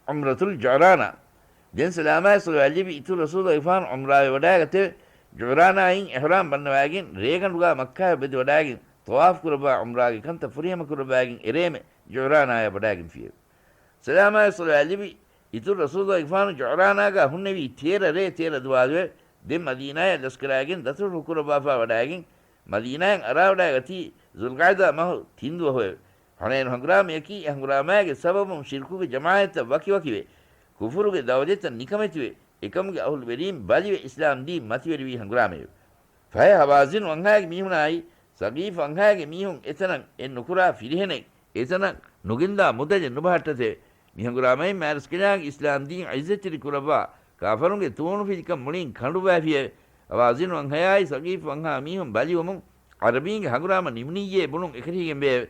ޢުމްރަތުލް ޖުޢުރާނާ. ދެން ސަލާމާއި ޞަލަވާތް ލިބި އިތުރު ރަސޫލާ ފާނު ޢުމްރާވެ ވަޑާގަތެވެ. ޖުޢުރާނާއިން އިޙްރާމް ބަންނަވާގެން ރޭގަނޑުގާ މައްކާއަށް ވެދެ ވަޑާގެން ޠަވާފު ކުރައްވާ ޢުމްރާގެ ކަންތައް ފުރިހަމަ ކުރައްވާގެން އެރޭމެ ޖުޢުރާނާޔަށް ވަޑާގެންފިއެވެ. ސަލާމާއި ޞަލަވާތް ލިބި އިތުރު ރަސޫލާ ފާނު ޖުޢުރާނާގާ ހުންނެވީ ތޭރަ ރޭ ތޭރަ ދުވާލުއެވެ. ދެން މަދީނާޔަށް ލަސްކަރާގެން ދަތުރު ކުރައްވާފާ ވަޑާގެން މަދީނާއަށް އަރާވަޑާގަތީ ޛުލްޤަޢިދާ މަހު ތިން ދުވަހުއެވެ. ހަނައިނު ހަނގުރާމަޔަކީ އެ ހަނގުރާމައިގެ ސަބަބުން ޝިރްކުގެ ޖަމާޢަތްތައް ވަކިވަކިވެ، ކުފުރުގެ ދައުލަތްތައް ނިކަމެތިވެ، އެކަމުގެ އަހުލުވެރީން ބަލިވެ އިސްލާމްދީން މަތިވެރިވީ ހަނގުރާމައެވެ. ފަހެ ހަވާޒިން ވަންހާގެ މީހުނާއި ސަގީފް ވަންހާގެ މީހުން އެތަނަށް އެއްނުކުރާ ފިރިހެނެއް، އެތަނަށް ނުގެންދާ މުދަލެއް ނުބަހައްޓަތެވެ. މި ހަނގުރާމައިން މާތްރަސްކަލާނގެ އިސްލާމްދީން ޢިއްޒަތްތެރި ކުރައްވާ ކާފަރުންގެ ތޫނުފިލިކަން މުޅިން ކަނޑުވައިފިއެވެ. ހަވާޒިން ވަންހަޔާއި ސަގީފް ވަންހާ މީހުން ބަލިވުމުން ޢަރަބީންގެ ހަނގުރާމަ ނިމުނިއްޔޭ ބުނުން އެކަށީގެންވެއެވެ.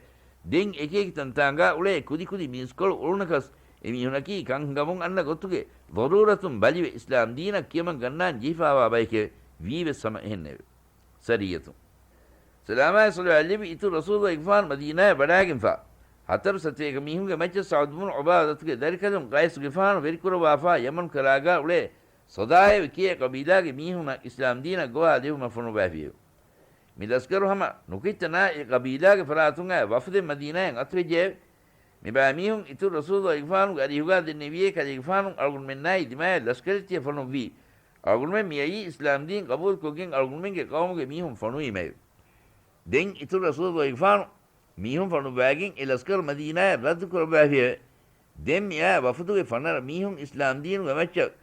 ދެން އެކިއެކި ތަންތާނގާ އުޅޭ ކުދިކުދި މީސްކޮޅު އުޅުނަކަސް އެމީހުނަކީ ކަންހިނގަމުން އަންނަ ގޮތުގެ ޟަރޫރަތުން ބަލިވެ އިސްލާމްދީނަށް ކިޔަމަން ގަންނާން ޖެހިފާވާ ބައެކެވެ. ވީވެސް ހަމަ އެހެންނެވެ. ސަރިއްޔަތުން ސަލާމާއި ޞަލަވާތް ލިބި އިތުރު ރަސޫލު އިގްފާން މަދީނާއަށް ވަޑާގެންފާ ހަތަރު ސަތޭކަ މީހުންގެ މައްޗަށް ސަޢުދު ބުނު ޢުބާދަތުގެ ދަރިކަލުން ޤައިސް ގިފާނު ވެރިކުރައްވާފާ ޔަމަން ކަރާގާ އުޅޭ ޞަދާއެވެ ކިޔޭ ޤަބީލާގެ މީހުންނަށް އިސްލާމް ދީނަށް ގޮވާ ދެވުމަށް ފޮނުއްވައިފިއެވެ. މި ލަސްކަރު ހަމަ ނުކިތްތަނާ އެ ޤަބީލާގެ ފަރާތުން އައި ވަފުދެއް މަދީނާއަށް އަތުވެއްޖެއެވެ. މި ބައިމީހުން އިތުރު ރަސޫލު އިގްފާނުގެ އަރިހުގާ ދެންނެވިއޭ ކަލޭގެފާނު އަޅުގަނޑުމެންނާއި ދިމާޔަށް ލަސްކަރެއް ތިޔަ ފޮނުއްވީ. އަޅުގަނޑުމެން މިއައީ އިސްލާމް ދީން ޤަބޫލުކޮށްގެން އަޅުގަނޑުމެންގެ ޤައުމުގެ މީހުން ފޮނުވީމެވެ. ދެން އިތުރު ރަސޫލު އިގްފާނު މީހުން ފޮނުއްވައިގެން އެ ލަސްކަރު މަދީނާއަށް ރައްދު ކުރައްވައިފިއެވެ. ދެން މިއާ ވަފުދުގެ ފަނަރަ މީހުން އިސްލާމް ދީނުގެ މައްޗަށް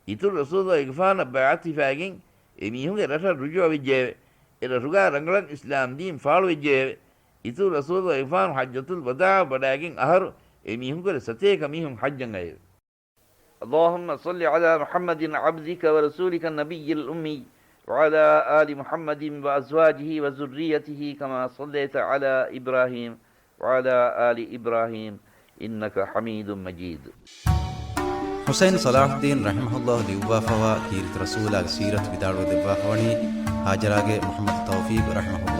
އިތުރު ރަސޫލު އިގްފާނަށް ބައިޢަތު ހިފާގެން އެ މީހުންގެ ރަށަށް ރުޖޫޢަވެއްޖެއެވެ. އެ ރަށުގާ ރަނގަޅަށް އިސްލާމް ދީން ފާޅުވެއްޖެއެވެ. އިތުރު ރަސޫލު އިގްފާނު ޙައްޖަތުލް ވަދާޢަށް ވަޑާގެން އަހަރު އެ މީހުންކުރެ ސަތޭކަ މީހުން ޙައްޖަށް އައެވެ. اللهم صل على محمد عبدك ورسولك النبي الأمي وعلى آل محمد وأزواجه وذريته كما صليت على إبراهيم وعلى آل إبراهيم إنك حميد مجيد. ޙުސައިން ޞަލާޙުއްދީން ރަޙިމަހުﷲ ލިޔުއްވާފަވާ ކީރިތި ރަސޫލާގެ ސީރަތު ވިދާޅުވެ ދެއްވާފަވަނީ ހާޖަރާގެ މުޙައްމަދު ތައުފީޤު ރަޙިމަހުﷲ.